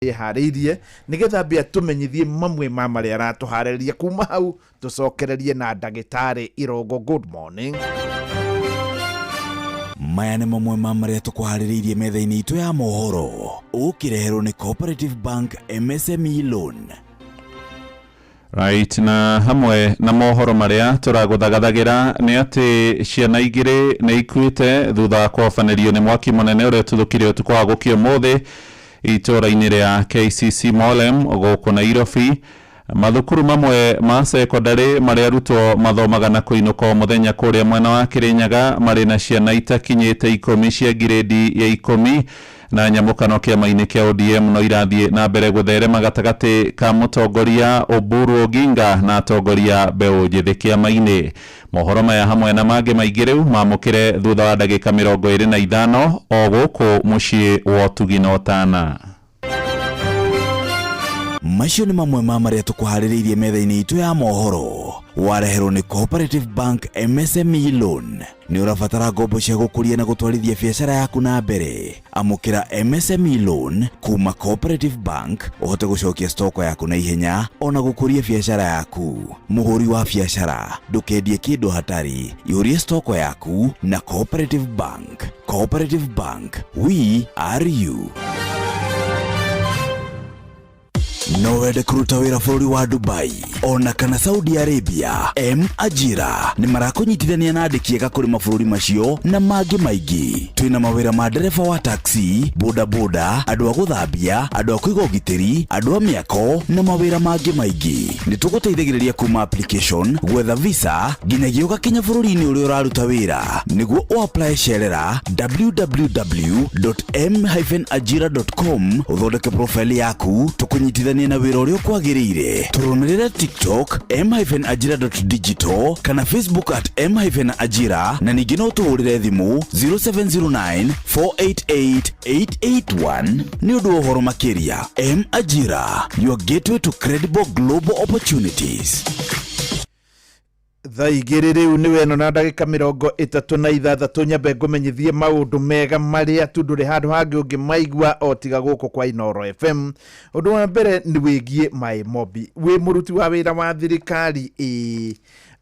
Eharĩirie nĩgetha ambe atũmenyithie mamwe ma marĩa aratũharĩria. Kuma hau tũcokererie na ndagĩtarĩ Irongo. Good morning. Maya nĩ mamwe ma marĩa tũkũharĩrĩirie metha-inĩ itũ ya mohoro, ũkĩreherwo nĩ Cooperative Bank MSME Loan. Right, na hamwe na mohoro marĩa tũragũthagathagĩra nĩ atĩ ciana igĩrĩ nĩ ikuĩte thutha wa kũhobanĩrio nĩ mwaki mũnene ũrĩa ũtuthũkire ũtukũ wa gũkia ũmũthĩ itũũra-inĩ rĩa KCC Molem gũkũ Nairobi. Mathukuru mamwe ma cekondarĩ marĩa arutwo mathomaga na kũinũka o mũthenya kũrĩa mwena wa Kĩrĩnyaga marĩ na ciana itakinyĩte 10 cia ngirĩndi ya 10. Na nyamũkano kĩama-inĩ kĩa ODM no irathiĩ na mbere gũtherema gatagatĩ ka mũtongoria Oburu Oginga na atongoria mbeũ njĩthĩ kĩama-inĩ. Mohoro maya hamwe na mangĩ maingĩ rĩu mamũkĩre thutha wa ndagĩka 25 o gũkũ mũciĩ wa ũtugi na ũtana. Macio nĩ mamwe ma marĩa tũkũharĩrĩirie metha-inĩ itũ ya mohoro, wareherwo nĩ Cooperative Bank MSME Loan. Nĩ ũrabatara ngombo cia gũkũria na gũtwarithia biacara yaku na mbere? Amũkĩra MSME Loan kuma Cooperative Bank ũhote gũcokia stoko yaku na ihenya ona gũkũria biacara yaku. Mũhũri wa biacara, ndũkendie kĩndũ hatarĩ, ihũrie stoko yaku na Cooperative Bank. Cooperative Bank, we are you. No wende kũruta wĩra bũrũri wa Dubai ona kana Saudi Arabia? M Ajira nĩ marakũnyitithania na andĩki ega kũrĩ mabũrũri macio na mangĩ maingĩ. Twĩna mawĩra ma ndereba wa taxi, bodaboda, andũ a gũthambia, andũ a kũiga ũgitĩri, andũ a mĩako na mawĩra mangĩ maingĩ. Nĩ tũgũteithagĩrĩria kuma application, gwetha visa nginyagia ũgakinya bũrũri-inĩ ũrĩa ũraruta wĩra. Nĩguo ũapply, cerera www.m-ajira.com, ũthondeke profile yaku, tũkũnyitithanie na wĩra ũrĩa ũkwagĩrĩire. Tũrũmĩrĩre TikTok m-ajira.digital kana Facebook @m-ajira, na ningĩ no tũhũrĩre thimũ 0709 488 881 nĩ ũndũ wa ũhoro makĩria. M Ajira, your gateway to credible global opportunities. Thaa 2 rĩu nĩ weno na ndagĩka 36. Nyambe ngũmenyithie maũndũ mega marĩa tu ndũrĩ handũ hangĩ ũngĩmaigua o tiga gũkũ kwa Inoro FM. Ũndũ wa mbere nĩ wĩgiĩ Maĩ Mobi. Wĩ mũruti wa wĩra wa thirikari, ĩĩ,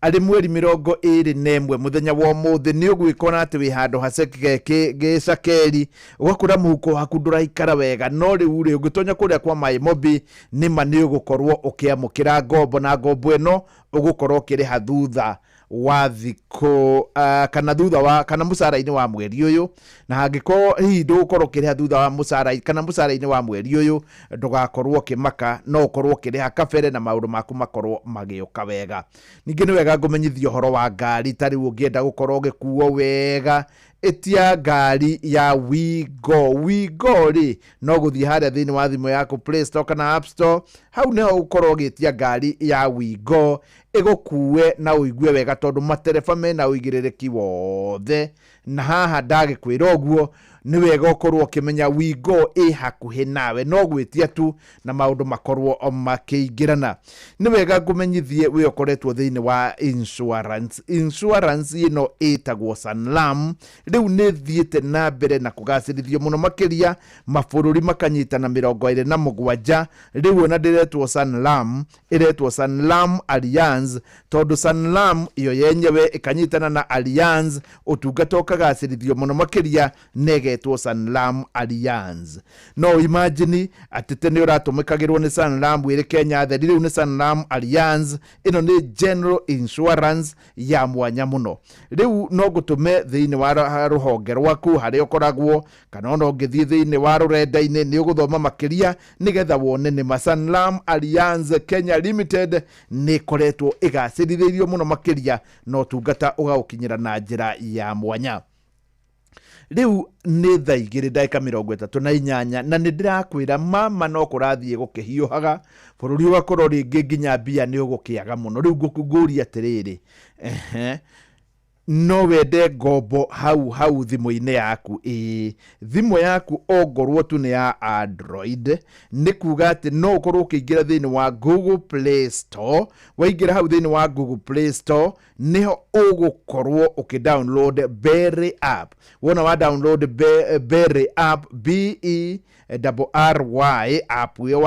arĩ mweri 21 mũthenya wa ũmũthĩ nĩ ũgwĩkora atĩ wĩ handũ haceke gĩcakeri, ũgakora mũhuko waku ndũraikara wega. No rĩu rĩ, ũngĩtonya kũrĩa kwa Maĩ Mobi, nĩma nĩ ũgũkorwo ũkĩamũkĩra ngombo, na ngombo ĩno ũgũkorwo ũkĩrĩha thutha wa thikũ kana thutha wa kana mũcara-inĩ wa mweri ũyũ. Na hangĩkorwo hihi ndũgũkorwo ũkĩrĩha thutha wa mũcara kana mũcara-inĩ wa mweri ũyũ, ndũgakorwo ũkĩmaka, no ũkorwo ũkĩrĩha kabere na maũndũ maku makorwo magĩũka wega. Ningĩ nĩ wega ngũmenyithia ũhoro wa ngari. Ta rĩu ũngĩenda gũkorwo ũgĩkuo wega, ĩtia ngari ya Wigo. Wigo rĩ, no gũthiĩ harĩa thĩinĩ wa thimũ yaku Play Store kana App Store, hau nĩho ũgũkorwo ũgĩtia ngari ya Wigo ĩgũkue na ũigue wega, tondũ matereba mena ũigĩrĩrĩki wothe. Na haha ndagĩkwĩra ũguo, nĩ wega ũkorwo ũkĩmenya Wigo ĩ hakuhĩ nawe, no gwĩtia tu na maũndũ makorwo makĩingĩrana. Nĩ wega ngũmenyithie wĩ ũkoretwo thĩinĩ wa insurance. Insurance ĩno ĩtagwo Sanlam rĩu nĩ thiĩte na mbere na kũgacĩrithio mũno makĩria, mabũrũri makanyitana 27. Rĩu ona ndĩretwo Sanlam, ĩretwo Sanlam Allianz, tondũ Sanlam yo yenyewe ĩkanyitana na Allianz, ũtungata ũkagacĩrithio mũno makĩria na ĩgetwo Sanlam Allianz. No imagine atĩ tene ũratũmĩkagĩrwo nĩ Sanlam ĩrĩ Kenya theri, rĩu nĩ Sanlam Allianz. Ĩno nĩ general insurance ya mwanya mũno. Rĩu no ngũtũme thĩinĩ wa rũhonge rwaku harĩa ũkoragwo, kana ona ũngĩthiĩ thĩinĩ wa rũrenda-inĩ nĩ ũgũthoma makĩria nĩgetha wone nĩ ma Sanlam Allianz Kenya Limited nĩ ĩkoretwo ĩgacĩrithĩirio mũno makĩria na ũtungata ũgaũkinyĩra na njĩra ya mwanya. Rĩu nĩ thaa 2 ndagĩka 38, na nĩ ndĩrakwĩra mama no kũrathiĩ gũkĩhiũhaga bũrũri, ũgakorwo rĩngĩ nginya mbia nĩ ũgũkĩaga mũno. Rĩu ngũria atĩrĩrĩ, ehe, No wende ngombo hau hau thimũ-inĩ yaku? Ĩĩ, thimũ yaku ongorwo tu nĩ ya Android, nĩ kuga atĩ no ũkorwo ũkĩingĩra thĩinĩ wa Google Play Store. Waingĩra hau thĩinĩ wa Google Play Store, nĩho ũgũkorwo ũkĩ download Berry app. Wona wa download Berry app, B E R Y app ĩyo,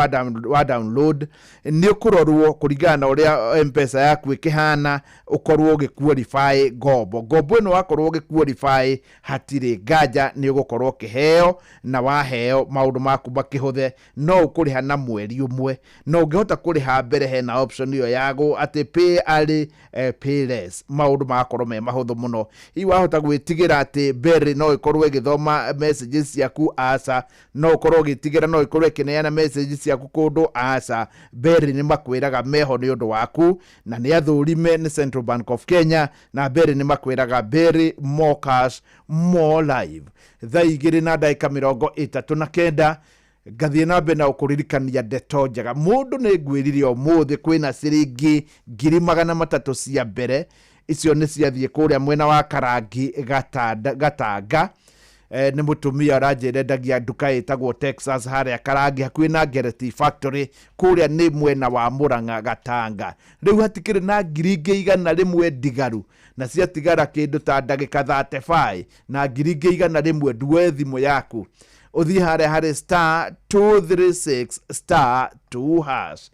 wa download, nĩ ũkũrorwo kũringana na ũrĩa Mpesa yaku ĩkĩhana, ũkorwo ũgĩ qualify ngombo. Ngombo ĩno wakorwo ũgĩ qualify, hatirĩ nganja nĩ ũgũkorwo ũkĩheo, na waheo maũndũ maku makĩhũthe. No ũkũrĩha na mweri ũmwe, no ũngĩhota kũrĩha mbere, hena option ĩyo ya atĩ pay early, pay less, maũndũ magakorwo me mahũthũ mũno. Hihi wahota gwĩtigĩra atĩ Berry no ĩkorwo ĩgĩthoma messages ciaku? Aca. No ũkorwo ũgĩtigĩra no ĩkorwo ĩkĩneana messages ciaku kũndũ? Aca. Berry nĩ makwĩraga meho nĩ ũndũ waku, na nĩ athũrime nĩ Central Bank of Kenya, na Berry nĩ makwĩraga, "Berry, more cash, more life." Thaa 2:39, ngathiĩ na mbere na gũkũririkania ndeto njega. Mũndũ nĩ ngwĩrire ũmũthĩ kwĩna ciringi 300,000 cia mbere. Icio nĩ ciathiĩ kũrĩa mwena wa Karangi Gatanga. Nĩ mũtumia ũranjĩra endagia nduka ĩtagwo Texas harĩa Karangi, hakuhĩ na Ngereti Factory, kũrĩa nĩ mwena wa Mũrang'a Gatanga. Rĩu hatikĩrĩ na 100,000 ndigaru, na ciatigara kĩndũ ta ndagĩka 35, na 100,000. Nduoe thimũ yaku, ũthiĩ harĩa harĩ *236*2#,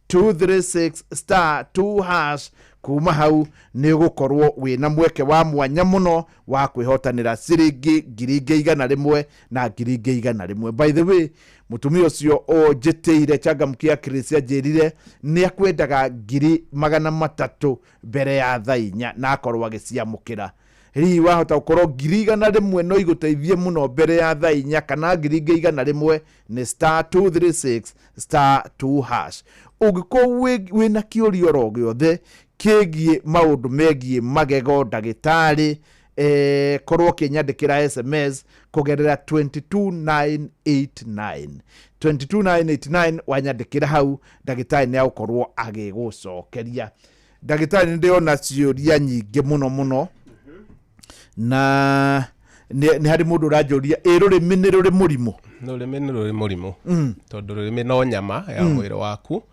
*236*2#. Kuma hau nĩ ũgũkorwo wĩna mweke wa mwanya mũno wa kwĩhotanĩra ciringi 100,000 na 100,000. By the way, mũtumia ũcio ũnjĩtĩire changamkia Chris anjĩrire nĩ akwendaga 300,000 mbere ya thaa 4, na akorwo agĩciamũkĩra. Hihi wahota gũkorwo 100,000 no igũteithie mũno mbere ya thaa 4, kana 100,000 nĩ *236*2#. Ũngĩkorwo wĩna kĩũria oro gĩothe kĩgiĩ maũndũ megiĩ magego, ndagĩtarĩ, korwo ũkĩnyandĩkĩra SMS kũgerera 22989, 22989. Wanyandĩkĩra hau, ndagĩtarĩ nĩ agũkorwo agĩgũcokeria. Ndagĩtarĩ, nĩ ndĩrona ciũria nyingĩ mũno mũno, na nĩ harĩ mũndũ ũranjũria, ĩ rũrĩmĩ nĩ rũrĩ mũrimũ? Rũrĩmĩ nĩ rũrĩ mũrimũ, tondũ rũrĩmĩ no nyama ya mwĩrĩ waku.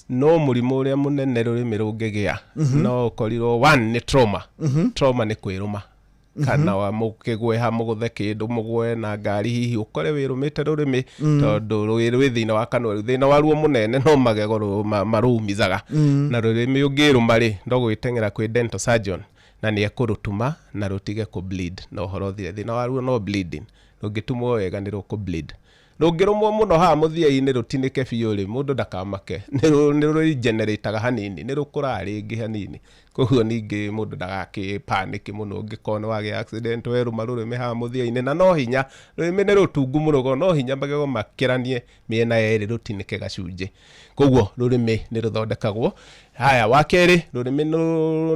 No mũrimũ ũrĩa mũnene rũrĩmĩ rũngĩgĩa no ũkorirwo, one nĩ trauma. Trauma nĩ kwĩrũma, kana wa mũkĩgweha mũgũthe kĩndũ, mũgwe na ngari, hihi ũkore wĩrũmĩte rũrĩmĩ, tondũ rwĩ thĩinĩ wa kanua. Rĩu thĩna waruo mũnene no magego marũumizaga. Na rũrĩmĩ ũngĩrũma rĩ, no gwĩteng'era kwĩ dental surgeon, na nĩ ekũrũtuma na rũtige kũ bleed, na ũhoro ũthire. Thĩna waruo no bleeding. Rũngĩtumwo wega nĩ rũkũ bleed. Rũngĩrũmwo mũno haha mũthia-inĩ rũtinĩke biũ rĩ, mũndũ ndakamake, nĩ rũregenerataga hanini, nĩ rũkũraga rĩngĩ hanini. Koguo ningĩ mũndũ ndagakĩ panic mũno ũngĩkorwo nĩ wagĩa accident, werũma rũrĩmĩ haha mũthia-inĩ. Na no hinya, rũrĩmĩ nĩ rũtungu mũno, koguo no hinya magego makĩranie mĩena yerĩ rũtinĩke gacunjĩ. Koguo rũrĩmĩ nĩ rũthondekagwo. Haya, wa kerĩ, rũrĩmĩ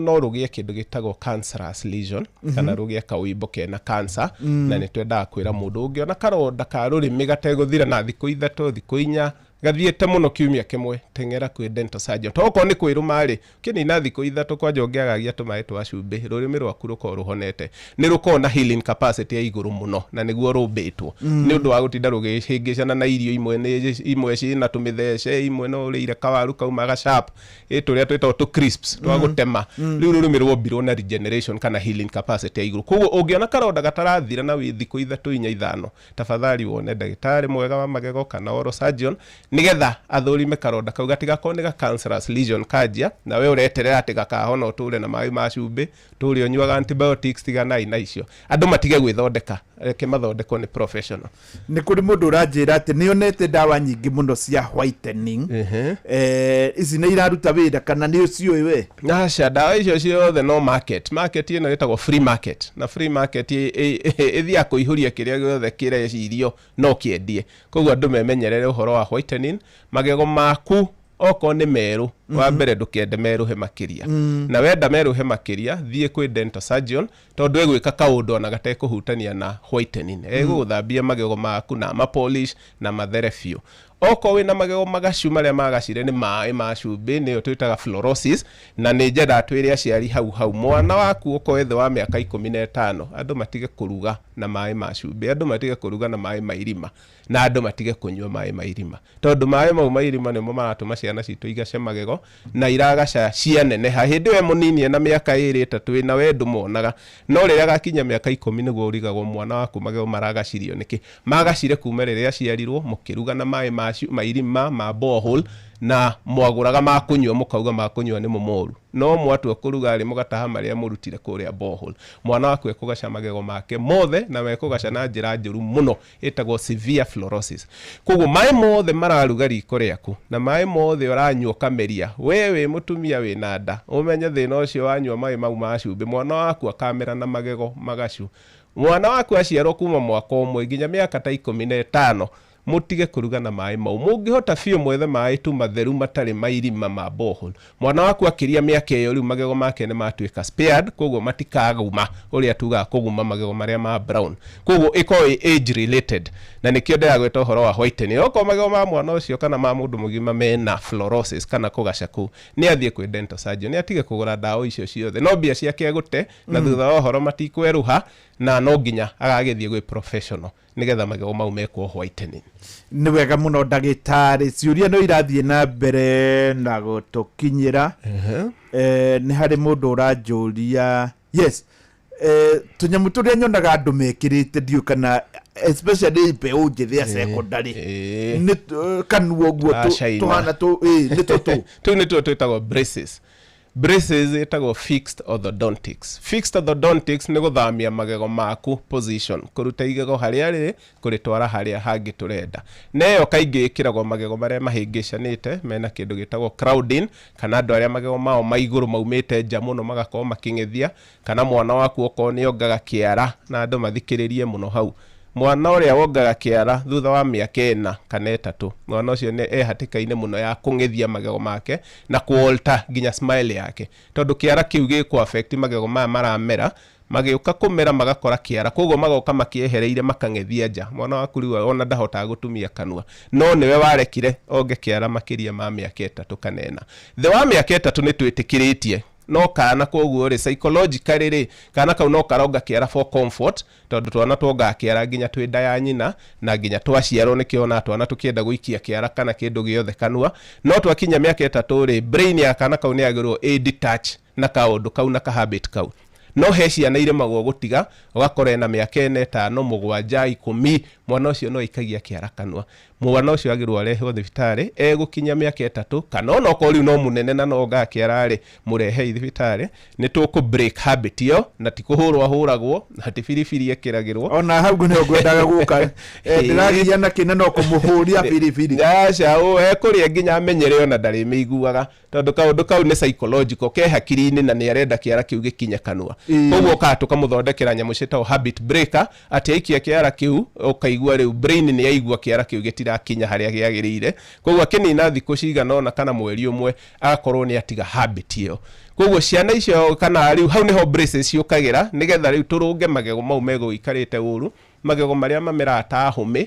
no rũgĩe kĩndũ gĩtagwo cancerous lesion, kana rũgĩe kaũimbo kena cancer. Na nĩ twendaga kwĩra mũndũ, ũngĩona karonda ka rũrĩmĩ gategũthira na thikũ 3, thikũ 4, gathiĩte mũno kiumia 1, teng'era kwĩ dental surgeon. To okorwo nĩ kwĩrũma rĩ, ũkĩnina thikũ 3 kwanja, ũngĩagagia tũmaĩ twa cumbĩ, rũrĩmĩ rwaku rũkorwo rũhonete. Nĩ rũkoragwo na healing capacity ya igũrũ mũno, na nĩguo rũmbĩtwo nĩ ũndũ wa gũtinda rũgĩhĩngĩcana na irio imwe nĩ imwe ciĩna tũmĩthece, imwe no ũrĩire kawaru kauma ga sharp, ĩ tũrĩa twĩtagwo tũ crisps twa gũtema. Rĩu rũrĩmĩ rwombirwo na regeneration kana healing capacity ya igũrũ. Koguo ũngĩona karonda gatarathira na wĩ thikũ 3, 4, 5, tafadhali wone ndagĩtarĩ mwega wa magego kana oral surgeon, nĩgetha athũrime karonda kau gatigakorwo nĩ ga cancerous lesion kanjia, na we ũreterera atĩ gakahona ũtũre na maĩ ma cumbĩ, tũre ũnyuaga antibiotics. Tiganai na icio. Andũ matige gwĩthondeka, reke mathondekwo nĩ professional. Nĩ kũrĩ mũndũ ũranjĩra atĩ nĩ onete ndawa nyingĩ mũno cia whitening. Ici nĩ iraruta wĩra, kana nĩ ũciũĩ we? Aca, ndawa icio ciothe no market. Market ĩno ĩtagwo free market, na free market ĩthiaga kũihũria kĩrĩa gĩothe kĩrecirio no kĩendie. Koguo andũ memenyerere ũhoro wa whitening magego maku. Okorwo nĩ merũ, wa mbere ndũkende merũhe makĩria, na wenda merũhe makĩria thiĩ kwĩ dental surgeon, tondũ egwĩka kaũndũ ona gatekũhutania na whitening. Egũgũthambia magego maku na mapolish na mathere biũ. Okorwo wĩna magego magacu, marĩa magacire nĩ maĩ ma cumbĩ, nĩyo twĩtaga fluorosis. Na nĩ njendaga twĩre aciari hau hau, mwana waku okorwo thĩ wa mĩaka 15, andũ matige kũruga na maĩ ma cumbĩ, andũ matige kũruga na maĩ ma irima, na andũ matige kũnyua maĩ ma irima, tondũ maĩ mau ma irima nĩmo maratũma ciana citũ igace magego na iragaca cianeneha. Hĩndĩ ĩyo e mũnini, ena mĩaka 2, 3, ĩna, we ndũmonaga, no rĩrĩa agakinya mĩaka 10 nĩguo ũrigagwo mwana waku magego maragacirio nĩkĩ. Magacire kuma rĩrĩa aciarirwo, mũkĩruga na maĩ ma irima, ma borehole, na mwagũraga ma kũnyua, mũkauga ma kũnyua nĩmo moru, no mwatua kũruga rĩ, mũgataha marĩa mũrutire kũrĩa borehole. Mwana waku ekũgaca magego make mothe, na mekũgaca na njĩra njũru mũno ĩtagwo severe fluorosis. Koguo maĩ mothe mararuga riko rĩaku na maĩ mothe ũranyua ũkameria, we wĩ mũtumia wĩna nda, ũmenye thĩna ũcio. Wanyua maĩ mau ma cumbĩ, mwana waku akamera na magego magacu. Mwana waku aciarwo, kuma mwaka 1 nginya mĩaka ta 15, mũtige kũruga na maĩ mau. Mũngĩhota biũ, mwethe maĩ tu matheru matarĩ ma irima, ma borehole. Mwana waku akĩria mĩaka ĩyo, rĩu magego make nĩ matuĩka spared, koguo matikaguma ũrĩa tugaga kũguma magego marĩa ma brown. Koguo ĩkorwo ĩ age related, na nĩkĩo ndĩragwĩta ũhoro wa whitening. Okorwo magego ma mwana ũcio kana ma mũndũ mũgima mena fluorosis kana kũgaca kũu, nĩ athiĩ kwĩ dental surgeon, nĩ atige kũgũra ndawa icio ciothe, no mbia ciake egũte, na thutha wa ũhoro matikwerũha, na no nginya agagĩthiĩ gwĩ professional nĩgetha magego mau mekwo whitening. Nĩ wega mũno, ndagĩtarĩ. Ciũria no irathiĩ na mbere na gũtũkinyĩra. Nĩ harĩ mũndũ ũranjũria, yes, tũnyamũ tũrĩa nyonaga andũ mekĩrĩte, ndiũĩ kana especially mbeũ njĩthĩ ya secondary, nĩ kanua ũguo China. Tũhana nĩ tũtũ. Tũu nĩtuo twĩtagwo braces. Braces ĩtagwo fixed orthodontics. Fixed orthodontics nĩ gũthamia magego maku position, kũruta igego harĩa rĩrĩ, kũrĩtwara harĩa hangĩ tũrenda. Na ĩyo kaingĩ ĩkĩragwo magego marĩa mahĩngĩcanĩte, mena kĩndũ gĩtagwo crowding, kana andũ arĩa magego mao ma igũrũ maumĩte nja mũno, magakorwo makĩng'ethia, kana mwana waku okorwo nĩ ongaga kĩara. Na andũ mathikĩrĩrie mũno hau, mwana ũrĩa wongaga kĩara, thutha wa mĩaka 4 kana 3, mwana ũcio nĩ e hatĩka-inĩ mũno ya kũng'ethia magego make na kũ-alter nginya smile yake, tondũ kĩara kĩu gĩkũ affect magego maya maramera. Magĩũka kũmera magakora kĩara, koguo magoka makĩehereire, makang'ethia nja. Mwana waku rĩu ona ndahotaga gũtumia kanua, no nĩwe warekire onge kĩara makĩria ma mĩaka 3 kana 4. Thĩ wa mĩaka 3 nĩ twĩtĩkĩrĩtie, no kana koguo rĩ, psychologically rĩ, kana kau no karonga kĩara for comfort, tondũ twana twongaga kĩara nginya twĩ nda ya nyina na nginya twaciarwo. Nĩkĩo ona twana tũkĩenda gũikia kĩara kana kĩndũ gĩothe kanua. No twakinya mĩaka 3 rĩ, brain ya kana kau nĩ yagĩrĩirwo ĩ detach na kaũndũ kau na kahabit kau. No he ciana iremagwo gũtiga, ũgakora ena mĩaka 4, 5, 7, 10, mwana ũcio no aikagia kĩara kanua. Mwana ũcio agĩrĩirwo arehwo thibitarĩ egũkinya mĩaka 3, kana ona okorwo rĩu no mũnene na no ongaga kĩara rĩ, mũrehei thibitarĩ, nĩ tũkũ break habit ĩyo. Na ti kũhũrwo ahũragwo, na ti biribiri ekĩragĩrwo. Ona hau nĩho ngwendaga gũka. Ndĩragiria na kĩna no kũmũhũria biribiri. Aca, ekũrĩa nginya amenyere, ona ndarĩmĩiguaga, tondũ kaũndũ kau nĩ psychological, ke hakiri-inĩ, na nĩ arenda kĩara kĩu gĩkinye kanua. Koguo ũkaga tũkamũthondekera nyamũ ciĩtagwo habit breaker, atĩ aikia kĩara kĩu, ũkaigua rĩu brain nĩ yaigua kĩara kĩu gĩtirakinya harĩa gĩagĩrĩire. Koguo akĩnina thikũ cigana ũna kana mweri 1, agakorwo nĩ atiga habit ĩyo. Koguo ciana icio, kana rĩu hau nĩho braces ciũkagĩra, nĩgetha rĩu tũrũnge magego mau megũikarĩte ũru, magego marĩa mameraga ta hũmĩ.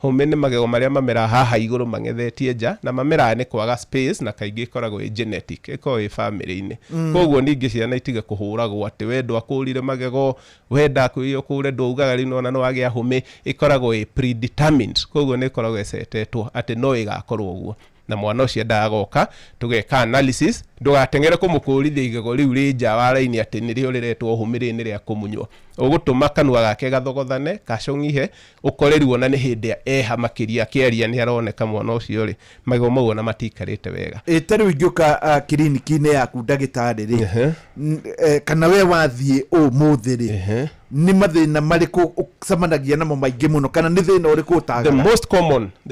Hũmĩ nĩ magego marĩa mameraga haha igũrũ mang'ethetie nja, na mameraga nĩ kwaga space, na kaingĩ ĩkoragwo ĩ genetic, ĩkoragwo ĩ family-inĩ. Koguo ningĩ ciana itige kũhũragwo atĩ we ndwakũrire magego, we ndakwĩrire ũkũre ndwaugaga, rĩu nona nĩ wagĩa hũmĩ. Ĩkoragwo ĩ predetermined, koguo nĩ ĩkoragwo ĩcetetwo atĩ no ĩgakorwo ũguo. Na mwana ũcio endaga goka tũgeka analysis. Ndũgateng'ere kũmũkũrithia igego rĩu rĩ nja wa raini atĩ nĩrĩo rĩretwo hũmĩ, rĩrĩ nĩ rĩa kũmunywo. Ũgũtũma kanua gake gathogothane, kacũng'ihe, ũkore rĩu ona nĩ hĩndĩ eha makĩria, akĩaria nĩ aroneka mwana ũcio rĩ, magego mau ona matiikarĩte wega. Ĩ ta rĩu ingĩũka kiriniki-inĩ yaku, ndagĩtarĩ rĩ, kana we wathiĩ ũmũthĩ rĩ, nĩ mathĩna marĩkũ ũcemanagia namo maingĩ mũno, kana nĩ thĩna ũrĩkũ The ũtagaga?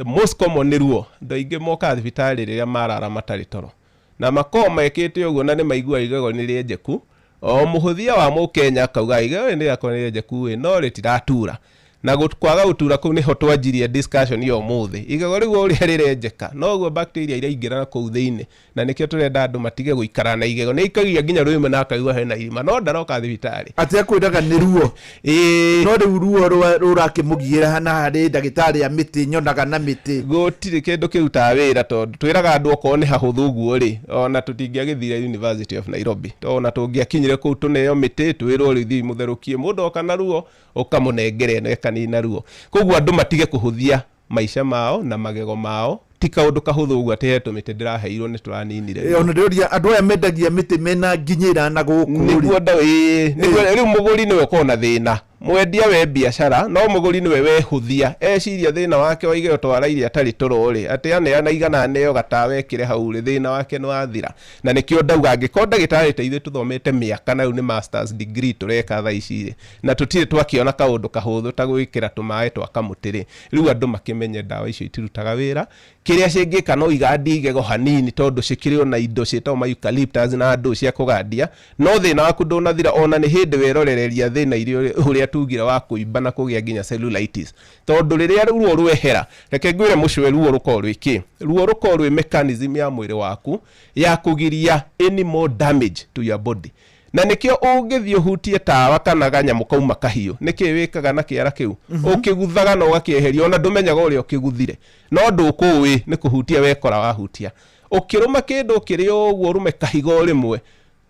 most common nĩ ruo. Andũ aingĩ mokaga thibitarĩ rĩrĩa marara matarĩ toro, na makoragwo mekĩte ũguo na nĩ maiguaga igego nĩ rĩenjeku. O mũhũthia wa mũkenya akauga igego nĩ rĩakwa nĩ rĩenjeku ĩ, no rĩtiratura. Na kwaga gũtura kũu nĩho twanjirie discussion ya ũmũthĩ. Igego rĩu o ũrĩa rĩrenjeka noguo bacteria iraingĩra na kũu thĩinĩ, na nĩkĩo tũrenda andũ matige gũikara na igego. Nĩ aikagia nginya rũrĩmĩ na akaigua hena irima, no ndaroka thibitarĩ. Atĩ akwĩraga nĩ ruo. Ĩĩ. No rĩu ruo rũrakĩmũgiĩra na harĩ ndagĩtarĩ a mĩtĩ nyonaga na mĩtĩ. Gũtirĩ kĩndũ kĩrutaga wĩra, tondũ twĩraga andũ okorwo nĩ hahũthũ ũguo rĩ, ona tũtingĩagĩthire University of Nairobi, tondũ ona tũngĩakinyire kũu tũneo mĩtĩ twĩrwo rĩu thiĩ mũtherũkie, mũndũ oka na ruo ũkamũnengera ĩno ĩkanina ruo. Koguo andũ matige kũhũthia maica mao na magego mao, ti kaũndũ kahũthũ ũguo atĩ he tũmĩtĩ ndĩraheirwo nĩ tũraninire ruo. Ona ndĩroria andũ aya mendagia mĩtĩ mena nginyĩra na gũkũ rĩ. Nĩguo ĩĩ, nĩguo rĩu mũgũri nĩwe ũkoragwo na thĩna, mwendia we biacara, no mũgũri nĩwe wehũthia, eciria thĩna wake wa igego twaraire atarĩ toro rĩ, atĩ aneana igana aneo gatawa ekĩre hau rĩ, thĩna wake nĩ wathira. Na nĩkĩo ndauga angĩkorwo ndagĩtarĩ ta ithuĩ tũthomete mĩaka na rĩu nĩ masters degree tũreka thaa ici rĩ, na tũtirĩ twakĩona kaũndũ kahũthũ ta gwĩkĩra tũmaĩ twa kamũtĩ rĩ, rĩu andũ makĩmenye ndawa icio itirutaga wĩra. Kĩrĩa cingĩka no igandie igego hanini, tondũ cikĩrĩ ona indo ciĩtagwo ma eucalyptus na andũ cia kũgandia, no thĩna waku ndũnathira. Ona nĩ hĩndĩ werorereria thĩna iria ũrĩa tugire wa kũimba na kũgĩa nginya cellulitis, tondũ rĩrĩa ruo rwehera, reke ngwĩre mũcwe, ruo rũkoragwo rwĩ kĩ? Ruo rũkoragwo rwĩ mechanism ya mwĩrĩ waku ya kũgiria any more damage to your body. Na nĩkĩo ũngĩthiĩ ũhutie tawa kana ganyamũ kauma kahiũ, nĩkĩ wĩkaga na kĩara kĩu? Ũkĩguthaga na ũgakĩeheria, ona ndũmenyaga ũrĩa ũkĩguthire, no ndũkũĩ nĩ kũhutia wekora wahutia. Ũkĩrũma kĩndũ ũkĩrĩa ũguo, ũrũme kahiga o rĩmwe,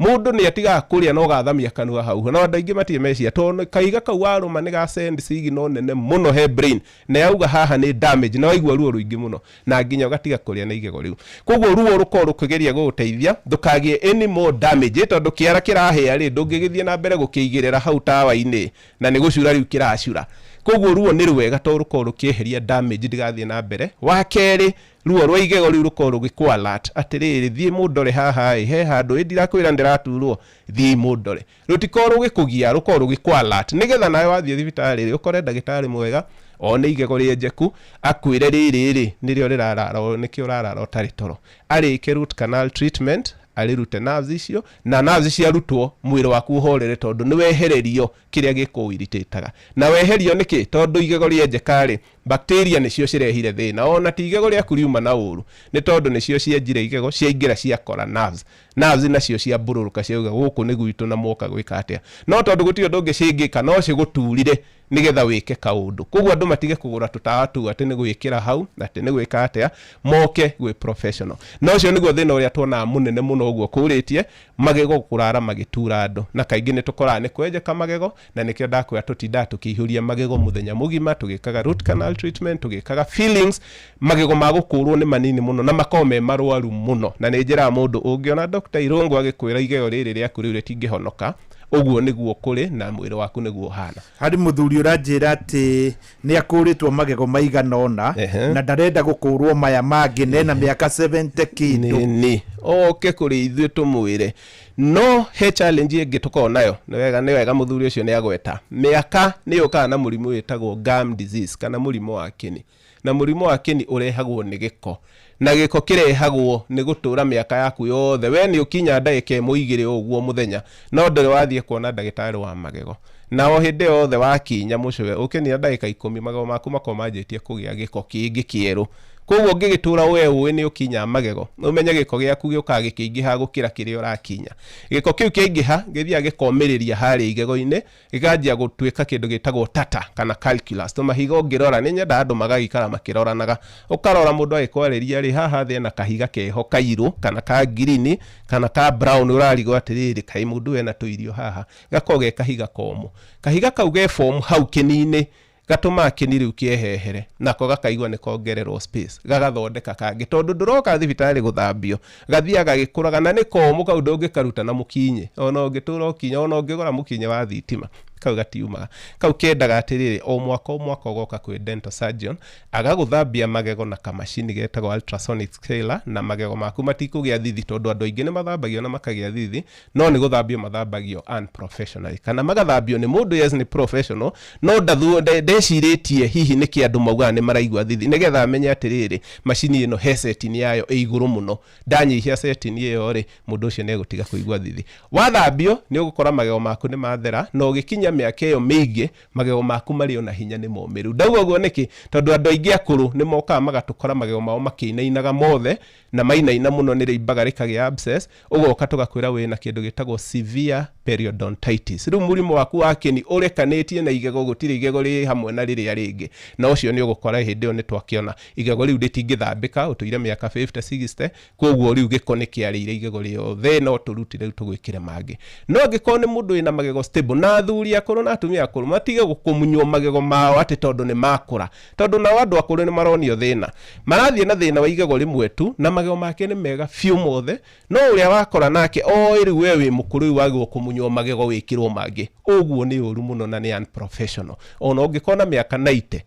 mũndũ nĩ atigaga kũrĩa na ũgathamia kanua hau. No andũ aingĩ matirĩ mecia, tondũ kahiga kau warũma nĩ ga send signal nene mũno he brain, na yauga haha nĩ damage, na waigua ruo rũingĩ mũno na nginya ũgatiga kũrĩa na igego rĩu. Koguo ruo rũkorwo rũkĩgeria gũgũteithia ndũkagĩe any more damage, tondũ kĩara kĩrahĩa rĩ, ndũngĩgĩthiĩ na mbere gũkĩigĩrĩra hau tawa-inĩ na nĩ gũcura rĩu kĩracura. Koguo ruo nĩ rwega, tondũ rũkorwo rũkĩeheria damage ndĩgathiĩ na mbere. Wa kerĩ, ruo rwa igego rĩu rũkorwo rũgĩkũ alert atĩrĩrĩ, thiĩ mũndore haha ĩ, he handũ ĩ ndirakwĩra ndĩraturwo, thiĩ mũndore. Rũtikorwo rũgĩkũgia, rũkorwo rũgĩkũ alert, nĩgetha nawe wathiĩ thibitarĩ rĩ, ũkore ndagĩtarĩ mwega one igego rĩenjeku, akwĩre rĩrĩ rĩ nĩrĩo rĩrarara, nĩkĩo ũrarara ũtarĩ toro, arĩke root canal treatment, arĩrute nerves icio, na nerves ciarutwo mwĩrĩ waku ũhorere, tondũ nĩ wehererio kĩrĩa gĩkũirritĩtaga. Na weherio nĩkĩ? Tondũ igego rĩenjeka rĩ, bacteria nĩcio cirehire thĩna. Ona ti igego rĩaku riuma na ũru, nĩ tondũ nĩcio cienjire igego, ciaingĩra ciakora nerves, nerves nacio ciambũrũrũka, ciauga gũkũ nĩ gwitũ na mwoka gwĩka atĩa? No tondũ gũtirĩ ũndũ ũngĩ cingĩka, no cigũturire nĩgetha wĩke kaũndũ. Koguo andũ matige kũgũra tũtawa tũu atĩ nĩ gwĩkĩra hau, atĩ nĩ gwĩka atĩa, moke gwĩ professional. Na ũcio nĩguo thĩna ũrĩa tuonaga mũnene mũno ũguo kũrĩtie magego kũrara magĩtura andũ. Na kaingĩ nĩ tũkoraga nĩ kwenjeka magego, na nĩkĩo ndakwĩra tũtindaga tũkĩihũria magego mũthenya mũgima tũgĩkaga root canal treatment, tũgĩkaga fillings. Magego ma gũkũrwo nĩ manini mũno na makoragwo me marwaru mũno. Na nĩ njĩraga mũndũ, ũngĩona Dr. Irũngũ agĩkwĩra igego rĩrĩ rĩaku rĩu rĩtingĩhonoka, ũguo nĩguo kũrĩ na mwĩrĩ waku nĩguo ũhana. Harĩ mũthuri ũranjĩra atĩ nĩ akũrĩtwo magego maigana ũna na ndarenda gũkũrwo maya mangĩ, na ena mĩaka 70 kĩndũ. Nĩ oke kũrĩ ithuĩ tũmwĩre. No he challenge ĩngĩ tũkoragwo nayo. Nĩ wega, nĩ wega mũthuri ũcio nĩ agweta mĩaka nĩ yũkaga na mũrimũ wĩtagwo gum disease, kana mũrimũ wa kĩni. Na mũrimũ wa kĩni ũrehagwo nĩ gĩko, na gĩko kĩrehagwo nĩ gũtũra mĩaka yaku yothe we nĩ ũkinya ndagĩka ĩmwe igĩrĩ ũguo mũthenya, no ndũrĩ wathiĩ kuona ndagĩtarĩ wa magego. Na o hĩndĩ yothe wakinya mũcũwe, ũkĩnina ndagĩka 10, magego maku makorwo manjĩtie kũgĩa gĩko kĩngĩ kĩerũ. Koguo ũngĩgĩtũra we ũĩ nĩ ũkinya magego, ũmenye gĩko gĩaku gĩũkaga gĩkĩingĩha gũkĩra kĩrĩa ũrakinya. Gĩko kĩu kĩaingĩha gĩthiaga gĩkomĩrĩria harĩa igego-inĩ, gĩkanjia gũtuĩka kĩndũ gĩtagwo tata kana calculus, tũmahiga. Ũngĩrora, nĩ nyendaga andũ magagĩikara makĩroranaga, ũkarora mũndũ agĩkwarĩria rĩ, haha thĩ ena kahiga keho kairũ kana ka ngirini kana ka brown, ũrarigwo atĩrĩrĩ, kaĩ mũndũ ena tũirio haha? Gakoragwo ge kahiga komũ. Kahiga kau ge form hau kĩni-inĩ gatũmaga kĩni rĩu kĩehehere, nako gakaigua nĩ kongererwo space, gagathondeka kangĩ. Tondũ ndũroka thibitarĩ gũthambio, gathiaga gagĩkũraga, na nĩ komũ kau, ndũngĩkaruta na mũkinyĩ. Ona ũngĩtũra ũkinya, ona ũngĩgũra mũkinyĩ wa thitima, kau gatiumaga. Kau kendaga atĩrĩrĩ, o mwaka o mwaka ũgoka kwĩ dental surgeon, agagũthambia magego na kamacini getagwo ultrasonic scaler, na magego maku matikũgĩa thithi. Tondũ andũ aingĩ nĩ mathambagio na makagĩa thithi, no nĩ gũthambio mathambagio unprofessionally, kana magathambio nĩ mũndũ, yes, nĩ professional, no ndecirĩtie hihi nĩkĩ andũ maugaga nĩ maraigua thithi, nĩgetha amenye atĩrĩrĩ, macini ĩno he setting yayo ĩ igũrũ mũno, ndanyihia setting ĩyo rĩ, mũndũ ũcio nĩ egũtiga kũigua thithi. Wathambio nĩ ũgũkora magego maku nĩ mathera, na ũgĩkinya mĩaka ĩyo mĩingĩ magego maku marĩ ona hinya nĩ momĩru. Ndauga ũguo nĩkĩ? Tondũ andũ aingĩ akũrũ nĩ mokaga magatũkora magego mao makĩinainaga mothe, na mainaina mũno nĩ rĩimbaga rĩkagĩa abscess, ũgoka tũgakwĩra wĩna kĩndũ gĩtagwo severe periodontitis. Rĩu mũrimũ waku wa kĩni ũrekanĩtie na igego, gũtirĩ igego rĩ hamwe na rĩrĩa rĩngĩ, na ũcio nĩ ũgũkora hĩndĩ ĩyo nĩ twakĩona igego rĩu rĩtingĩthambĩka, ũtũire mĩaka 50 60, koguo rĩu gĩko nĩ kĩarĩire igego rĩothe, no tũrute rĩu tũgwĩkĩre mangĩ. No angĩkorwo nĩ mũndũ wĩna magego stable, na athuri akũrũ na atumia akũrũ matige gũkũmunywo magego mao atĩ tondũ nĩ makũra, tondũ nao andũ akũrũ nĩ maronio thĩna, marathiĩ na thĩna wa igego rĩmwe tu na magego make nĩ mega biũ mothe, no ũrĩa wakora nake oĩ rĩu we wĩ mũkũrũ rĩu wagĩrĩirwo kũmunywo magego wĩkĩrwo mangĩ. Ũguo nĩ ũru mũno na nĩ unprofessional. Ona ũngĩkorwo na mĩaka 90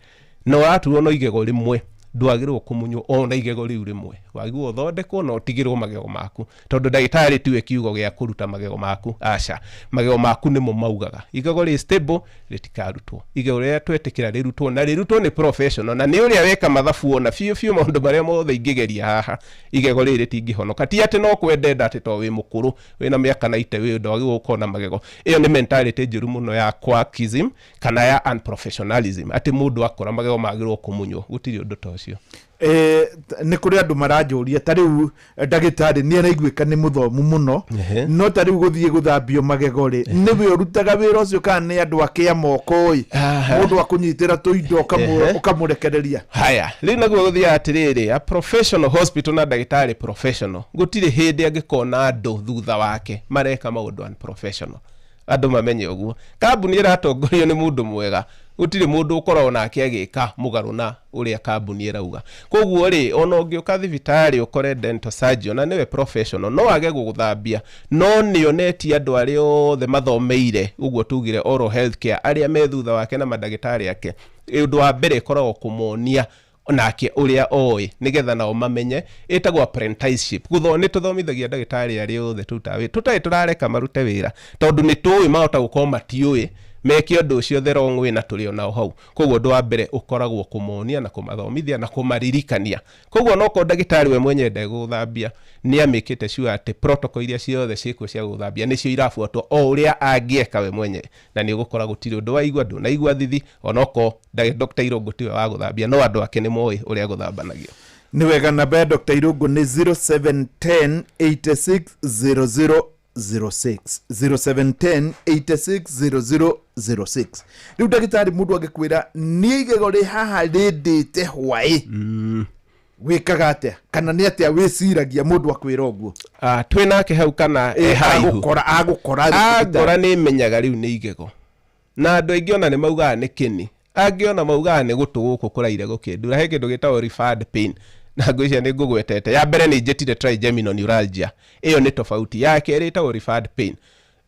na ũraturwo no igego rĩmwe, ndwagĩrĩirwo kũmunywo ona igego rĩu rĩmwe, wagĩrĩirwo ũthondekwo na ũtigĩrwo magego maku, tondũ ndagĩtarĩ tiwe kiugo gĩa kũruta magego maku, aca, magego maku nĩmo maugaga igego rĩ stable rĩtikarutwo, igego rĩrĩa twetĩkĩra rĩrutwo na rĩrutwo nĩ professional, na nĩ ũrĩa weka mathabu ona biũ biũ maũndũ marĩa mothe ingĩgeria haha, igego rĩrĩ rĩtingĩhonoka. Ti atĩ no kwendenda atĩ tondũ wĩ mũkũrũ wĩna mĩaka 90 wĩ ndwagĩrĩirwo gũkorwo na magego. Ĩyo nĩ mentality njũru mũno ya quackism kana ya unprofessionalism, atĩ mũndũ akora magego magĩrĩirwo kũmunywo. Gũtirĩ ũndũ ta ũcio. Nĩ kũrĩ andũ maranjũria ta rĩu ndagĩtarĩ nĩ araiguĩka nĩ mũthomu mũno, no ta rĩu gũthiĩ gũthambio magego rĩ, nĩwe ũrutaga wĩra ũcio kana nĩ andũ ake a moko ĩ, mũndũ akũnyitĩra tũindo ũkamũrekereria? Haya, rĩu naguo gũthiaga atĩrĩrĩ, a professional hospital na ndagĩtarĩ professional gũtirĩ hĩndĩ angĩkona andũ thutha wake mareka maũndũ unprofessional. Andũ mamenye ũguo. Kambuni ĩratongorio nĩ mũndũ mwega, gũtirĩ mũndũ ũkoragwo nake agĩka mũgarũ na ũrĩa kambuni ĩrauga. Koguo rĩ, ona ũngĩũka thibitarĩ ũkore dental surgeon na nĩwe professional, no age gũgũthambia, no nĩ onetie andũ arĩa othe mathomeire ũguo tugire oral health care, arĩa me thutha wake na mandagĩtarĩ ake. Ũndũ wa mbere ĩkoragwo kũmonia nake ũrĩa oĩ, nĩgetha nao mamenye. Ĩtagwo apprenticeship. Nĩ tũthomithagia ndagĩtarĩ arĩa othe tũrutaga wĩra, tũtarĩ tũrareka marute wĩra, tondũ nĩ tũĩ mahota gũkorwo matiũĩ meke ũndũ ũcio the wrong way, na tũrĩ onao hau. Koguo ũndũ wa mbere ũkoragwo kũmonia na kũmathomithia na kũmaririkania. Koguo no korwo ndagĩtarĩ we mwenyewe ndegũgũthambia, nĩ amĩkĩte sure atĩ protocol iria ciothe ciĩkuo cia gũgũthambia nĩcio irabuatwo o ũrĩa angĩeka we mwenyewe, na nĩ ũgũkora gũtirĩ ũndũ waigua, ndũnaigua thithi, onokorwo Dr. Irũngũ tiwe wa gũthambia, no andũ ake nĩ moĩ ũrĩa gũthambanagio. Nĩ wega. Namba ya Dr. Irũngũ nĩ 0710 86 0006, 0710 86 0006. Rĩu ndagĩtarĩ, mũndũ angĩkwĩra niĩ igego rĩ haha rĩndĩte hwaĩ, wĩkaga atĩa, kana nĩ atĩa wĩciragia mũndũ akwĩra ũguo? Twĩ nake hau kana e haraihu? Agũkora, agũkora. Angora nĩ menyaga rĩu nĩ igego, na andũ aingĩ ona nĩ maugaga nĩ kĩni, angĩ ona maugaga nĩ gũtũ gũkũ kũraire gũkĩndura. He kĩndũ gĩtagwo referred pain, na ngwĩciria nĩ ngũgwetete. Ya mbere nĩ njĩtire trigeminal neuralgia, ĩyo nĩ tofauti. Ya kerĩ ĩtagwo referred pain.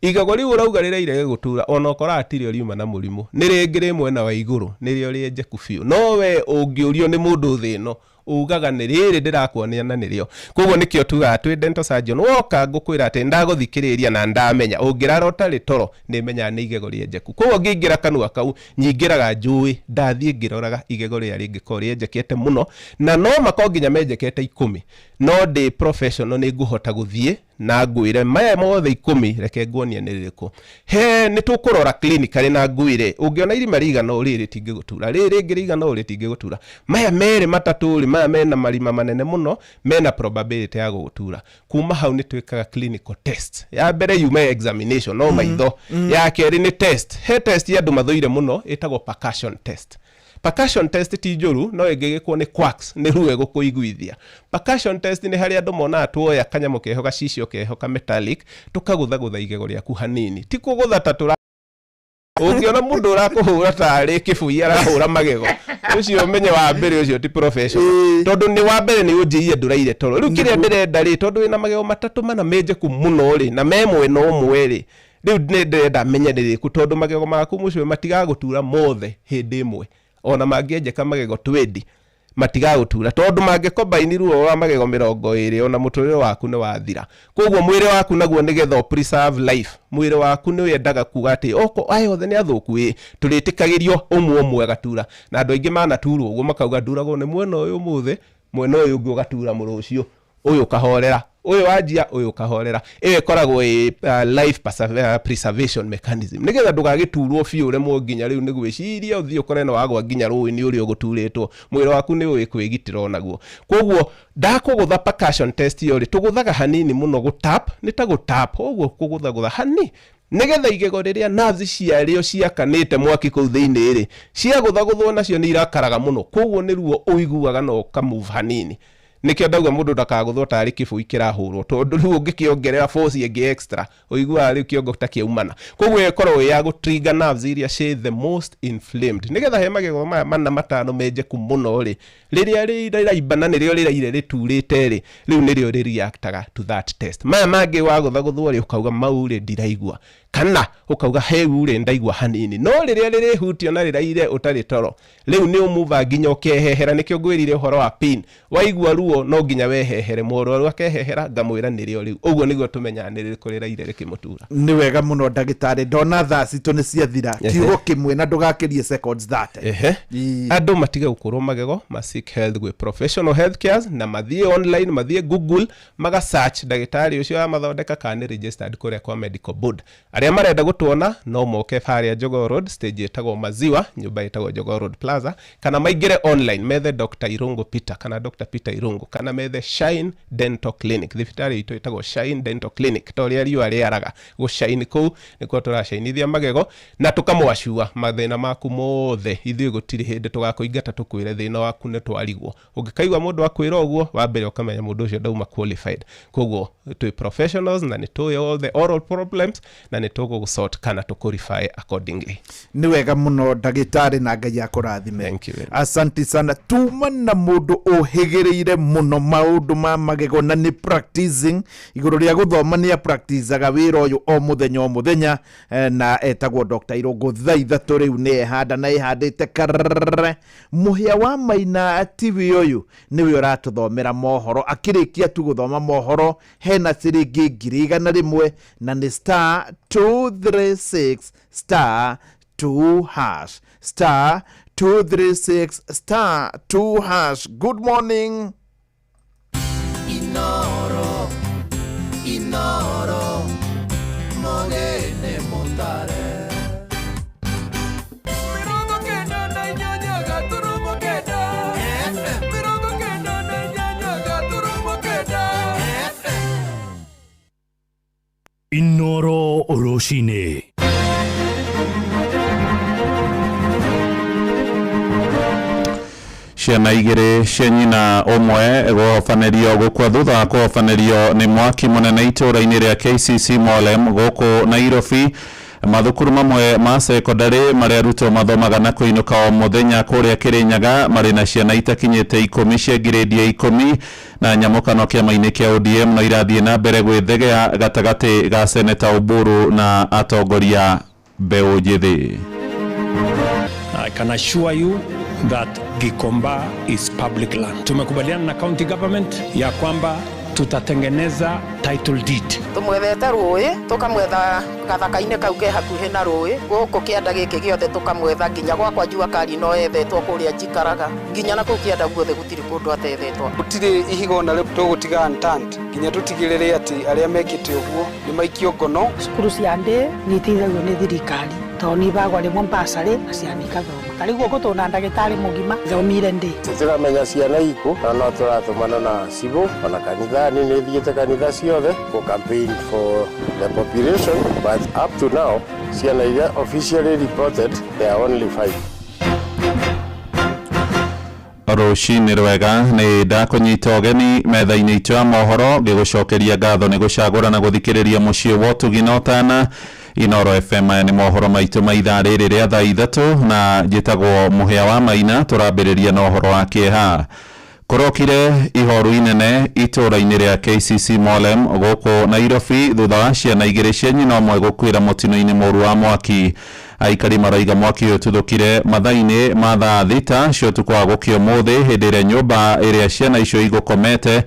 Igego rĩu ũrauga rĩraire gĩgũtura, ona ũkoraga tirĩo riuma na mũrimũ, nĩ rĩngĩ rĩ mwena wa igũrũ, nĩrĩo rĩenjeku biũ, no we ũngĩũrio nĩ mũndũ thĩ ĩno ugaga nĩ rĩrĩ ndĩrakuonia na nĩrĩo. Koguo nĩkĩo tugaga twĩ dental surgeon, woka ngũkwĩra atĩ ndagũthikĩrĩria na ndamenya ũngĩrara ũtarĩ toro, nĩ menyaga nĩ igego rĩenjeku. Koguo ngĩingĩra kanua kau nyingĩraga njũĩ, ndathiĩ ngĩroraga igego rĩrĩa rĩngĩkorwo rĩenjekete mũno, na no makorwo nginya menjekete 10, no ndĩ professional nĩ ngũhota gũthiĩ na ngwĩre maya mothe 10, reke nguonie nĩ rĩrĩkũ. He nĩ tũkũrora clinically na ngwĩre ũngĩona irima rĩigana ũũ, rĩrĩ rĩtingĩgũtura, rĩrĩ rĩngĩ rĩigana ũũ rĩtingĩgũtura, maya merĩ matatũ rĩ, maya mena marima manene mũno, mena probability ya gũgũtura. Kuma hau nĩ twĩkaga clinical test. Ya mbere yume examination no maitho, ya kerĩ nĩ test. He test ya andũ mathũire mũno ĩtagwo percussion test. Percussion test ti njũru, no ĩngĩgĩkwo nĩ quacks nĩ ruo ĩgũkũiguithia. Percussion test nĩ harĩa andũ monaga tuoya kanyamũ keho, gacicio keho ka metallic, tũkagũthagũtha igego rĩaku hanini, ti kũgũtha ta tũra ũngĩona mũndũ ũrakũhũra tarĩ kĩbui arahũra magego, ũcio ũmenye wa mbere ũcio ti professional, tondũ nĩ wa mbere nĩ ũnjĩire ndũraire toro. Rĩu kĩrĩa ndĩrenda rĩ, tondũ wĩna magego matatũ mana menjeku mũno rĩ, na me mwena ũmwe rĩ, rĩu nĩ ndĩrenda menye nĩ rĩrĩkũ, tondũ magego maku mũcũĩ matigagũtura mothe hĩndĩ ĩmwe. Ona mangĩenjeka magego 20 matigagũtura, tondũ mangĩkombaini ruo rwa magego 20, ona mũtũrĩre waku nĩ wathira. Koguo mwĩrĩ waku naguo, nĩgetha ũ preserve life, mwĩrĩ waku nĩ wendaga kuga atĩ oko aya othe nĩ athũku, ĩ tũrĩtĩkagĩrio ũmwe ũmwe agatura. Na andũ aingĩ manaturwo ũguo makauga nduragwo nĩ mwena ũyũ ũmũthĩ, mwena ũyũ ũngĩ ũgatura mũrũciũ, ũyũ ũkahorera. Ũyũ wanjia, ũyũ ũkahorera. Ĩyo ĩkoragwo ĩ life preservation mechanism, nĩgetha ndũgagĩturwo biũ ũremwo nginya rĩu nĩ gwĩciria, ũthiĩ ũkore nĩ wagwa nginya rũĩ nĩ ũrĩa ũgũturĩtwo. Mwĩrĩ waku nĩ ũĩ kwĩgitĩra onaguo. Koguo ndakũgũtha percussion test ĩyo rĩ, tũgũthaga hanini mũno, gũtap, nĩ ta gũtap ũguo, kũgũthagũtha hani, nĩgetha igego rĩrĩa nerves ciarĩo ciakanĩte mwaki kũu thĩinĩ rĩ, ciagũthagũthwo nacio nĩ irakaraga mũno. Koguo nĩ ruo ũiguaga na ũkamove hanini. Nĩkĩo ndauga mũndũ ndakagũthwo tarĩ kĩbũi kĩrahũrwo, tondũ rĩu ũngĩkĩongerera force ĩngĩ extra, ũiguaga rĩu kĩongo ta kĩaumana. Koguo ĩyo ĩkoragwo ĩ ya gũ-trigger nerves iria ciĩ the most inflamed, nĩgetha he magego maya mana matano menjeku mũno rĩ, rĩrĩa rĩraimba na nĩrĩo rĩraire rĩturĩte rĩ, rĩu nĩrĩo rĩreactaga to that test. Maya mangĩ wagũthagũthwo rĩ, ũkauga mau rĩ ndiraigua, kana ũkauga heu rĩ ndaigua hanini. No rĩrĩa rĩrĩhutio na rĩraire ũtarĩ toro, rĩu nĩ ũmuva nginya ũkehehera. Nĩkĩo ngwĩrire ũhoro wa pain. Waigua ruo no nginya wehehere. Mũrwaru akehehera, ngamwĩra nĩrĩo rĩu. Ũguo nĩguo tũmenyaga nĩ rĩrĩkũ rĩraire rĩkĩmũtura. Nĩ wega mũno, ndagĩtarĩ. Ndona thaa citũ nĩ ciathira. Kiugo kĩmwe na ndũgakĩrie seconds 30. Andũ matige gũkũrwo magego, ma seek health gwĩ professional health cares, na mathiĩ online, mathiĩ Google, maga search ndagĩtarĩ ũcio wamathondeka kana nĩ registered kũrĩa kwa medical board. Arĩa marenda gũtuona no moke harĩa Jogoo Road, stage ĩtagwo Maziwa, nyũmba ĩtagwo Jogoo Road Plaza, kana maingĩre online methe Dr. Irungu Peter kana Dr. Peter Irungu, kana methe Shine Dental Clinic. Thibitarĩ itũ ĩtagwo Shine Dental Clinic, ta ũrĩa riũa rĩaraga gũshine, kũu nĩkuo tũracainithia magego na tũkamwacua mathĩna maku mothe. Ithuĩ gũtirĩ hĩndĩ tũgakũingata tũkwĩre thĩna waku nĩ twarigwo. Ũngĩkaigua mũndũ akwĩra ũguo, wa mbere ũkamenya mũndũ ũcio ndauma qualified. Koguo twĩ professionals na nĩ tũĩ all the oral problems, na nĩ tũgũgũsort kana tũkũrefer accordingly. Nĩ wega mũno, ndagĩtarĩ, na Ngai akũrathime. Thank you very much. Asanti sana. Tuma na mũndũ ũhĩgĩrĩire mũno maũndũ ma magego, na nĩ practicing igũrũ rĩa gũthoma, nĩ apracticaga wĩra ũyũ o mũthenya o mũthenya, na etagwo Dr. Irũngũ. Thaa 3 rĩu nĩ ehanda na ĩhandĩte karere. Mũhĩa wa Maina TV ũyũ nĩwe ũratũthomera mohoro. Akĩrĩkia tu gũthoma mohoro, hena ciringi 100,000, na nĩ *236*2#, *236*2#. Good morning. Inoro, Inoro, Mogene Mutare. 98.9 FM. 98.9 FM. Inoro Rũcinĩ. Ciana igĩrĩ cia nyina ũmwe gũhobanĩrio gũkua thutha wa kũhobanĩrio nĩ mwaki mũnene itũũra-inĩ rĩa KCC Mowlem gũkũ Nairobi. Mathukuru mamwe ma cekondarĩ marĩa arutwo mathomaga na kũinũka o mũthenya kũrĩa Kĩrĩnyaga marĩ na ciana itakinyĩte 10 cia ngirĩndi ya 10. Na nyamũkano kĩama-inĩ kĩa ODM no irathiĩ na mbere gwĩthegea gatagatĩ ga Seneta Oburu na atongoria mbeũ njĩthĩ. I can assure you that Gikomba is public land. Tumekubaliana na county government ya kwamba tutatengeneza title deed. Tumwethete rũĩ, tũkamwetha gathaka-inĩ kau ke hakuhĩ na rũĩ gũkũ kĩanda gĩkĩ gĩothe, tũkamwetha nginya gwakwa jua kari no ethetwo kũrĩa njikaraga, nginya na kũu kĩanda guothe gũtirĩ kũndũ atethetwo. Gũtirĩ ihiga ona rĩmwe tũgũtiga unturned nginya tũtigĩrĩre atĩ arĩa mekĩte ũguo nĩ maikio ngono. Cukuru cia ndĩ nĩ iteithagio nĩ thirikari, tondũ nĩ ibagwa rĩmwe mbasarĩ na ciana ikathoma. Ta rĩu gũkũ tũna ndagĩtarĩ mũgima thomire ndĩ. Tũtiramenya ciana ikũ, na no tũratũmana na cibũ ona kanithani, nĩ thiĩte kanitha ciothe for campaign for the population, but up to now ciana iria officially reported, there are only five. Rũcinĩ rwega, nĩ ndakũnyita ũgeni metha-inĩ itũ ya mohoro, ngĩgũcokeria ngatho nĩ gũcagũra na gũthikĩrĩria mũciĩ wa ũtugi na ũtana, Inoro FM. Aya nĩ mohoro maitũ ma ithaa rĩrĩ rĩa thaa 3, na njĩtagwo Mũhĩa wa Maina. Tũrambĩrĩria na ũhoro wa kĩeha. Kũrokire ihoru inene itũũra-inĩ rĩa KCC Mowlem gũkũ Nairobi thutha wa ciana igĩrĩ cia nyina ũmwe gũkuĩra mũtino-inĩ mũru wa mwaki. Aikari maroiga mwaki ũyũ ũtuthũkire mathaa-inĩ ma thaa 6 cia ũtukũ wa gũkĩa ũmũthĩ, hĩndĩ ĩrĩa nyũmba ĩrĩa ciana icio igũkomete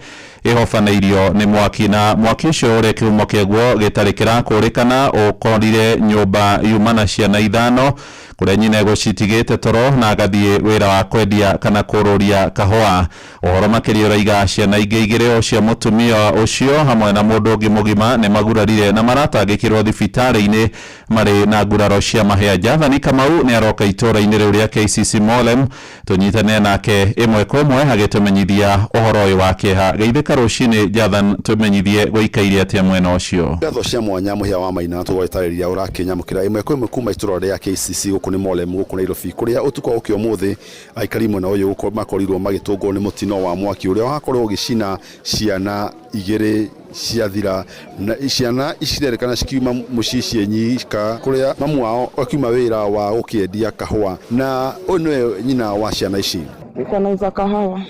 ĩhobanĩirio nĩ mwaki. Na mwaki ũcio ũrĩa kĩhumo kĩaguo gĩtarĩ kĩrakũrĩkana ũkorire nyũmba yuma na ciana 5 kũrĩa nyina egũcitigĩte toro na agathiĩ wĩra wa kwendia kana kũrũria kahũa. Ũhoro makĩria ũraiga ciana ingĩ 2 o cia mũtumia ũcio hamwe na mũndũ ũngĩ mũgima nĩ magurarire na maratangĩkĩrwo thibitarĩ-inĩ marĩ na nguraro cia mahĩa. Jathani Kamau nĩ aroka itũũra-inĩ rĩu rĩa KCC Molem, tũnyitane nake ĩmwe kwa ĩmwe agĩtũmenyithia ũhoro ũyũ wa kĩeha. Geithĩka rũcinĩ Jathan, tũmenyithie gũikaire atĩa mwena ũcio. Ngatho cia mwanya mũhĩa wa Maina tũgwetarĩria ũrakĩnyamũkĩra ĩmwe kwa ĩmwe kuma itũũra rĩa KCC gũkũ nĩ Molem gũkũ Nairobi, kũrĩa ũtukũ wa gũkĩa ũmũthĩ aikari mwena ũyũ makorirwo magĩtũngwo nĩ mũtino wa mwaki ũrĩa wakorwo ũgĩcina ciana 2 ciathira. Na ciana ici cirerekana cikiuma mũciĩ ciĩ nyika kũrĩa mamu wao akiuma wĩra wa gũkĩendia kahũa, na ũyũ nĩwe nyina wa ciana ici. Nilikuwa nauza kahawa,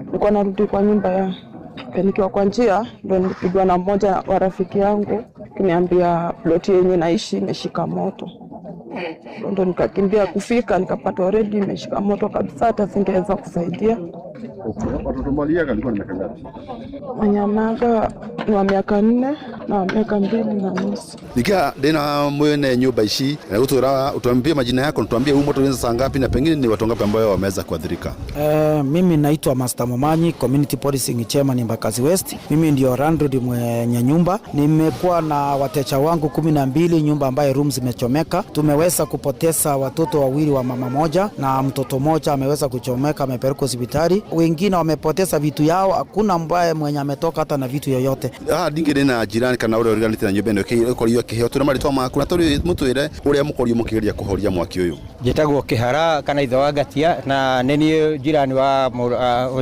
nilikuwa narudi kwa nyumba ya nikiwa kwa njia ndo nilipigwa na mmoja wa rafiki yangu kiniambia ploti yenye naishi imeshika moto. Ndo nikakimbia kufika nikapata already imeshika moto kabisa, hata singeweza kusaidia. Watoto maliaga alikuwa na miaka ngapi? Manyamaga ni wa miaka 4 na wa miaka 2.5. Nikia ndina mwene nyumba ici na gutwira utuambie majina yako, tuambie huu moto ulianza saa ngapi na pengine ni watu ngapi ambao wameweza kuathirika. Mimi naitwa Master Momanyi, Community Policing Chairman Embakasi West. Mimi ndio landlord mwenye nyumba. Nimekuwa na wateja wangu 12 nyumba ambaye rooms zimechomeka. Tumeweza kupoteza watoto 2 wa mama moja na mtoto mmoja ameweza kuchomeka, amepelekwa hospitali. Wengine wamepoteza vitu yao, hakuna ambaye mwenye ametoka hata na vitu yoyote. Ndingĩ na jirani kana ũrĩa ũriganĩte na nyũmba ĩno ĩkorirwo ĩkĩhĩa tũrĩ marĩtwa maku na tũrĩ mũtwĩre ũrĩa mũkorirwo mũkĩgeria kũhoria mwaki ũyũ. Njĩtagwo Kĩhara kana ithe wa Ngatia na nĩ niĩ jirani wa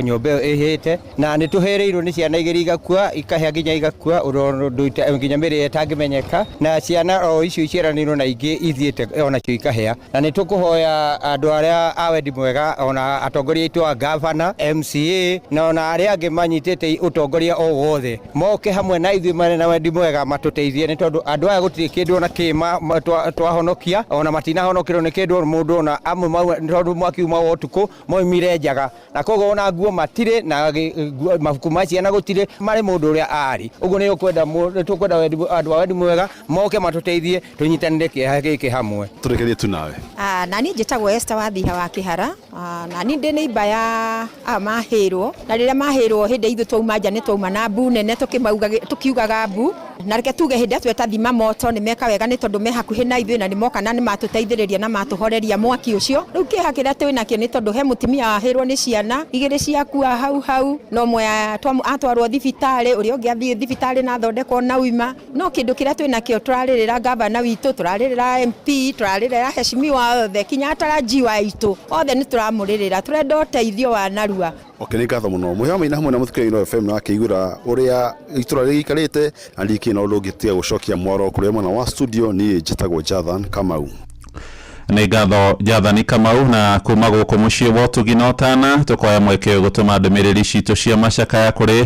nyũmba ĩyo ĩhĩte, na nĩ tũhĩrĩirwo nĩ ciana 2 igakua, ikahĩa nginya igakua ũndũ nginya mĩrĩ ĩtangĩmenyeka, na ciana o icio iciaranĩirwo na ingĩ ithiĩte onacio ikahĩa. Na nĩ tũkũhoya andũ arĩa a wendi mwega ona atongoria aitũ a gavana, MCA na ona arĩa angĩ manyitĩte ũtongoria o wothe moke hamwe na ithuĩ marĩ na wendi mwega matũteithie, nĩ tondũ andũ aya gũtirĩ kĩndũ ona kĩ twahonokia, ona matinahonokĩrwo nĩ kĩndũ mũndũ ona amwe tondũ mwaki uma wa ũtukũ moimire njaga, na koguo ona nguo matirĩ na mabuku ma ciana gũtirĩ, marĩ mũndũ ũrĩa arĩ. Ũguo nĩ tũkwenda andũ a wendi mwega moke matũteithie tũnyitanĩre kĩeha gĩkĩ hamwe. Tũrekerie tu nawe. Na niĩ njĩtagwo Esther Wathiha wa Kĩhara, na niĩ ndĩ neighbor ya aya mahĩrwo, na rĩrĩa mahĩrwo hĩndĩ ithuĩ twauma nja nĩ twauma na mbu nene tũkiugaga mbu, na reke tuge hĩndĩ ĩrĩa tweta thima moto nĩ meka wega nĩ tondũ me hakuhĩ na ithuĩ na nĩ moka na nĩ matũteithĩrĩria na matũhoreria mwaki ũcio. Rĩu kĩeha kĩrĩa twĩ nakĩo nĩ tondũ he mũtumia wahĩrwo nĩ ciana 2 ciakua hau hau, na ũmwe atwarwo thibitarĩ, ũrĩa ũngĩ athiĩ thibitarĩ na athondekwo na uima. No kĩndũ kĩrĩa twĩ nakĩo tũrarĩrĩra gavana witũ, tũrarĩrĩra MP, tũrarĩrĩra heshimiwa othe, kinya atarajiwa aitũ othe nĩ tũramũrĩrĩra, tũrenda ũteithio wa narua. Okay, nĩ ngatho mũno mũhĩa wa Maina hamwe na mũthikĩrĩria Inooro FM na akĩiguĩra ũrĩa itũra rĩikarĩte, na ndikĩ na ũndũ ũngĩ tiga gũcokia mwaro kũrĩa mwena wa studio. Niĩ njĩtagwo Jathan Kamau. Nĩ ngatho Jathani Kamau. Na kuma gũkũ mũciĩ wa ũtugi na ũtana tũkoya mweke gũtũma ndũmĩrĩri citũ cia macakaya kũrĩ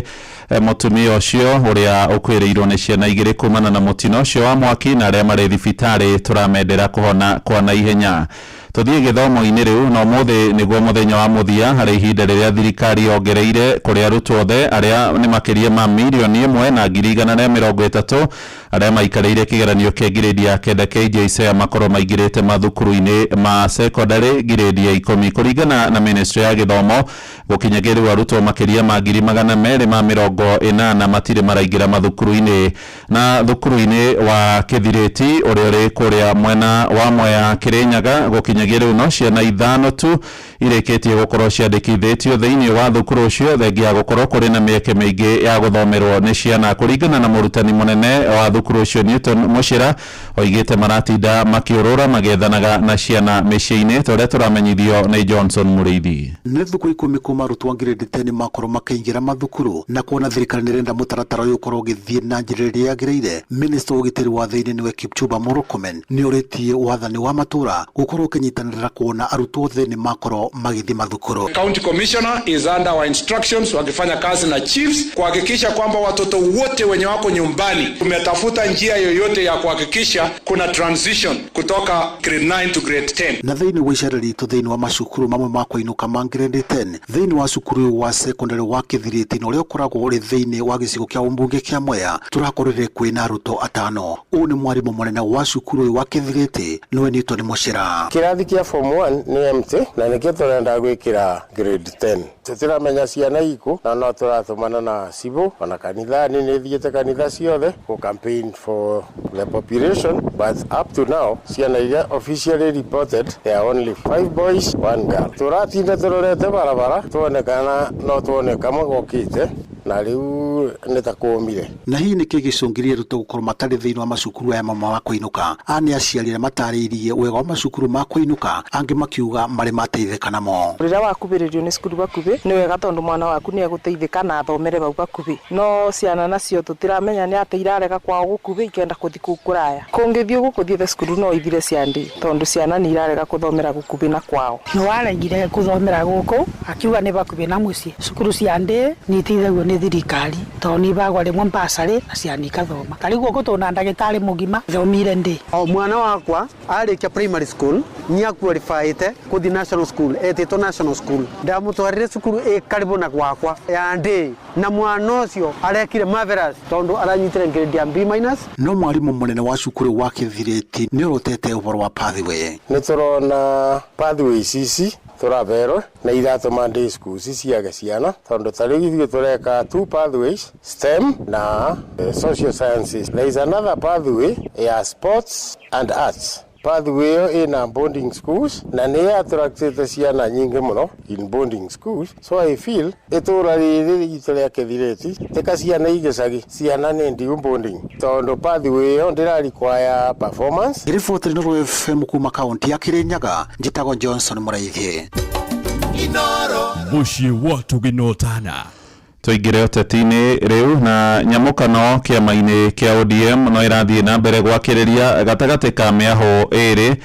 mũtumia ũcio ũrĩa ũkuĩrĩirwo nĩ ciana 2 kumana na mũtino ũcio wa mwaki, na arĩa marĩ thibitarĩ tũramendera kũhona kwa naihenya. Tũthiĩ gĩthomo-inĩ rĩu, na ũmũthĩ nĩguo mũthenya wa mũthia harĩ ihinda rĩrĩa thirikari yongereire kũrĩ arutwo othe arĩa nĩ makĩria ma 1,130,000 arĩa maikarĩire kĩgeranio kĩa ngirĩndi ya 9 KJSEA makorwo maingĩrĩte mathukuru-inĩ ma secondary ngirĩndi ya 10. Kũringana na ministry ya gĩthomo, gũkinyagia rĩu arutwo makĩria ma 280,000 matirĩ maraingĩra mathukuru-inĩ. Na thukuru-inĩ wa Kĩthirĩti ũrĩa ũrĩ kũrĩa mwena wa Mwea Kĩrĩnyaga, gũkinyagia rĩu no ciana 5 tu irĩkĩtie gũkorwo ciandĩkithĩtio thĩinĩ wa thukuru ũcio, thengia ya gũkorwo kũrĩ na mĩeke mĩingĩ ya gũthomerwo nĩ ciana. Kũringana na mũrutani mũnene wa thukuru ũcio Newton Mũcĩra, oigĩte maratinda makĩũrũra magĩethanaga na ciana mĩciĩ-inĩ, ta ũrĩa tũramenyithio nĩ Johnson Mũrĩithi. Nĩ thukũ 10 kuma arutwo a ngirĩndi 10 makorwo makĩingĩra mathukuru, na kuona thirikari nĩ ĩrenda mũtaratara ũyũ ũkorwo ũgĩthiĩ na njĩra ĩrĩa yagĩrĩire. Minista wa ũgitĩri wa thĩinĩ nĩwe Kipchumba Murkomen nĩ ũrĩtie wathani wa matũra gũkorwo ũkĩnyitanĩra kuona arutwo othe nĩ makorwo magĩthiĩ mathukuru. County Commissioner is under our instructions, wakifanya kazi na chiefs kuhakikisha kwamba watoto wote wenye wako nyumbani tumetafuta Tutatafuta njia yoyote ya kuhakikisha kuna transition kutoka grade 9 to grade 10. Na thĩinĩ wa icera ritũ thĩinĩ wa macukuru mamwe ma kũinũka ma grade 10 thĩinĩ wa cukuru wa secondary wa Kĩthirĩti na ũrĩa ũkoragwo ũrĩ thĩinĩ wa gĩcigo kĩa ũmbunge kĩa Mwea tũrakorire kwĩna arutwo atano. Ũyũ nĩ mwarimũ mũnene wa cukuru ũyũ wa Kĩthirĩti nĩwe Newton Mũcĩra. Kĩrathi kĩa form 1 nĩ empty na nĩkĩo tũrenda gwĩkĩra grade 10. Tũtiramenya ciana ikũ na no tũratũmana na cibũ ona kanithani nĩ thiĩte kanitha ciothe gũ campaign for the population, but up to now ciana iria officially reported there are only 5 boys, 1 girl. Tũratinda tũrorete barabara tuone kana no tuone kamwe gokĩte na rĩu nĩ ta kũmire. Na hihi nĩkĩ gĩcũngĩrĩria arutwo gũkorwo matarĩ thĩinĩ wa macukuru aya mamwe ma kũinũka? Aya nĩ aciari arĩa matarĩirie wega wa macukuru ma kũinũka, angĩ makiuga marĩ mateithĩka namo. Rĩrĩa wakubĩrĩrio nĩ cukuru bakubĩ nĩ wega tondũ mwana waku nĩ egũteithĩka na athomere bau bakubĩ, no ciana nacio tũtiramenya nĩ atĩ irarega kwao gũkubĩ ikenda kũthi kũu kũraya. Kũngĩthiĩ ũguo kũthiĩte cukuru no ithire cia ndĩ tondũ ciana nĩ irarega kũthomera gũkubĩ na kwao. Nĩ waregire kũthomera gũkũ akiuga nĩ bakubĩ na mũciĩ. Cukuru cia ndĩ nĩ iteithagio nĩ thirikari tondũ nĩ ibagwa rĩmwe mbasarĩ na ciana ikathoma. Ta rĩu gũkũ tũna ndagĩtarĩ mũgima thomire ndĩ. O mwana wakwa arĩkia primary school nĩ aqualifyĩte kũthiĩ national school, etĩtwo national school. Ndamũtwarire cukuru ĩ karibu na gwakwa ya ndĩ, na mwana ũcio arekire marvelous tondũ aranyitire grade ya B minus. No mwarimũ mũnene wa cukuru wa Kĩthirĩti nĩ orotete ũhoro wa pathway. Nĩ tũrona pathways ici tũraberwo na iratũma day schools ciage ciana tondũ ta rĩu ithuĩ tũreka 2 pathways, STEM na social sciences. There is another pathway ya sports and arts. Pathway ĩyo ĩna boarding schools na nĩ attractĩte ciana nyingĩ mũno in boarding schools, so I feel itũra rĩrĩ ritũ rĩa Kĩthirĩti tika ciana igĩcagi ciana nĩ ndiu boarding tondũ pathway ĩyo ndĩra require performance. Riboti Inooro FM kuma kaunti ya Kirinyaga, njĩtagwo Johnson Mũraithi. Mũciĩ wa tũgĩnotana. Tũingĩre ũteti-inĩ rĩu na nyamũkano kĩama-inĩ kĩa ODM no ĩrathiĩ na mbere gwakĩrĩria gatagatĩ ka mĩahũ ĩrĩ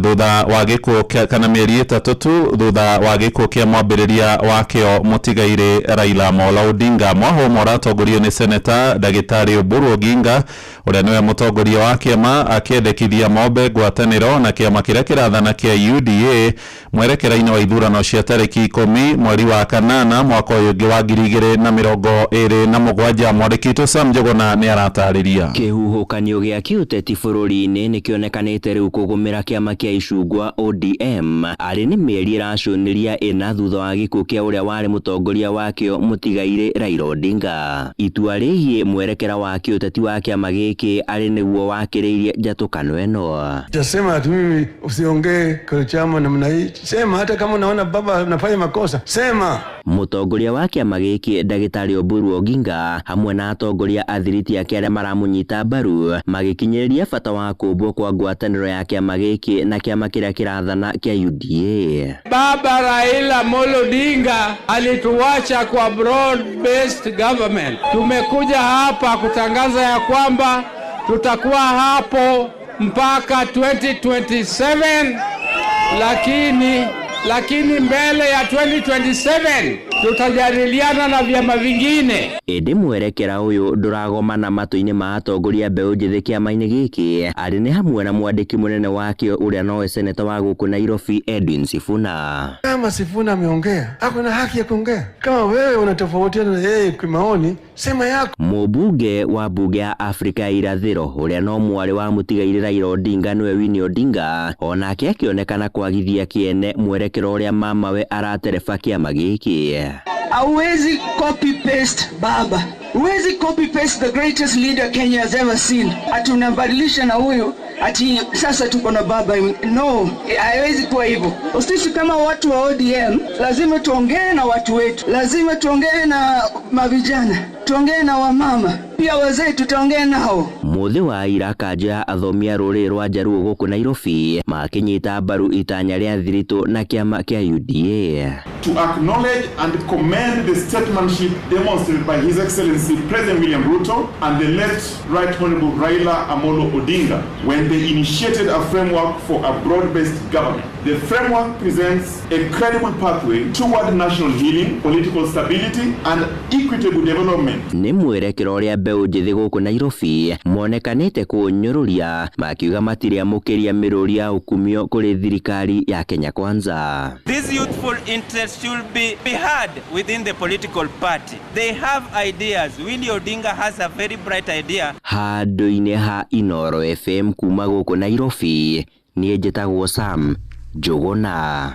thutha wa gĩkuũ kana mĩeri 3 tu thutha wa gĩkuũ kĩa mwambĩrĩria wakĩo mũtigairĩ Raila Amolo Odinga. Mwahũ ũmwe ũratongorio nĩ seneta ndagĩtarĩ Oburu Oginga ũrĩa nĩwe mũtongoria wa kĩama akĩendekithia mombe ngwatanĩro na kĩama kĩrĩa kĩrathana kĩa UDA mwerekera-inĩ wa ithurano cia tarĩki 10 mweri wa 8 mwaka ũyũ ũngĩ wa 2027. Mwandĩki witũ Sam Njuguna nĩ aratarĩria. Kĩhuhũkanio gĩa kĩũteti bũrũri-inĩ nĩkĩonekanĩte rĩu kũgũmĩra kĩama kĩa icungwa ODM arĩ nĩ mĩeri ĩracũnĩria ĩna thutha wa gĩkuũ kĩa ũrĩa warĩ mũtongoria wakĩo mũtigairĩ Raila Odinga. Itua rĩgiĩ mwerekera wa kĩũteti wa kĩama gĩkĩ arĩ nĩguo wakĩrĩirie njatũkano ĩno. Tasema ati mimi usiongee kwa chama namna hii, sema hata kama unaona baba anafanya makosa, sema. Mũtongoria wa kĩama gĩkĩ ndagĩtarĩ Oburu Oginga hamwe na atongoria a thiriti ake arĩa maramũnyita mbaru magĩkinyĩrĩria bata wa kũmbwo kwa ngwatanĩro ya kĩama gĩkĩ na kĩama kĩrĩa kĩrathana kĩa UDA. Baba Raila Amolo Odinga alituacha kwa broad based government. Tumekuja hapa kutangaza ya kwamba tutakuwa hapo mpaka 2027, lakini mbele ya 2027 tutajadiliana na vyama vingine. Ĩndĩ mwerekera ũyũ ndũragomana matũ-inĩ ma atongoria mbeũ njĩthĩ kĩama-inĩ gĩkĩ arĩ nĩ hamwe na mwandĩki mũnene wakĩo ũrĩa nowe seneta wa gũkũ Nairobi Edwin Sifuna. Kama Sifuna ameongea, ako na haki ya kuongea. Kama wewe unatofautiana na yeye kimaoni, sema yako. Mũmbunge wa mbunge ya Afrika ya Irathĩro ũrĩa no mwarĩ wa mũtigairĩ Raila Odinga nĩwe Winnie Odinga onake akĩonekana kwagithia kĩene mwerekera ũrĩa mamawe aratereba kĩama gĩkĩ. Hauwezi copy paste baba. Huwezi copy paste the greatest leader Kenya has ever seen. Ati unabadilisha na huyu ati sasa tuko na baba. No, haiwezi kuwa hivyo. Sisi kama watu wa ODM lazima tuongee na watu wetu. Lazima tuongee na mavijana, tuongee na wamama, pia wazee tutaongea nao. Mũthĩ wa ira kanjũ ya athomi a rũrĩrĩ rwa Njaruo gũkũ Nairobi makĩnyita mbaru itanya rĩa thiritũ na kĩama kĩa UDA. To acknowledge and commend the statesmanship demonstrated by His Excellency President William Ruto and the late Right Honorable Raila Amolo Odinga when they initiated a framework for a broad-based government. The framework presents a credible pathway toward national healing, political stability, and equitable development. Nĩ mwerekera ũrĩa mbeũ njĩthĩ gũkũ Nairobi monekanĩte kũũnyũrũria makiuga matirĩamũkĩria mĩrũri ya ũkumio kũrĩ thirikari ya Kenya Kwanza. This youthful interest should be heard within the political party. They have ideas. Willie Odinga has a very bright idea. Handũ-inĩ ha Inoro FM kuma gũkũ Nairobi, niĩ njĩtagwo Sam Njũgũna.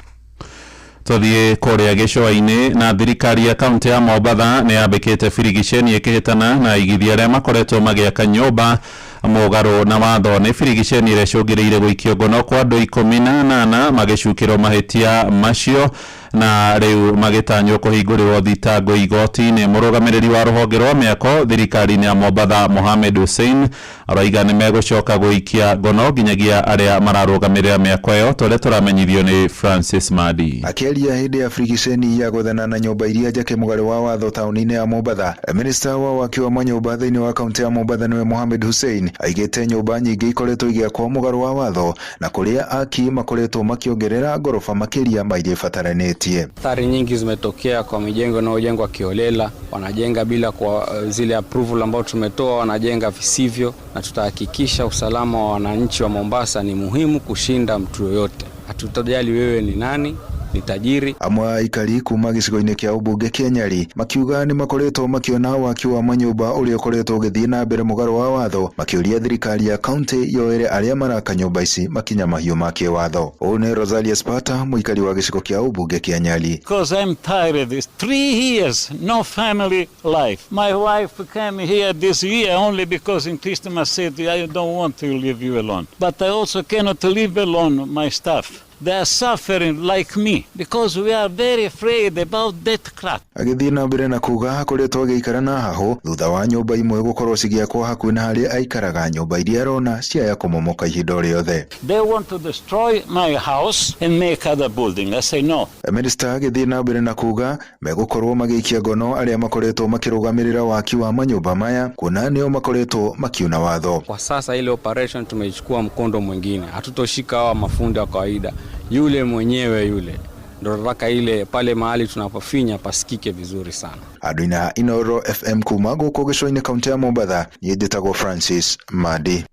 Tuthiĩ kũrĩa gĩcũa-inĩ na thirikari ya kaunti ya Mombatha nĩ yambĩkĩte birigiceni ĩkĩhĩtana na aigithia arĩa makoretwo magĩaka nyũmba mũgarũ na watho. Nĩ birigiceni ĩrĩa ĩcũngĩrĩire gũikio ngono kwa andũ 18 magĩcukĩrwo mahĩtia macio na rĩu magĩtanywo kũhingũrĩrwo thitango igoti-inĩ. Mũrũgamĩrĩri wa rũhonge rwa mĩako thirikari-inĩ ya Mombatha Mohamed Hussein araiga nĩ megũcoka gũikia ngono nginyagia arĩa mararũgamĩrĩra mĩako ĩyo, ta ũrĩa tũramenyithio nĩ Francis Madi. Akĩaria hĩndĩ ya birigiceni ya gwethana na nyũmba iria njake mũgarũ wa watho taũni-inĩ ya Mombatha, minista wa waki wa manyũmba thĩinĩ wa kaunti ya Mombatha nĩwe Mohamed Hussein aigĩte nyũmba nyingĩ ikoretwo igĩakwo mũgarũ wa watho na kũrĩa aki makoretwo makĩongerera ngoroba makĩria ma iria ibataranĩtie. Athari nyingi zimetokea kwa mijengo inayojengwa kiholela, wanajenga bila kwa zile approval ambao tumetoa, wanajenga visivyo, na tutahakikisha usalama wa wananchi wa Mombasa ni muhimu kushinda mtu yoyote. Hatutajali wewe ni nani, ni tajiri. Amwe a aikari kuma gĩcigo-inĩ kĩa ũmbunge kĩa Nyali makiuga nĩ makoretwo makiona waki wa manyũmba ũrĩa ũkoretwo ũgĩthiĩ na mbere mũgarũ wa watho, makĩũria thirikari ya kaunti yoere arĩa maraka nyũmba ici makinya mahiũ ma kĩwatho. Ũũ nĩ Rosalia Spata, mũikari wa gĩcigo kĩa ũmbunge kĩa Nyali. Because I'm tired. It's 3 years, no family life. My wife came here this year only because in Christmas said, I don't want to leave you alone. But I also cannot leave alone my staff. They are suffering like me because we are very afraid about that crack. Agĩthiĩ na mbere na kuga akoretwo agĩikara na hahũ thutha wa nyũmba imwe gũkorwo cigĩakwo hakuhĩ na harĩa aikaraga, nyũmba iria arona ciaya kũmomoka ihinda o rĩothe. They want to destroy my house and make other building. I say no. Minista agĩthiĩ na mbere na kuga megũkorwo magĩikia ngono arĩa makoretwo makĩrũgamĩrĩra waki wa manyũmba maya kuona nĩo makoretwo makiuna watho. Kwa sasa ile operation tumeichukua mkondo mwingine, hatutoshika hawa mafundi wa kawaida, yule mwenyewe yule ndo nataka ile pale mahali tunapofinya pasikike vizuri sana. Andũ-inĩ a Inoro FM kuma gũkũ gĩcũa-inĩ kaunti ya Mombatha, niĩ njĩtagwo Francis Madi.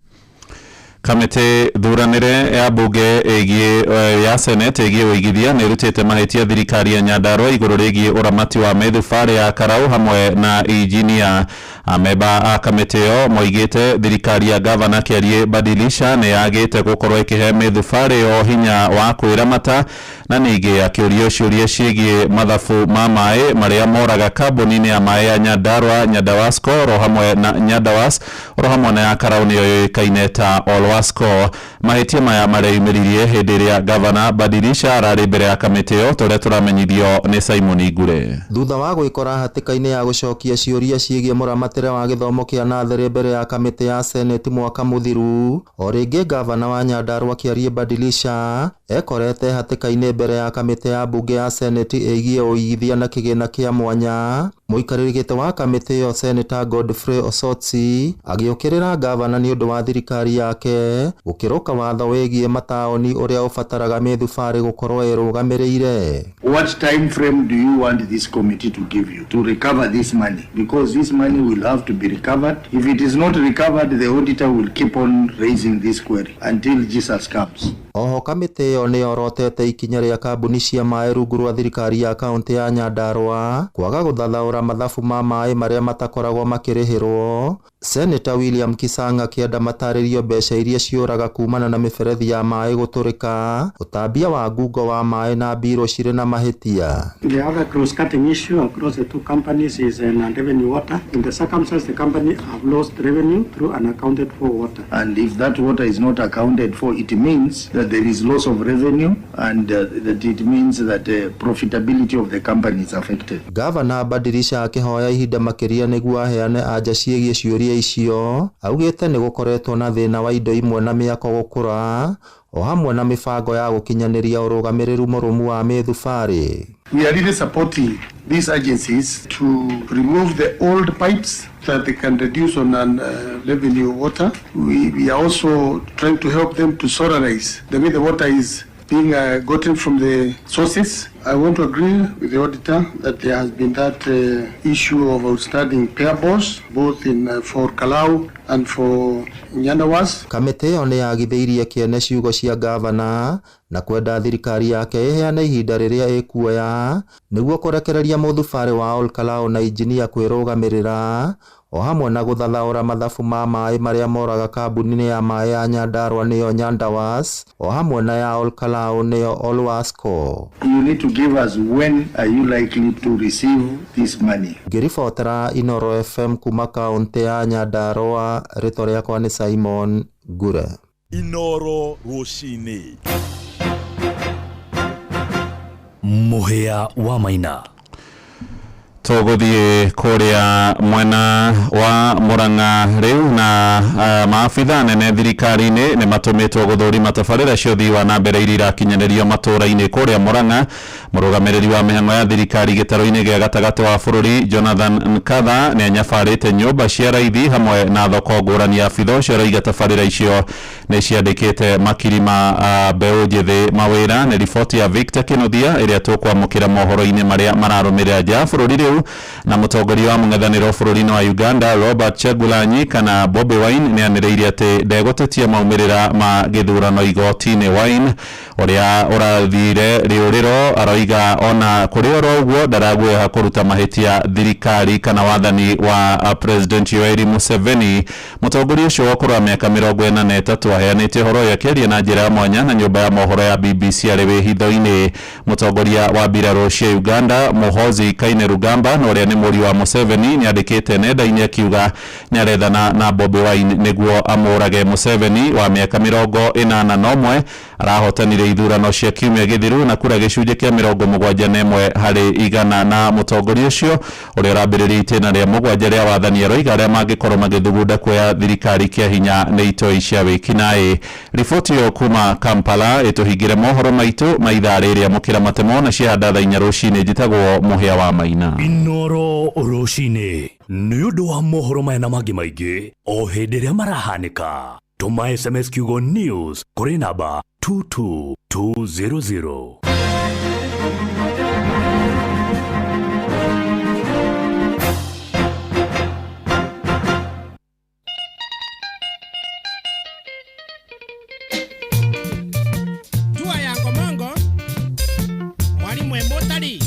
Kamĩtĩ thuranĩre ya mbunge ĩgiĩ ya Senate ĩgiĩ ũigithia nĩ ĩrutĩte mahĩtia thirikari ya Nyandarua igũrũ rĩgiĩ ũramati wa mĩthubarĩ ya Karau hamwe na injinia. Amemba a kamĩtĩ ĩyo moigĩte thirikari ya gavana Kĩarie Badilisha nĩ yagĩte gũkorwo ĩkĩhe mĩthubarĩ ĩyo hinya wa kwĩramata, na ningĩ akĩũrio ciũria ciĩgiĩ mathabu ma maĩ marĩa moraga kambuni-inĩ ya maĩ ya Nyandarua Nyandawasco oro hamwe na Nyandawas oro hamwe na ya Karau nĩyo yũĩkaine ta Olwasco. Mahĩtia maya mareyumĩririe hĩndĩ ĩrĩa gavana Badilisha ararĩ mbere ya kamĩtĩ ĩyo, ta ũrĩa tũramenyithio nĩ Simon Ngure. Thutha wa gwĩkora hatĩka-inĩ ya gũcokia ciũria ciĩgiĩ mũramatĩre wa gĩthomo kĩa natharĩ mbere ya kamĩtĩ ya Senate mwaka mũthiru, o rĩngĩ gavana wa Nyandarua Kĩarie Badilisha ekorete hatĩka-inĩ mbere ya kamĩtĩ ya mbunge ya Senate ĩgiĩ ũigithia na kĩgĩna kĩa mwanya. Mũikarĩri gĩtĩ wa kamĩtĩ ĩyo Senator Godfrey Osotsi agĩũkĩrĩra gavana nĩ ũndũ wa thirikari yake gũkĩrũka watho wĩgiĩ mataũni ũrĩa ũbataraga mĩthubarĩ gũkorwo ĩrũgamĩrĩire. What time frame do you want this committee to give you to recover this money? Because this money will have to be recovered. If it is not recovered, the auditor will keep on raising this query until Jesus comes. Oho kamĩtĩ ĩyo nĩ yorotete ikinya rĩa kambuni cia maĩ rungu rwa thirikari ya kaunti ya Nyandarua kwaga gũthathaũra mathabu ma maĩ marĩa matakoragwo makĩrĩhĩrwo. Senator William Kisanga akĩenda matarĩrio mbeca iria ciũraga kumana na mĩberethi ya maĩ gũtũrĩka, ũtambia wa ngungo wa maĩ na mbirũ cirĩ na mahĩtia. The other cross-cutting issue across the two companies is non-revenue water. In the circumstance, the company have lost revenue through unaccounted for water. And if that water is not accounted for, it means that there is loss of revenue and that it means that the profitability of the company is affected. Gavana Badilisha akĩhoya ihinda makĩria nĩguo aheane anja ciĩgiĩ ciũria icio, augĩte nĩ gũkoretwo na thĩna wa indo imwe na mĩako gũkũra o hamwe na mĩbango ya gũkinyanĩria ũrũgamĩrĩru mũrũmu wa mĩthubarĩ. We are really supporting these agencies to remove the old pipes that they can reduce on an revenue water. We are also trying to help them to solarize the way the water is being gotten from the sources. I want to agree with the auditor that there has been that issue of outstanding payables, both in for Kalau and for Nyandawas. Kamĩtĩ ĩyo nĩ yagithĩirie kĩene ciugo cia ngavana na kwenda thirikari yake ĩheane ihinda rĩrĩa ĩkuoya nĩguo kũrekereria mũthubarĩ wa Ol Kalou na injinia kwĩrũgamĩrĩra o hamwe na gũthathaũra mathabu ma maĩ marĩa moraga kambuni-inĩ ya maĩ ya Nyandarua nĩyo Nyandawas o hamwe na ya Ol Kalou nĩyo Olwasco. You need to give us when are you likely to receive this money. Ngĩribotera Inoro FM kuma kaũntĩ ya Nyandarua, rĩtwa rĩakwa nĩ Simon Ngure. Inoro rũcinĩ. Mũhĩa wa Maina. Tũgũthiĩ kũrĩa mwena wa Murang'a rĩu na maabitha anene thirikari-inĩ nĩ matũmĩtwo gũthũrima tabarĩra cia ũthii wa na mbere iria irakinyanĩrio matũũra-inĩ kũrĩa Murang'a. Mũrũgamĩrĩri wa mĩhang'o ya thirikari gĩtarũ-inĩ gĩa gatagatĩ wa bũrũri Jonathan Nkatha nĩ anyabarĩte nyũmba cia raithi hamwe na thoko ngũrani. Abitha ũcio arauga tabarĩra icio nĩ ciandĩkĩte makiri ma mbeũ njĩthĩ mawĩra. Nĩ riboti ya Victor Kinuthia ĩrĩa tũkwamũkĩra mohoro-inĩ marĩa mararũmĩrĩra nja ya bũrũri rĩu. Na mũtongoria wa mũng'ethanĩro bũrũri-inĩ wa Uganda Robert Kyagulanyi kana Bobi Wine nĩ anĩrĩire atĩ ndegũtetia maumĩrĩra ma gĩthurano igoti-inĩ. Wine ũrĩa ũrathire rĩũrĩro aroiga ona kũrĩ oro ũguo ndaraguoyoha kũruta mahĩtia thirikari kana wathani wa President Yoweri Museveni. Mũtongoria ũcio wa ũkũrũ wa mĩaka 43 aheanĩte ũhoro ũyũ akĩaria na njĩra ya mwanya na nyũmba ya mohoro ya BBC arĩ wĩhitho-inĩ. Mũtongoria wa mbirarũ cia Uganda Muhoozi Kainerugaba na ũrĩa nĩ mũriũ wa Museveni nĩ andĩkĩte nenda-inĩ akiuga nĩ arethana na Bobi Wine nĩguo amũrage. Museveni wa mĩaka 81 arahotanire ithurano cia kiumia gĩthiru na kura gĩcunjĩ kĩa 71 harĩ igana. Na mũtongoria ũcio ũrĩa ũrambĩrĩria itĩna rĩa 7 rĩa wathani aroiga arĩa mangĩkorwo magĩthugunda kuoya thirikari kĩa hinya nĩ itoi cia wĩkinaĩ. Riboti ĩyo kuma Kampala ĩtũhingĩre mohoro maitũ ma ithaa rĩrĩa mũkĩra matemo na ciahanda thaa 4 rũcinĩ. Njĩtagwo Mũhĩa wa Maina. Inoro rũcinĩ nĩ ũndũ wa mohoro maya na mangĩ maingĩ o hĩndĩ ĩrĩa marahanĩka. Tũma SMS kiugo news kũrĩ namba 22200. Jua ya Ngomongo, mwalimu Emotari.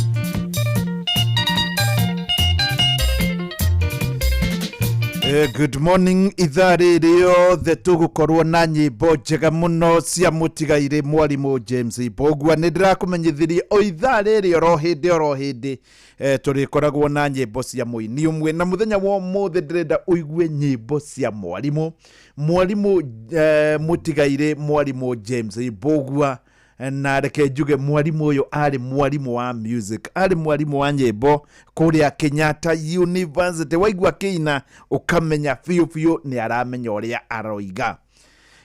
Good morning ithaa rĩrĩ yothe tũgũkorwo na nyĩmbo njega mũno cia mũtigairĩ mwarimũ James Mbũgua. Nĩ ndĩrakũmenyithirie o ithaa rĩrĩ oro hĩndĩ tũrĩkoragwo na nyĩmbo cia mũini ũmwe, na mũthenya wa ũmũthĩ ndĩrenda ũigue nyĩmbo cia mwarimũ mũtigairĩ mwarimũ James Mbũgua. Na reke njuge mwarimũ ũyũ arĩ mwarimũ wa music, arĩ mwarimũ wa nyĩmbo kũrĩa Kenyatta University. Waigua kĩina ũkamenya biũ biũ nĩ aramenya ũrĩa aroiga.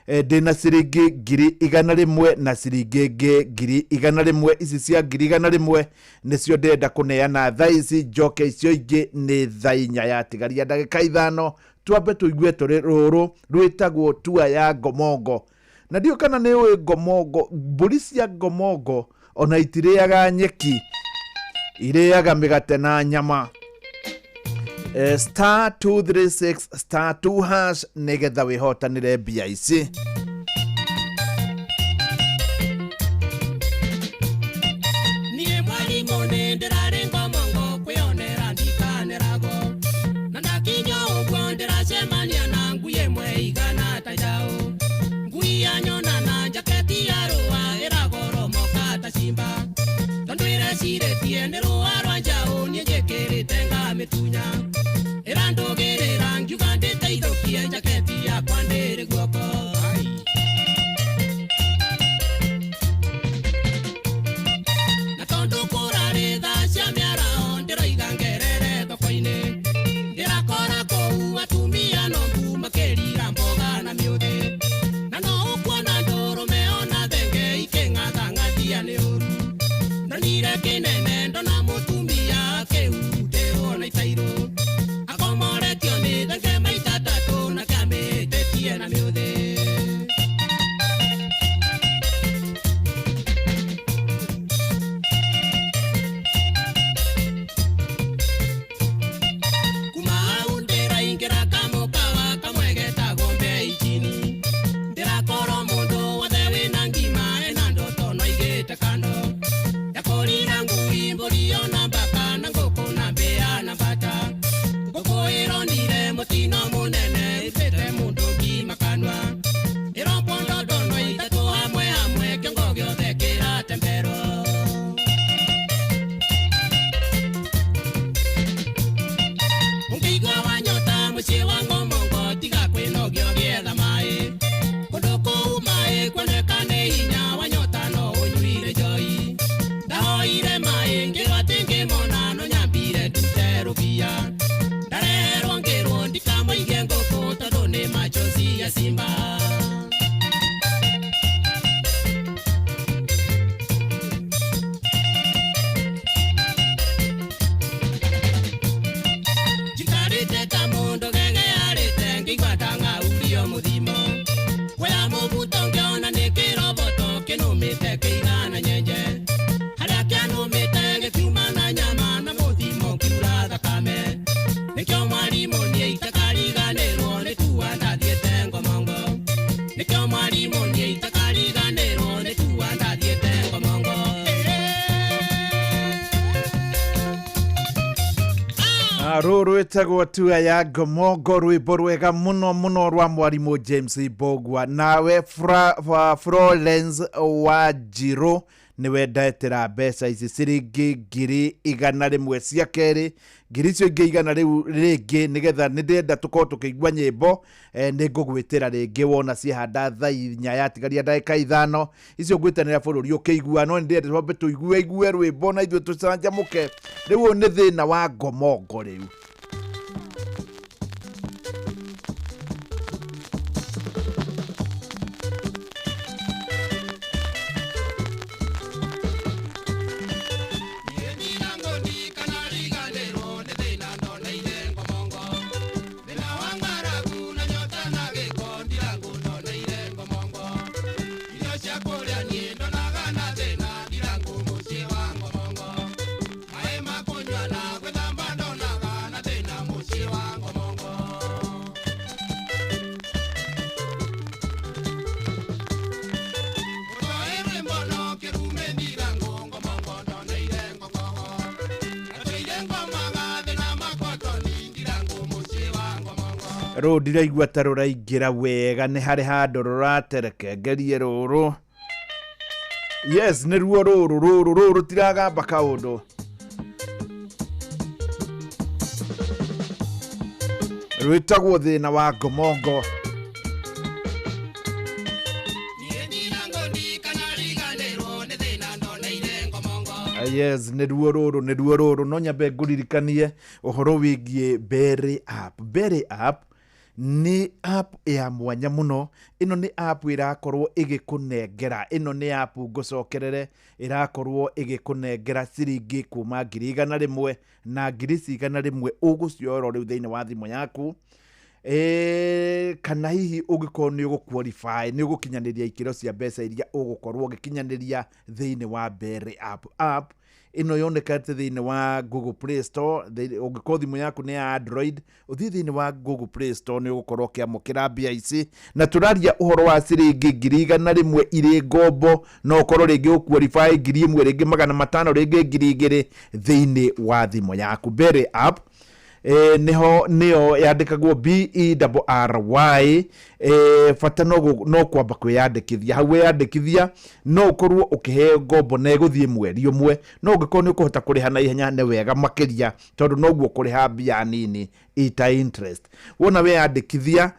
Ndĩna ciringi 100,000 na ciringi ĩngĩ 100,000. Ici cia 100,000 nĩcio ndĩrenda kũneana thaa ici, njoke icio ingĩ nĩ thaa 4 yatigaria ndagĩka 5. Twambe tũigue tũrĩ rũrũ rwĩtagwo Tua ya Ngomongo. Na ndiũ kana nĩ ũĩ Ngomongo, mbũri cia Ngomongo ona itirĩaga nyeki, irĩaga mĩgate na nyama. Star 236 star 2 hash nĩgetha wĩhotanĩre mbia ici. Niĩ mwarimũ nĩ ndĩrarĩ Ngomongo kwĩonera ndikanĩragwo, na ndakinya ũguo ndĩracemania na ngui ĩmwe igana ta njaũ. Ngui yanyona na njaketi ya rũa ĩragoromoka ta cimba, tondũ ĩrecirĩtie nĩ rũa rwa njaũ niĩ njĩkĩrĩte ngamĩtunya. Ĩrandũgĩrĩra ngiuga ndĩteithũkie njaketi yakwa ndĩrĩ guoko. Mũtino mũnene rutĩte mũndũ ngima kanua. Ĩropondo ndono ithatũ hamwe hamwe kĩongo gĩothe kĩratemberwo. Ũngĩigua wanyota mũciĩ wa ngomongo tiga kwĩnogia ũgĩetha maĩ. Kũndũ kũu maĩ kuoneka nĩ hinya wanyota no ũnyuire njoi. Ndahoire maĩ ngĩrwo atĩ ngĩmona no nyambire ndute rũbia. Ndareherwo ngĩrwo ndikamoige ngũkũ tondũ nĩ machozi ya simba. Njikarĩte ta mũndũ gegearĩte ngĩigua ndang'aurio mũthimo. Kuoya mũbuto ngĩona nĩ kĩroboto kĩnũmĩte kĩigana nyenje. Harĩa kĩanũmĩte gĩkiuma na nyama na mũthimo ngiura thakame. Nĩkĩo mwarimũ niĩ itakariganĩrwo nĩ tua ndathiĩte ngomongo. Nĩkĩo mwarimũ niĩ itakariganĩrwo nĩ tua ndathiĩte ngomongo. Rũrũ rwĩtagwo tua ya ngomongo, rwĩmbo rwega mũno mũno rwa mwarimũ James Mbũgua. Nawe Florence Wanjirũ nĩwe ndetĩra mbeca ici ciringi 100,000 cia kerĩ, ngiri icio ingĩ igana rĩu rĩngĩ, nĩgetha nĩ ndĩrenda tũkorwo tũkĩigua nyĩmbo. Nĩ ngũgwĩtĩra rĩngĩ wona ciahanda thaa 4 yatigaria ndagĩka 5 icio ngwĩtanĩra bũrũri ũkĩigua, no nĩ ndĩrenda twambe tũigue igue rwĩmbo na ithuĩ tũcanjamũke. Rĩu ũyũ nĩ thĩna wa ngomongo rĩu. Rũũ ndiraigua ta rũraingĩra wega, nĩ harĩ handũ rũratereke, ngerie rũrũ. Yes, nĩ ruo rũrũ rũrũ rũrũ rũtiragamba kaũndũ. Rwĩtagwo thĩna wa ngomongo. Yes, nĩ ruo rũrũ, nĩ ruo rũrũ. No nyambe ngũririkanie ũhoro wĩgiĩ Berry App. Berry App nĩ app ya mwanya mũno. Ĩno nĩ app ĩrakorwo ĩgĩkũnengera, ĩno nĩ app ngũcokerere, ĩrakorwo ĩgĩkũnengera ciringi kuma 100,000 na ngiri ici 100 ũgũcioerwo rĩu thĩinĩ wa thimũ yaku. Kana hihi ũngĩkorwo nĩ ũgũ-qualify, nĩ ũgũkinyanĩria ikĩro cia mbeca iria ũgũkorwo ũgĩkinyanĩria thĩinĩ wa Berry App. App ĩno yonekete thĩinĩ wa Google Play Store. Ũngĩkorwo thimũ yaku nĩ ya Android, ũthiĩ thĩinĩ wa Google Play Store nĩ ũgũkorwo ũkĩamũkĩra mbia ici. Na tũraria ũhoro wa ciringi 100,000 irĩ ngombo, no ũkorwo rĩngĩ ũqualify 1,000, rĩngĩ 500, rĩngĩ 2,000 thĩinĩ wa thimũ yaku. Berry App niho nĩyo yandĩkagwo BERRY. Bata no kwamba kwĩyandĩkithia. Hau weyandĩkithia no ũkorwo ũkĩheo ngombo na ĩgũthiĩ mweri ũmwe, no ũngĩkorwo nĩ ũkũhota kũrĩha na ihenya nĩ wega makĩria, tondũ noguo kũrĩha mbia nini ita interest. Wona weyandĩkithia,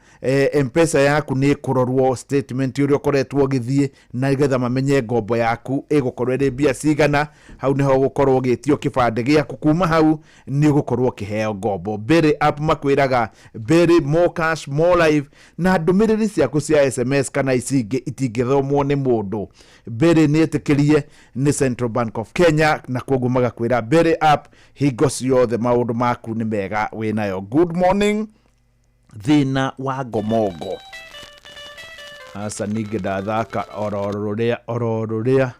M-Pesa yaku nĩ ĩkũrorwo statement ũrĩa ũkoretwo ũgĩthiĩ, na nĩgetha mamenye ngombo yaku ĩgũkorwo ĩrĩ mbia cigana. Hau nĩho ũgũkorwo ũgĩtio kĩbandĩ gĩaku, kuma hau nĩ ũgũkorwo ũkĩheo ngombo. Berry App makwĩraga Berry more cash more life, na ndũmĩrĩri ciaku cia SMS kana ici ingĩ itingĩthomwo nĩ mũndũ. Berry nĩ ĩtĩkĩrie nĩ Central Bank of Kenya, na koguo magakwĩra Berry App hingo ciothe maũndũ maku nĩ mega wĩnayo. Good morning. Thĩna wa ngomongo. Aca ningĩ ndathaka oro rũrĩa, oro rũrĩa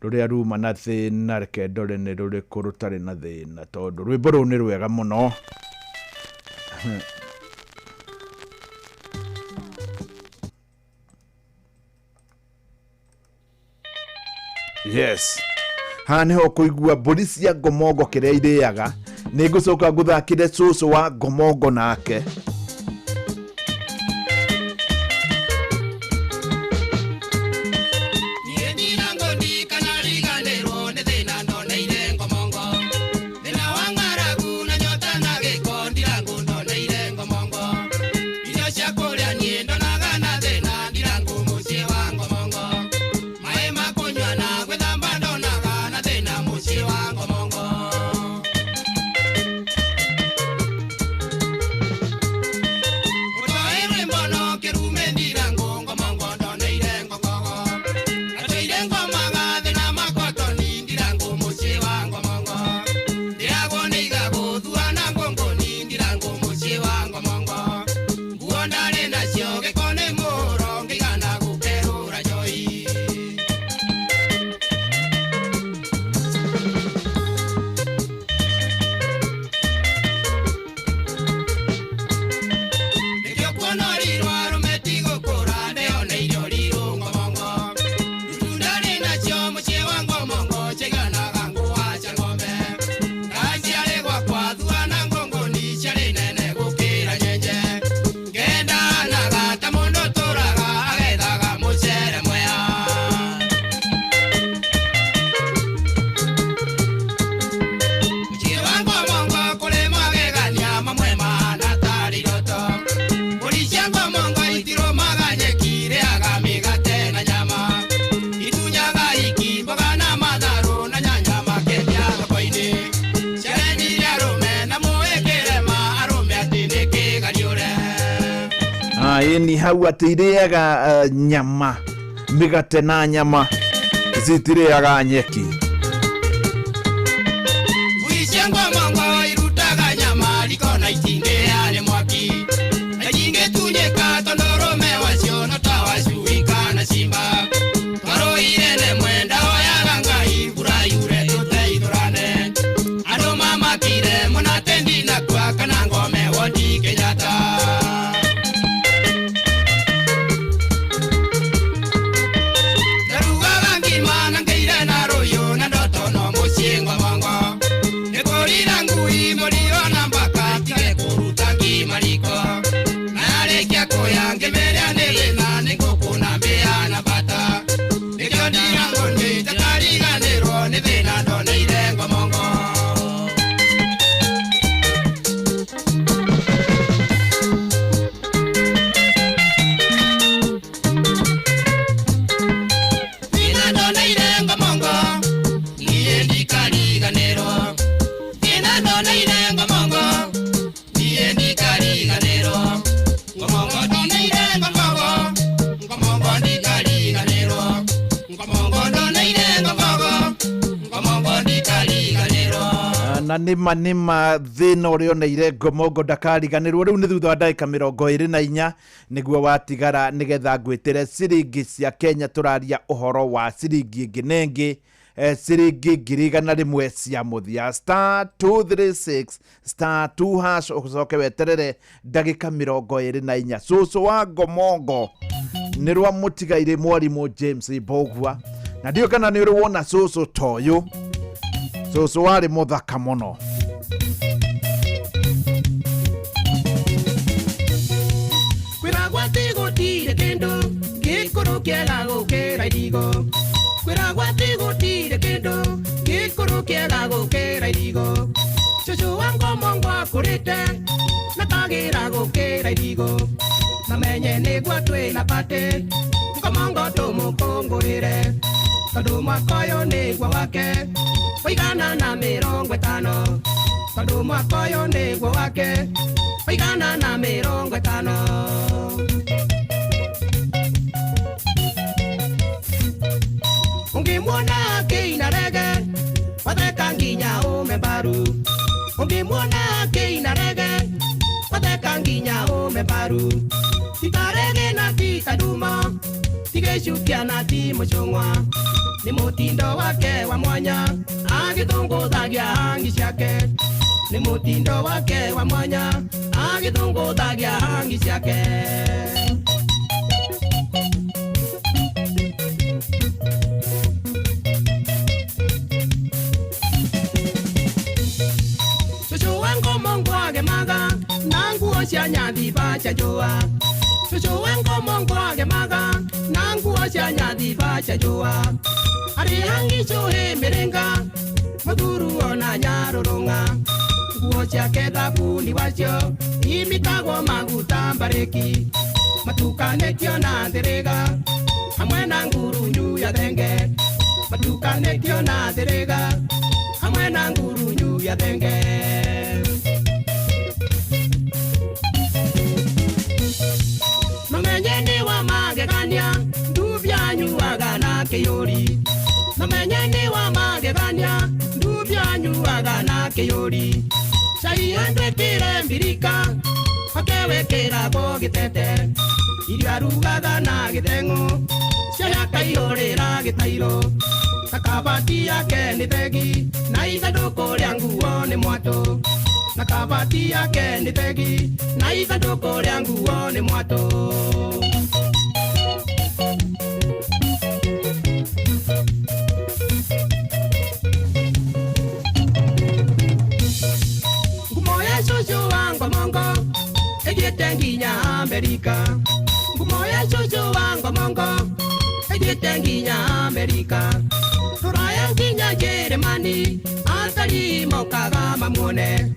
rũrĩa ruma na thĩna, reke ndore nĩ rũrĩkũ rũtarĩ na thĩna, tondũ rwĩmbo rũu nĩ rwega mũno. Yes, haha nĩho ũkũigua mbũri cia ngomongo kĩrĩa irĩaga. Nĩ ngũcoka ngũthakĩre cũcũ wa ngomongo nake. Niĩ ndirango ndikanariganĩrwo nĩ thĩna ndoneire ngomongo. Thĩna wa ng'aragu na nyota na gĩko ndirango ndoneire ngomongo. Irio cia kũrĩa niĩ ndonaga na thĩna ndirango mũciĩ wa ngomongo. Maĩ ma kũnyua na gwĩthamba ndonaga na thĩna mũciĩ wa ngomongo. Gũtoe rwĩmbo no kĩrume ndirango ngomongo ndoneire ngogogo. Atũire ngomaga thĩna makotoni ndirango mũciĩ wa ngomongo. Ndĩragwo nĩ igagũ thua na ngũngũni ndirango mũciĩ wa ngomongo. Nguo ndarĩ nacio gĩko nĩ mũhũro ngĩigana gũkerũra njoi. Nĩkĩo kuona ũrirũ arũme ti gũkũra ndeoneire ũrirũ ngomongo. Itunda rĩ nacio mũciĩ wa ngomongo ciaiganaga ngũa cia ng'ombe. Ndaa ciarĩ gwakwa thua na ngũngũni ciarĩ nene gũkĩra nyenje. Ngendanaga ta mũndũ ũtũraga agethaga mũcere mwea. Mũciĩ wa ngomongo kũrĩ magegania mamwe mahana tarĩ iroto. Mbũri cia ngomongo itirũmaga nyeki irĩaga mĩgate na nyama. Itunyaga iki mboga na matharũ na nyanya makendia thoko-inĩ. Ciarenirie arũme na mũĩkĩrema arũme atĩ nĩ kĩgariũre. Ĩni hau atĩ irĩaga nyama, mĩgate na nyama, citirĩaga nyeki. Ngui cia ngomongo irutaga nyama riko na itingĩarĩ mwaki. Na ingĩtunyĩka tondũ ũrũme wacio no ta wa cui kana cimba. Twarũire nemwe ndahoyaga Ngai mbura yure tũteithũrane. Andũ mamakire mũno atĩ ndinakua kana ngome wondi Kenyatta. Ndarugaga ngima na ngeire na rũyũ na ndoto no mũciĩ ngomongo. Nĩngũrira ngui mũriro na mbaka tige kũruta ngima riko. Na yarĩkia kũya ngĩmĩrĩa nĩ thĩna nĩngũkũna mbĩa na bata. Nĩkĩo ndirango niĩ itakariganĩrwo nĩ thĩna ndoneire ngomongo. Thĩna ndoneire ngomongo niĩ ndikariganĩrwo. Thĩna ndoneire ngomongo niĩ ndikariganĩrwo. Ngomongo ndoneire ngomongo, ngomongo ndikariganĩrwo. Ngomongo ndoneire ngomongo, ngomongo ndikariganĩrwo. Na nĩma nĩma thĩna ũrĩa oneire ngomongo ndakariganĩrwo. Rĩu nĩ thutha wa ndagĩka 24 nĩguo watigara nĩgetha ngwĩtĩre ciringi cia Kenya. Tũraria ũhoro wa ciringi ĩngĩ na ĩngĩ, ciringi 100,000 cia mũthia, star 236 star 2 hash, ũcoke weterere ndagĩka 24. Cũcũ wa ngomongo nĩ rwa mũtigairĩ mwarimũ James Mbũgua, na ndiũ kana nĩ ũrĩ wona cũcũ ta ũyũ. Cũcũ warĩ mũthaka mũno. Kwĩragwo atĩ gũtirĩ kĩndũ gĩkũrũ kĩega gũkĩra irigo. Kwĩragwo atĩ gũtirĩ kĩndũ gĩkũrũ kĩega gũkĩra irigo. Cũcũ wa ngomongo akũrĩte na kagĩra gũkĩra irigo. Mamenye nĩguo twĩna batĩ ngomongo tũmũkũngũĩre. Tondũ mwaka ũyũ nĩguo wake waigana na 50. Tondũ mwaka ũyũ nĩguo wake waigana na 50. Ũngĩmuona akĩina rege watheka nginya ũme mbaru. Ũngĩmuona akĩina rege watheka nginya ũme mbaru. Ti ta rege na ti ta nduma, ti gĩcukia na ti mũcũng'wa. Nĩ mũtindo wake wa mwanya agĩthũngũthagia hangi ciake. Nĩ mũtindo wake wa mwanya agĩthũngũthagia hangi ciake. Cũcũ cia nyathiba cia njũa. Cũcũ wa ngomongo agemaga na nguo cia nyathiba cia njũa. Arĩ hangicũhĩ mĩrĩnga mũthuru ona nyarũrũng'a. Nguo ciake thabuni wacio imitagwo maguta mbarĩki. Matukanĩtio na thĩrĩga hamwe na ngurunyu ya thenge. Matukanĩtio na thĩrĩga hamwe na ngurunyu ya thenge. Mamenye nĩ wa magegania ndubia nyuaga na kĩyũri. Mamenye nĩ wa magegania ndubia nyuaga na kĩyũri. Cai andwĩkĩre mbirika akewĩkĩragwo gĩtete. Irio arugaga na gĩtheng'ũ ciaya kaihũrĩra gĩtairũ. Na kabati yake nĩ thegi na ithandũkũ rĩa nguo nĩ mwatũ. Na kabati yake nĩ thegi na ithandũkũ rĩa nguo nĩ mwatũ. Ngumo ya cũcũ wa ngomongo ĩthiĩte nginya Amerika. Ngumo ya cũcũ wa ngomongo ĩthiĩte nginya Amerika. Rũraya nginya Jeremani atalii mokaga mamuone.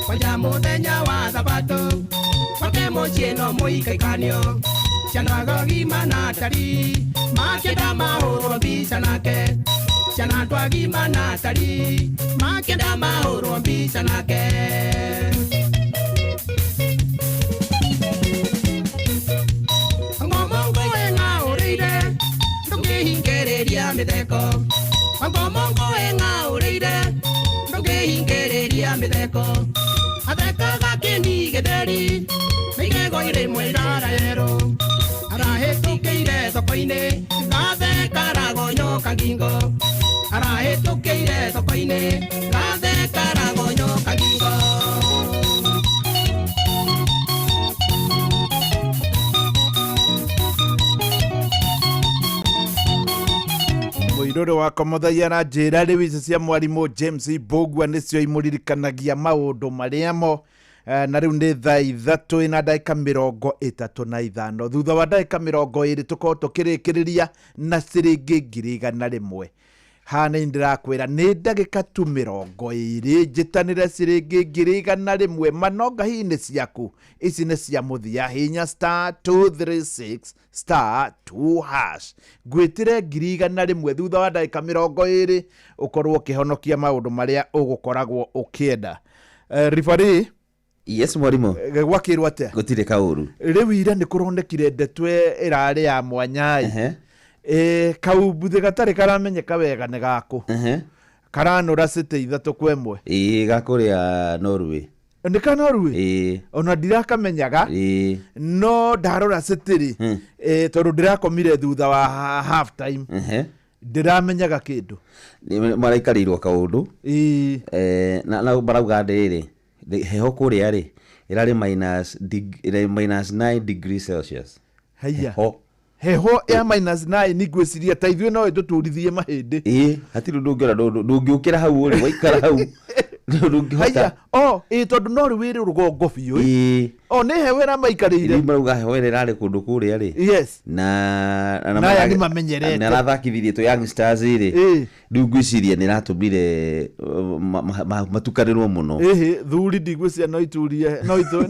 Kwanja mũthenya wa thabatũ gwake mũciĩ no mũikaikanio. Ciana gagima na atalii makĩenda mahũrwo mbica nake. Ciana andũ agima na atalii makĩenda mahũrwo mbica nake. Ngomongo ĩng'aũrĩire ndũngĩhingĩrĩria mĩtheko. Ngomongo ĩng'aũrĩire ndũngĩhingĩrĩria mĩtheko. Athekaga kĩni gĩtheri na igego rĩmwe irara yerũ. Arahĩtũkĩire thoko-inĩ gatheka aragonyoka ngingo. Arahĩtũkĩire thoko-inĩ gatheka aragonyoka ngingo. Mũirũrĩ wakwa mũthai aranjĩra rĩu ici cia mwarimũ James Mbũgua nĩcio imũririkanagia maũndũ marĩa mo. Na rĩu nĩ thaa 3 na ndagĩka 35. Thutha wa ndagĩka 20 tũkorwo tũkĩrĩkĩrĩria na ciringi 100,000. Haha nĩ ndĩrakwĩra nĩ ndagĩka tu 20 njĩtanĩre ciringi 100,000 manonga hihi nĩ ciaku. Ici nĩ cia mũthia. Hinya star 236 star 2 hash. Ngwĩtĩre 100,000 thutha wa ndagĩka 20 ũkorwo ũkĩhonokia maũndũ marĩa ũgũkoragwo ũkĩenda. Referee. Yes mwarimu. Gwakĩrwo atĩa? Gũtirĩ kaũru. Rĩu ira nĩ kũronekire ndeto ĩrarĩ ya mwanya. Kaumbuthĩ gatarĩ karamenyeka wega nĩ gakũ. Karanũra city 3 kwa 1. Ĩĩ gakũrĩa Norway. Nĩ ka Norway? Ĩĩ. Ona ndirakamenyaga. Ĩĩ. No ndarora city rĩ, tondũ ndĩrakomire thutha wa half time. Ndĩramenyaga kĩndũ. Maraikarĩirwo kaũndũ. Ĩĩ. Na marauga atĩrĩrĩ, heho kũrĩa rĩ ĩrarĩ minus 9 degrees Celsius. Haiya. Heho. Heho ya minus 9 nĩ ngwĩciria ta ithuĩ no ĩtũturithie mahĩndĩ. Ĩĩ, hatirĩ ũndũ ũngĩona, ndũngĩũkĩra hau ũrĩ, waikara hau. Ndũngĩhota. Haiya, o, ĩĩ, tondũ no rĩu wĩrĩ rũgongo biũ. Ĩĩ. O, nĩ heho ĩramaikarĩire. Rĩu marauga heho ĩrĩa ĩrarĩ kũndũ kũrĩa rĩ. Yes. Na Na aya nĩ mamenyerete. Na arathakithirie tũ Young Stars rĩ. Ĩĩ. Rĩu ngwĩciria nĩ ĩratũmire matukanĩrwo mũno. Ĩhĩ, thuri ndigwĩciria no iturie, no itu.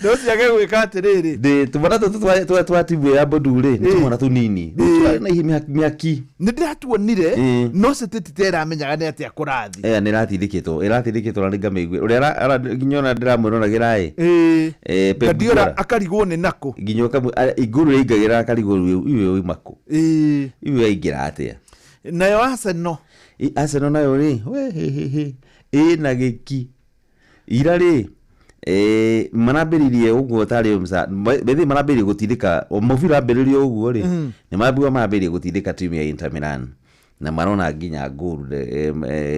No ciage gwĩka atĩrĩrĩ. Ndĩ, tũmwana tũtũ twa timu ya Bodu rĩ, nĩ tũmwana tũnini. Ĩĩ. Tũrarĩ na mĩaki. Nĩ ndĩratuonire, Ĩĩ. no City titeramenyaga nĩ atĩa kũrathiĩ. Ĩya nĩ ĩratindĩkĩtwo, ĩratindĩkĩtwo na nĩngamĩigua. Ũrĩa nginya ona ndĩramwĩroragĩra ĩ. Ĩĩ. Pep Guardiola Guardiola. akarigwo nĩ nakũ. Nginya igũrũ rĩaingagĩra akarigwo iwe wauma kũ. Ĩĩ. Iwe waingĩra atĩa. Nayo Arsenal. Arsenal nayo rĩ, we, he, he, he. Ĩna gĩki. Ira rĩ, marambĩrĩirie ũguo tarĩ bethe marambĩrĩirie gũtindĩka, o mũbira wambĩrĩirie ũguo rĩ, nĩ mambua marambĩrĩirie gũtindĩka timu ya Inter Milan. Na marona nginya ngũru,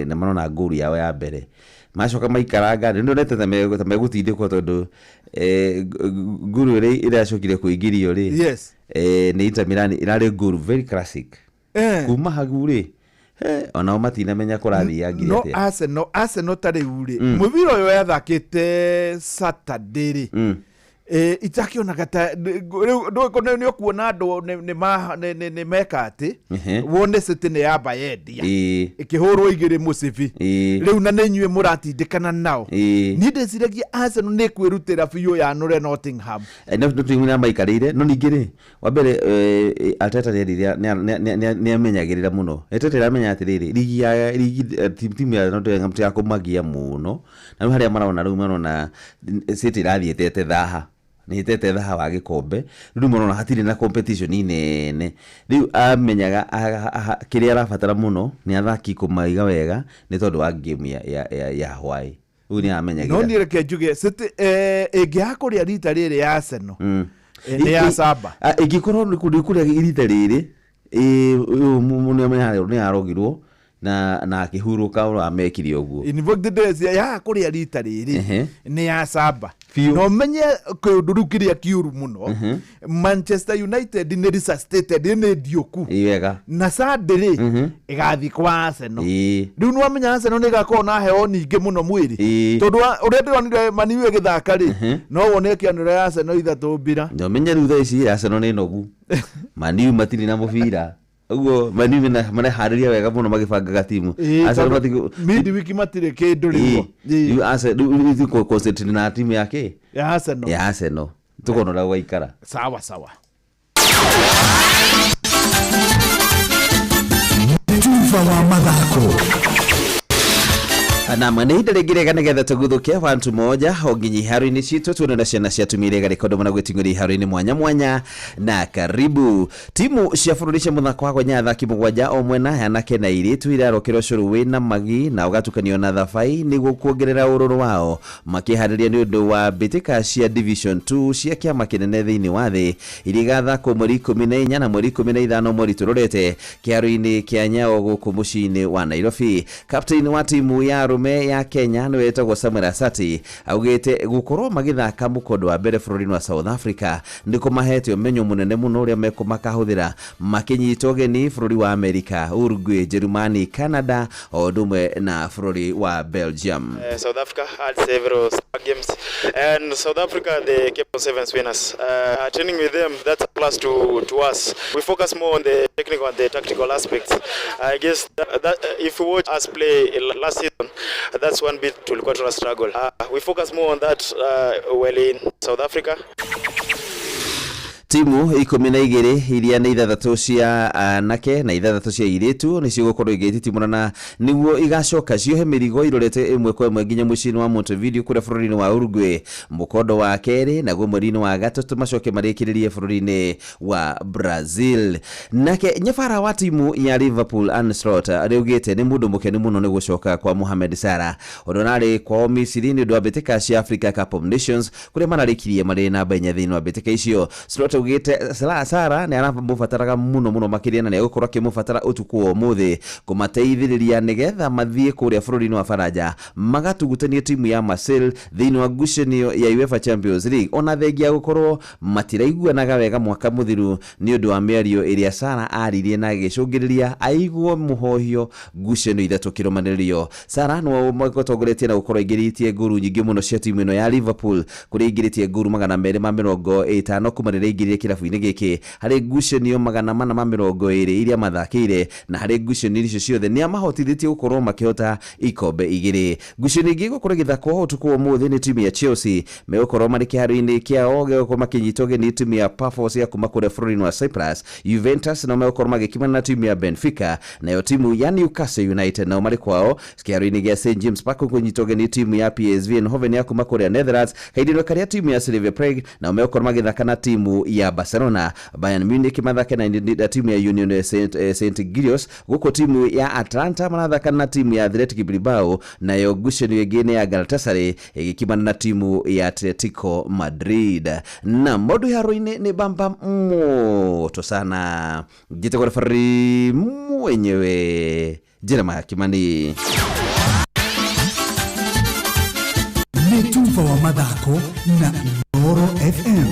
na marona ngũru yao ya mbere. Macoka maikaranga, nĩ ndonete ta megũtindĩkwo tondũ, ngũru ĩrĩa ĩracokire kũingĩrio rĩ, Yes. nĩ Inter Milan ĩrarĩ ngũru very classic. Kuma hau rĩ, Onao matinamenya kũrathiangire No atĩa. Arsenal ta rĩu rĩ, mũbira ũyũ yathakĩte Saturday rĩ, itakĩonaga ta rĩu nĩ ũkuona andũ nĩ meka atĩ wone City nĩ yamba yendia ĩkĩhũrwo 2 mũcibi. Rĩu na nĩ inyuĩ mũratindĩkana nao. Niĩ ndĩciragia Arsenal nĩ kwĩrutĩra biũ yanũre Nottingham. No timu nĩ maikarĩire, no ningĩ rĩ, wa mbere, Arteta nĩ amenyagĩrĩra mũno. Arteta aramenya atĩrĩrĩ, rigi ya rigi, timu ya Nottingham ti ya kũmagia mũno, na rĩu harĩa marona, rĩu marona City ĩrathiĩ ĩtete thaha, nĩ ĩtete thaha wa gĩkombe, rĩu marona hatirĩ na competition nene. Rĩu amenyaga kĩrĩa arabatara mũno nĩ athaki kũmaiga wega nĩ tondũ wa game ya hwaĩ. Rĩu nĩ amenyagĩrĩra. No niĩ reke njuge City ĩngĩaga kũrĩa rita rĩrĩ ya Arsenal, nĩ ya saba. Ĩngĩkorwo nĩ kũrĩa rita rĩrĩ, nĩ arogirwo na akĩhurũka ũrĩa amekire ũguo. In fact, ndĩreciria yaga kũrĩa rita rĩrĩ nĩ ya saba. Na ũmenye kĩũndũ rĩu kĩrĩa kĩũru mũno, Manchester United nĩ resuscitated, nĩ ndiũku. Wega. Na Sunday rĩ, ĩgathiĩ kwa Arsenal. Rĩu nĩ wamenya Arsenal nĩ ĩgakorwo na heo nyingĩ mũno mwĩrĩ. Tondũ ũrĩa ndĩronire Man U ĩgĩthaka rĩ, no wone ĩkĩanĩrĩra ya Arsenal 3-0. Na ũmenye rĩu thaa ici Arsenal nĩ nogu. Man U matirĩ na mũbira. Ũguo Man U mareharĩria wega mũno magĩbangaga timu. Arsenal Midweek matirĩ kĩndũ rĩu. Rĩu Arsenal rĩu ithuĩ concentrate na timu ya kĩ? Ya Arsenal. Ya Arsenal. Tukona ũrĩa gũgaikara. Sawa sawa. Tuva wa mathako. Na nĩ ihinda rĩngĩ rĩega nĩgetha tũguthũke wantu moja o nginya iharo-inĩ citũ, tuone na ciana cia atumia iria igarĩkondo mũno gwĩting'ũria iharo-inĩ mwanya mwanya. Na karibu timu cia bũrũri cia mũthako wa gonya athaki 7 o mwena, anake na airĩtu, irarokĩrwo cũrũ wĩna magi na ũgatukanio na thabai nĩguo kuongerera ũrũrũ wao makĩharĩria nĩ ũndũ wa mbĩtĩka cia Division 2 cia kĩama kĩnene thĩinĩ wa thĩ iria igathakwo mweri 14 na mweri 15 mweri tũrorete kĩharo-inĩ kĩa Nyao gũkũ mũciĩ-inĩ wa Nairobi. Captain wa timu ya arũme ya Kenya nĩwe wĩtagwo Samuel Asati augĩte gũkorwo magĩthaka mũkondo wa mbere bũrũri-inĩ wa South Africa nĩ kũmahete ũmenyo mũnene mũno ũrĩa makahũthĩra makĩnyitwo ũgeni bũrũri wa America, Uruguay, Jerumani, Canada o ũndũ ũmwe na bũrũri wa Belgium. South Africa had several games, and South Africa, they kept on sevens winners. Training with them, that's a plus to us. We focus more on the technical and the tactical aspects. I guess that if you watch us play last season, that's one bit tulikuwa tuna struggle. We focus more on that well in South Africa. Timu 12 iria nĩ 6 cia anake na 6 cia airĩtu nĩcio igũkorwo igĩtitimũrana nĩguo igacoka ciohe mĩrigo irorete ĩmwe kwa ĩmwe nginya mũciĩ-inĩ wa Montevideo kũrĩa bũrũri-inĩ wa Uruguay mũkondo wa kerĩ, naguo mweri-inĩ wa gatatũ macoke marĩkĩrĩrie bũrũri-inĩ wa Brazil. Nake nyabara wa timu ya Liverpool Arne Slot arĩugĩte nĩ mũndũ mũkenu mũno nĩ gũcoka kwa Mohamed Salah ũrĩa ũrarĩ kwao Misiri nĩ ũndũ wa mbĩtĩka cia Africa Cup of Nations kũrĩa mararĩkirie marĩ namba 4 thĩinĩ wa mbĩtĩka icio. Slot augĩte Salah nĩ aramũbataraga mũno mũno makĩria na nĩ egũkorwo akĩmũbatara ũtukũ wa ũmũthĩ kũmateithĩrĩria nĩgetha mathiĩ kũrĩa bũrũri-inĩ wa Faranja magatugutanie timu ya Marseille thĩinĩ wa ngucanio ya UEFA Champions League, ona thengia gũkorwo matiraiguanaga wega mwaka mũthiru nĩ ũndũ wa mĩario ĩrĩa Salah aririe na agĩcũngĩrĩria aiguo mũhohio ngucanio 3 kĩrũmanĩrĩrio. Salah nĩwe ũtongoretie na gũkorwo aingĩrĩtie ngũru nyingĩ mũno cia timu ĩno ya Liverpool kũrĩa aingĩrĩtie ngũru 250 kuma rĩrĩa aingĩrire kĩrabu-inĩ gĩkĩ harĩ ngucanio 420 iria mathakĩire, na harĩ ngucanio icio ciothe nĩ amahotithĩtie gũkorwo makĩhota ikombe 2. Ngucanio ingĩ igũkorwo ĩgĩthakwo ũtukũ wa ũmũthĩ nĩ timu ya Chelsea megũkorwo marĩ kĩharo-inĩ kĩao gĩgũkorwo makĩnyitwo ũgeni timu ya Pafos ya kuma kũrĩa bũrũri-inĩ wa Cyprus. Juventus nao megũkorwo magĩkimana na timu ya Benfica, nayo timu ya Newcastle United nao marĩ kwao kĩharo-inĩ gĩa St James Park kũnyitwo ũgeni timu ya PSV Eindhoven ya kuma kũrĩa Netherlands. Kahinda-inĩ karĩa timu ya Slavia Prague nao megũkorwo magĩthaka na timu ya Barcelona. Bayern Munich mathake na timu ya Union Saint Gilloise, gũkũ timu ya Atlanta marathaka na timu ya Athletic Bilbao, nayo ngucanio ĩngĩ nĩ ya Galatasaray ĩgĩkimana na timu ya Atletico Madrid. Na maũndũ iharo-inĩ nĩ bamba moto sana. Njĩtagwo referee mwenyewe Jeremiah Kimani. Nĩ tuva wa mathako na Inooro FM.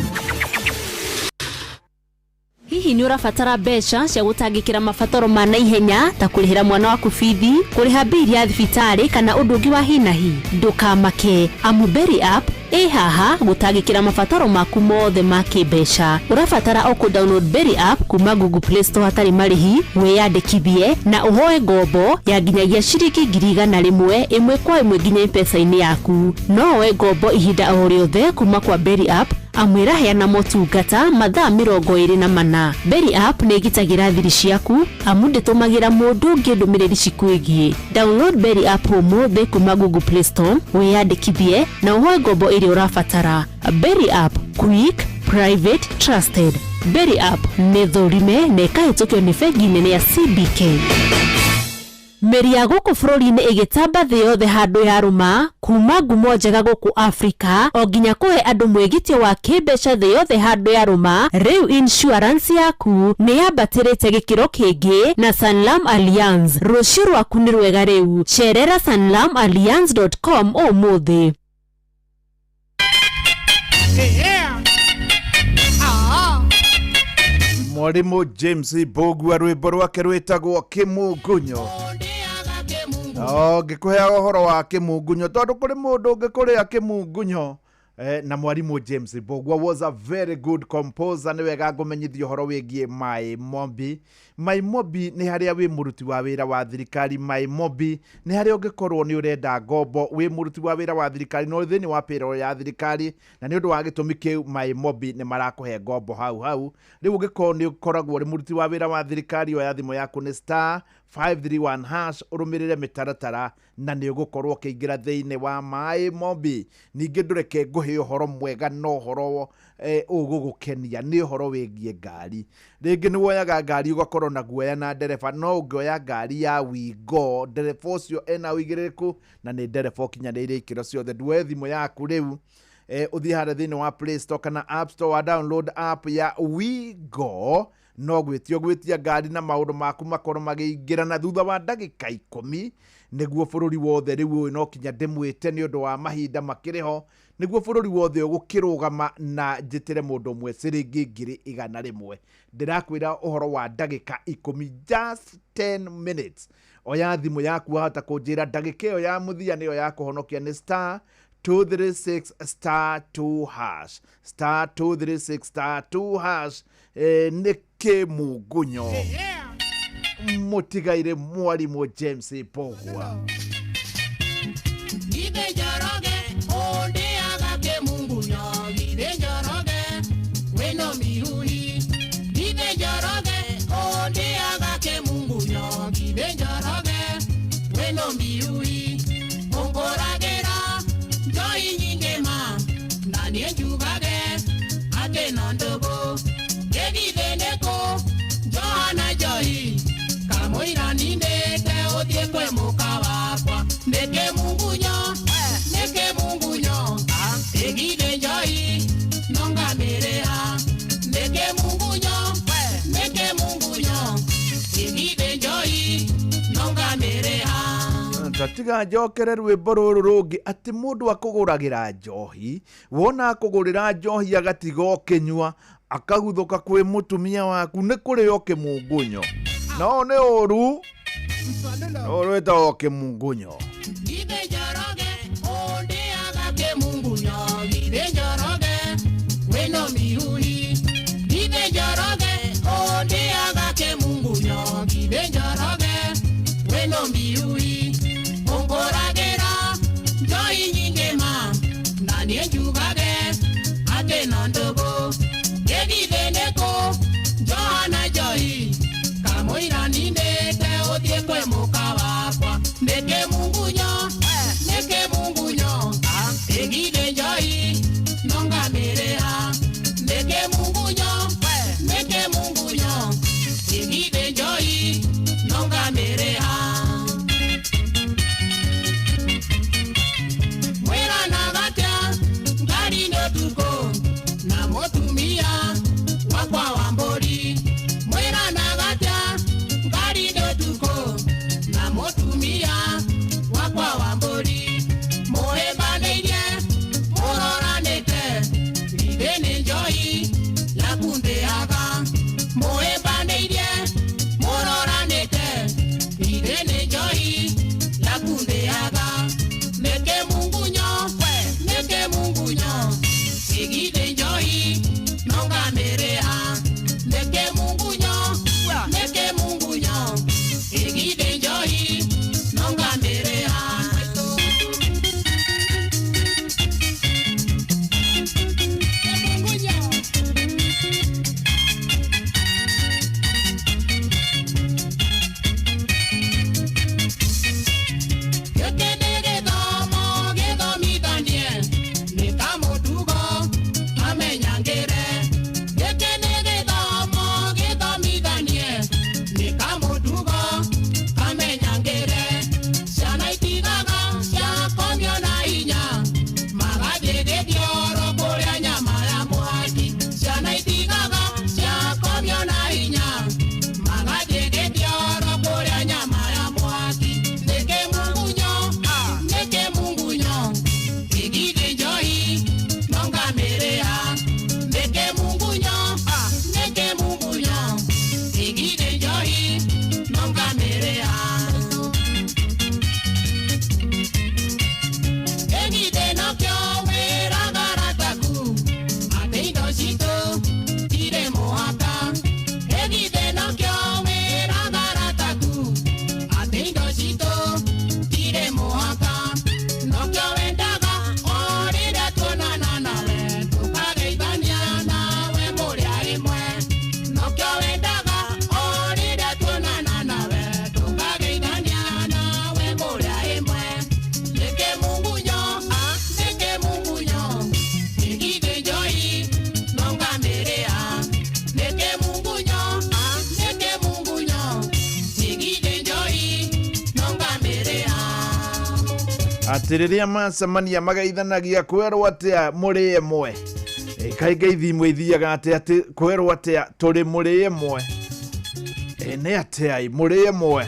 Hihi Hihi nĩ ũrabatara mbeca cia gũtangĩkĩra mabataro ma naihenya ta kũrĩhĩra mwana waku bithi, kũrĩha mbili ya thibitarĩ kana ũndũ ũngĩ wa hi na hi? Ndũkamake, amu Berry App ĩ haha gũtangĩkĩra mabataro maku mothe ma kĩmbeca. Ũrabatara o kũ download Berry App kuma Google Play Store hatarĩ marĩhi, wĩyandĩkithie na ũhoe ngombo ya nginyagia ciringi 100,000 ĩmwe kwa ĩmwe nginya M-Pesa-inĩ yaku. No woe ngombo ihinda o rĩothe kuma kwa Berry App amu ĩraheana motungata mathaa 24. Berry App nĩ ĩgitagĩra thiri ciaku amu ndĩtũmagĩra mũndũ ũngĩ ndũmĩrĩri cikwĩgiĩ. Download Berry App ũmũthĩ kuma Google Play Store, wĩyandĩkithie na ũhoe ngombo ĩrĩa ũrabatara. Berry App, quick, private, trusted. Berry App nĩ thũrime na ĩkahĩtũkio nĩ bengi nene ya CBK. Mĩri ya gũkũ bũrũri-inĩ ĩgĩtamba thĩ yothe handũ yarũma kuma ngumo njega gũkũ Afrika o nginya kũhe andũ mwĩgitio wa kĩmbeca thĩ yothe handũ yarũma. Rĩu insurance yaku nĩ yambatĩrĩte gĩkĩro kĩngĩ na Sanlam Allianz. Rũciũ rwaku nĩ rwega rĩu. Cerera sanlamallianz.com ũmũthĩ. Mwarimu James Mbũgua rwĩmbo rwake rwĩtagwo Kĩmungunyo. O ngĩkũheaga ũhoro wa kĩmungunyo tondũ kũrĩ mũndũ ũngĩkũrĩa kĩmungunyo. Na mwarimu James Mbũgua was a very good composer. Nĩ wega ngũmenyithia ũhoro wĩgiĩ Mai Mombi. Mai Mombi nĩ harĩa wĩ mũruti wa wĩra wa thirikari. Mai Mombi nĩ harĩa ũngĩkorwo nĩ ũrenda ngombo wĩ mũruti wa wĩra wa thirikari no thĩinĩ wa payroll ya thirikari, na nĩ ũndũ wa gĩtũmi kĩu Mai Mombi nĩ marakũhe ngombo hau hau. Rĩu ũngĩkorwo nĩ ũkoragwo ũrĩ mũruti wa wĩra wa thirikari, oya thimũ yaku nĩ star 531 hash, ũrũmĩrĩre mĩtaratara na nĩ ũgũkorwo ũkĩingĩra thĩinĩ wa Mai Mombi. Ningĩ ndũreke ngũhe ũhoro mwega na ũhoro ũgũgũkenia nĩ ũhoro wĩgiĩ ngari. Rĩngĩ nĩ woyaga ngari ũgakorwo na guoya na ndereba, no ũngĩoya ngari ya Wigo, ndereba ũcio ena ũigĩrĩrĩku na nĩ ndereba ũkinyanĩirie ikĩro ciothe. Nduoye thimũ yaku rĩu, ũthiĩ harĩa thĩinĩ wa Play Store kana App Store wa download app ya Wigo, no gwĩtia gwĩtia ngari na maũndũ maku makorwo magĩingĩrana thutha wa ndagĩka 10 nĩguo bũrũri wothe rĩu ũyũ no kinya ndĩmwĩte nĩ ũndũ wa mahinda makĩrĩ ho, nĩguo bũrũri wothe ũgũkĩrũgama na njĩtĩre mũndũ ũmwe ciringi 100,000. Ndĩrakwĩra ũhoro wa ndagĩka 10, just 10 minutes. Oya thimũ yaku wahota kũnjĩra ndagĩka ĩyo ya mũthia nĩyo ya kũhonokia nĩ star 236 star 2 hash, star 236 star 2 hash. Nĩ kĩmungunyo mũtigaire mwarimu James Mbũgua. Githe Njoroge ũndĩaga kĩmungunyo, githe Njoroge wĩno mihuhi, githe Njoroge ũndĩaga kĩmungunyo, githe Njoroge wĩno mihuhi, ũngũragĩra njoi nyingĩ ma na niĩ njugage atĩ no ndũgũ, gĩgithĩ nĩkũ njohana njoi kamũira nindĩte ũthiĩ kwĩ mũka wakwa, nĩ kĩmungunyo, nĩ kĩmungunyo, ĩgithĩ njoi no ngamĩrĩha, nĩ kĩmungunyo, nĩ kĩmungunyo, ĩgithĩ njoi no ngamĩrĩha. Tatiga njokere rwĩmbo rũrũ rũngĩ atĩ mũndũ akũgũragĩra njohi, wona akũgũrĩra njohi agatiga ũkĩnyua akaguthũka kwĩ mũtumia waku nĩ kũrĩo kĩmungunyo. No nĩ ũru ũrũ wĩtagwo kĩmungunyo. Githe Njoroge ũndĩaga kĩmungunyo, githe Njoroge wĩno mihuhi, githe Njoroge ũndĩaga kĩmungunyo, githe Njoroge wĩno mihuhi, ũngũragĩra njoi nyingĩ ma na niĩ njugage atĩ no ndũgũ, gĩgithĩ nĩkũ njohana njoi kamũira nindĩte ũthiĩ kwĩ mũka wakwa, nĩ kĩmungunyo, nĩ kĩmungunyo, ĩgithĩ njoi no ngamĩrĩha, nĩ kĩmungunyo, nĩ kĩmungunyo, ĩgithĩ njoi no ngamĩrĩha. Mwĩranaga atĩa ngari nĩ ũtukũ na mwĩranaga Atĩ rĩrĩa macemania mageithanagia kwerwo atĩa mũrĩ ĩmwe. Kaingĩ ithimũ ithiaga atĩ atĩ kwerwo atĩa tũrĩ mũrĩ ĩmwe. Nĩ atĩa mũrĩ ĩmwe.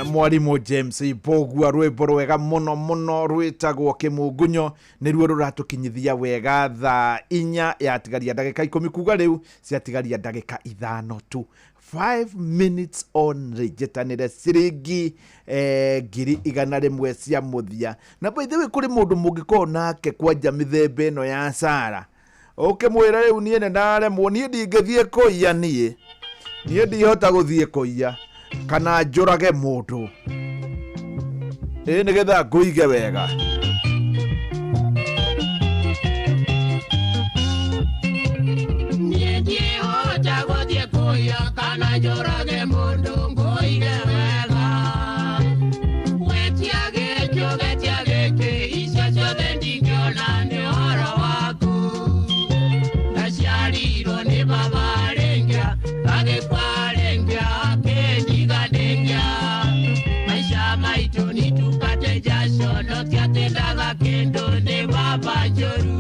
Mwarimũ James Mbũgua, rwĩmbo rwega mũno mũno rwĩtagwo Kĩmungunyo, nĩruo rũratũkinyithia wega thaa 4 yatigaria ndagĩka 10, kuga rĩu ciatigaria ndagĩka 5 tu, 5 minutes only, njĩtanĩre ciringi 100,000 cia mũthia. Na by the way, kũrĩ mũndũ mũngĩkorwo nake kwanja mĩthemba ĩno ya Sara, ũkĩmwĩra rĩu niĩ nĩ ndaremwo, niĩ ndingĩthiĩ kũiya, niĩ ndihota gũthiĩ kũiya kana njũrage mũndũ ĩ nĩgetha ngũige wega. Niĩ ndihota gũthiĩ kũiya kana njũrage mũndũ ngũige wega. Wetia gĩkĩ ũgetia gĩkĩ, icio ciothe ndingĩona nĩ ũhoro waku. Ndaciarirwo nĩ baba rĩngĩa, agĩkua rĩngĩa, akĩndiga ndĩngĩa. Maica maitũ nĩtukate jasho, no tiatendaga kĩndũ nĩ baba njũru.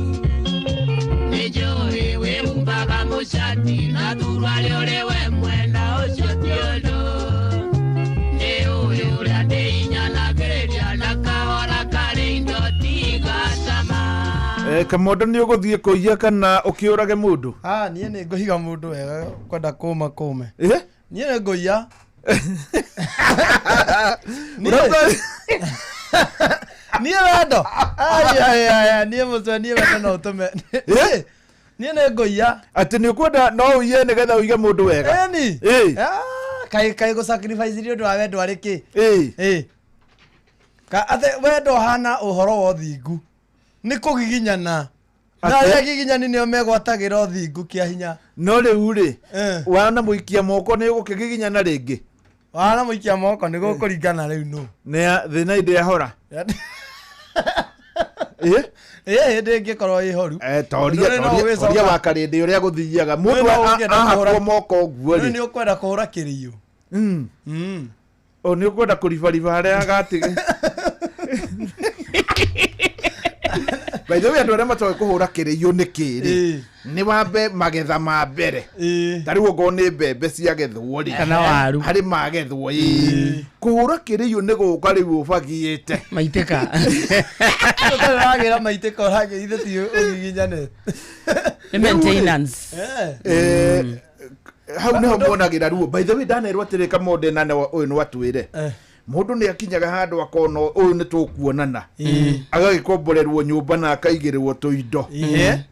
Nĩnjũĩ wĩhumbaga mũcati na thuruarĩ ũrĩ we mwena ũcio ti ũndũ. Nĩũĩ ũrĩa ndĩinyanagĩrĩria na kahora karĩ indo tigacama. Kamondo, nĩ ũgũthiĩ kũiya kana ũkĩũrage mũndũ? Niĩ nĩ ngũhiga mũndũ wega kwenda kũma kũme. Niĩ nĩ ngũiya. Niĩ wendo. Ai ai ai, niĩ mũcwe, niĩ wendo no ũtũme. Niĩ nĩ ngũiya. Atĩ nĩ ũkwenda no ũiye nĩgetha ũige mũndũ wega? Ĩni. Kaĩ kaĩ gũ sacrifice nĩ ũndũ wa wendo arĩ kĩ? Ka atĩ wendo ũhana ũhoro wa ũthingu. Nĩ kũgiginyana. Na arĩa giginyani nĩo megwatagĩra ũthingu kĩa hinya. No rĩu rĩ, wana mũikia moko nĩ ũgũkĩgiginyana rĩngĩ? Wana mũikia moko nĩ gũkũringana rĩu nũ. Nĩ thĩna inde yahora. Hĩndĩ ĩngĩkorwo ĩ horu. Toria wa karĩndĩ ũrĩa gũthiaga. Mũndũ ahakwo moko ũguo rĩ. Nĩ ũkwenda kũhũra kĩrĩo. O nĩ ũkwenda kũribariba harĩa gatige. By the way, andũ arĩa matoĩ kũhũra kĩrĩo nĩ kĩ rĩ, nĩ wambe magetha ma mbere. Ta rĩu okorwo nĩ mbembe ciagethwo rĩ, Kana waru. harĩ magethwo, kũhũra kĩrĩo nĩ gũka rĩu ũbagiĩte maitĩka. Ũtarĩ ũragĩra maitĩka, ũragĩra ithe ti ũgiginyane. Nĩ maintenance. Hau nĩho muonagĩra ruo. By the way, ndanerwo atĩrĩ, Kamonde, na ũyũ nĩ watwĩre mũndũ nĩ akinyaga handũ akona ũyũ nĩ tũkuonana, agagĩkomborerwo nyũmba na akaigĩrĩrwo tũindo,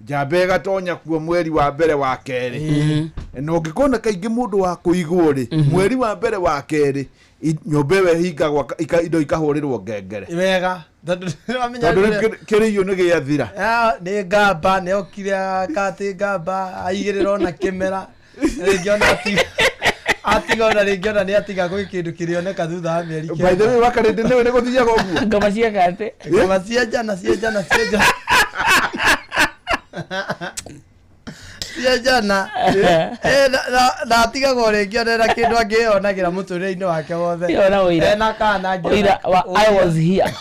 njamba ĩgatonya kuo mweri wa mbere wa kerĩ. Na ũngĩkona kaingĩ mũndũ wa kũigwo rĩ, mweri wa mbere wa kerĩ nyũmba ĩyo ĩhingagwo, indo ikahũrĩrwo ngengere. Wega. Tondũ rĩu kĩrĩiyo nĩ gĩathira. Nĩ ngamba, nĩ okire akatĩ ngamba, aigĩrĩra ona kĩmera. Rĩngĩ ona atiga ona rĩngĩ ona nĩ atiga gwĩ kĩndũ kĩrĩoneka thutha wa mĩeri kenda. By the way, wakarĩndĩ nĩwe nĩ gũthiaga ũguo. Ngoma cia gatĩ. Ngoma cia njana, cia njana, cia njana. Cia njana. Na atigagwo rĩngĩ ona ena kĩndũ angĩyonagĩra mũtũrĩre-inĩ wake wothe. Ona ũira. Ena kana angĩona. Ũira wa I was here.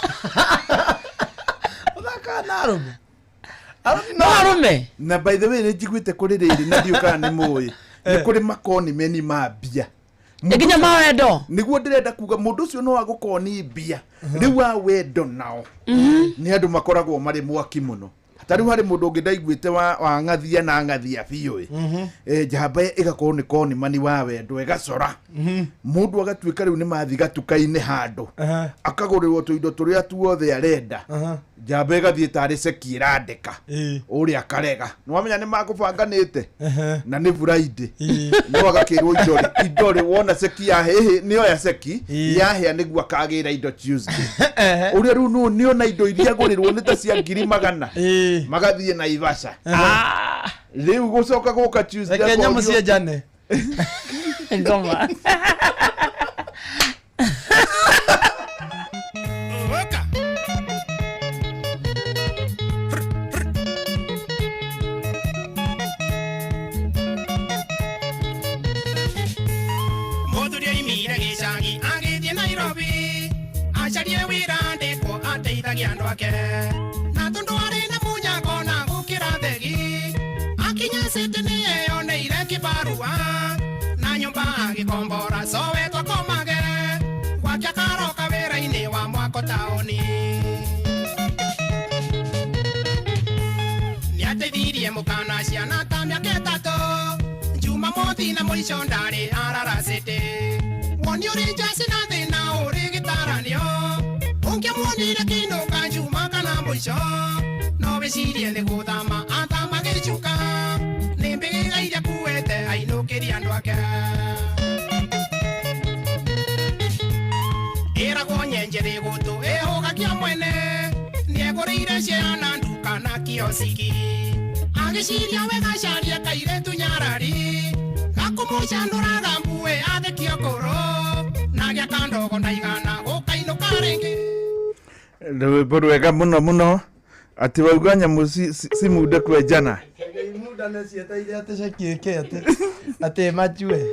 Ũthakaga na arũme. No arũme. Na by the way, nĩ njiguĩte kũrĩ rĩrĩ, na ndiũ kana nĩ mũĩ, nĩ kũrĩ makoni meni ma mbia. Nginya ma wendo. Nĩguo ndĩrenda kuga, mũndũ ũcio no agũkoni mbia. Rĩu wa wendo nao nĩ andũ makoragwo marĩ mwaki mũno. Ta rĩu harĩ mũndũ ũngĩ ndaiguĩte wa ng'athia na ng'athia biũ ĩ. Njamba ĩgakorwo nĩ koni mani wa wendo ĩgacora. Mũndũ agatuĩka rĩu nĩ mathi gatuka-inĩ handũ, akagũrĩrwo tũindo tũrĩa tuothe arenda. Njamba ĩgathiĩ tarĩ ceki ĩrandĩka, ũrĩa akarega. Nĩ wamenya nĩ makũbanganĩte na nĩ Friday. No agakĩrwo indo rĩ, wona ceki ya hĩhĩ, nĩoya ceki yahĩa nĩguo akagĩra indo Tuesday. Ũrĩa rĩu nĩona indo iria agũrĩrwo nĩ ta cia 100,000. Magathiĩ Naivasha. Rĩu gũcoka gũka Tuesday. Reke nyamũ cienjane. Ngoma. Mũthuri oimire gĩcagi agĩthiĩ Nairobi, acarie wĩra andĩkwo. andũ ake na tondũ arĩ na mũnyango na gũkĩra thegi akinya city nĩ eyoneire kĩbarua na nyũmba agĩkombora Soweto akomage gwake akaroka wĩra-inĩ wa mwako taũni. Nĩateithirie mũkana ciana ta mĩaka ĩtatũ Jumamothi na mũico ndarĩ arara city woni ũrĩ njacĩ na thĩna ũrĩ gĩtaranio ũngĩamuonire kĩinũka Juma kana mũico no wĩcirie nĩ gũthama athama gĩcuka nĩ mbĩgĩga iria kuĩte ainũkĩria andũ ake. Ĩragwo nyenjeri gũtũ ĩhũgakia mwene nĩegũrĩire ciana nduka na kiosiki agĩciria wega caria kairĩtu nyarari gakũmũcanũraga mbuĩ athekio kũrũ na gĩaka ndogo ndaigana gũkainũka rĩngĩ. Rwĩmbo rwega mũno mũno atĩ wauga nyamũ si muda kwenjana. Muda nĩ cieteire atĩ ceki ĩke atĩ machue.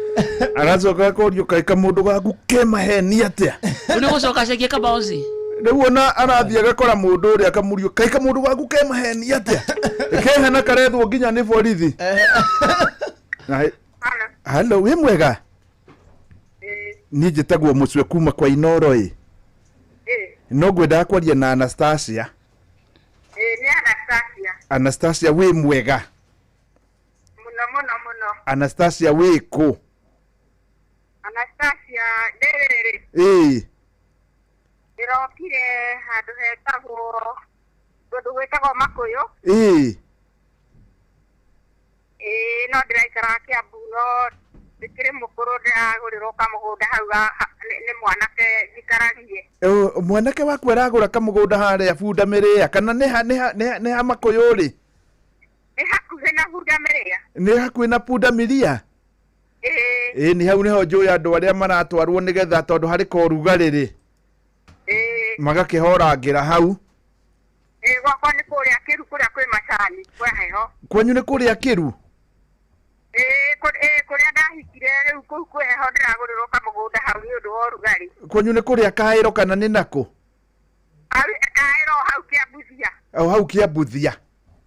Aracoka akorio kaĩ kamũndũ gaku ke maheni atĩa. Nĩ gũcoka ceki ĩkabounce. Rĩu ona arathiĩ agakora mũndũ ũrĩa akamũrio kaĩ kamũndũ gaku ke maheni atĩa. Kehana karethwo nginya nĩ borithi. Halo, wĩ mwega? Niĩ njĩtagwo Mũcwe kuma kwa Inoro ĩ. No ngwendaga kwaria na Anastasia. Nĩ Anastasia. Anastasia wĩ mwega? Mũno mũno mũno. Anastasia wĩ kũ? Anastasia ndĩrĩrĩ. Ĩĩ. Ndĩrokire handũ hetagwo kũndũ gwĩtagwo Makũyũ. Ĩĩ. Ĩĩ no ndĩraikara Kiambu no ndĩkĩrĩ mũkũrũ ndĩragũrĩrwo kamũgũnda hau nĩ mwanake njikaragie. Mwanake waku aragũra kamũgũnda harĩa Bunda Mĩrĩa kana nĩ ha Makũyũ rĩ? Nĩ hakuhĩ na Bunda Mĩrĩa. Nĩ hakuhĩ na Bunda Mĩrĩa? Ĩĩ. Ĩĩ nĩ hau nĩho njũĩ andũ arĩa maratwarwo nĩgetha tondũ harĩ ka ũrugarĩ rĩ. Ĩĩ. Magakĩhorangĩra hau. Ĩĩ gwakwa nĩ kũrĩa Kĩru kũrĩa kwĩ macani kwa heho. Kwanyu nĩ kũrĩa Kĩru? Ĩĩ kũrĩa ndahikire rĩu kũu kwĩ heho ndĩragũrĩrwo kamũgũnda hau nĩ ũndũ wa ũrugarĩ. Kwanyu nĩ kũrĩa Kaĩro kana nĩ nakũ? Kaĩro hau Kĩambuthia. O hau Kĩambuthia.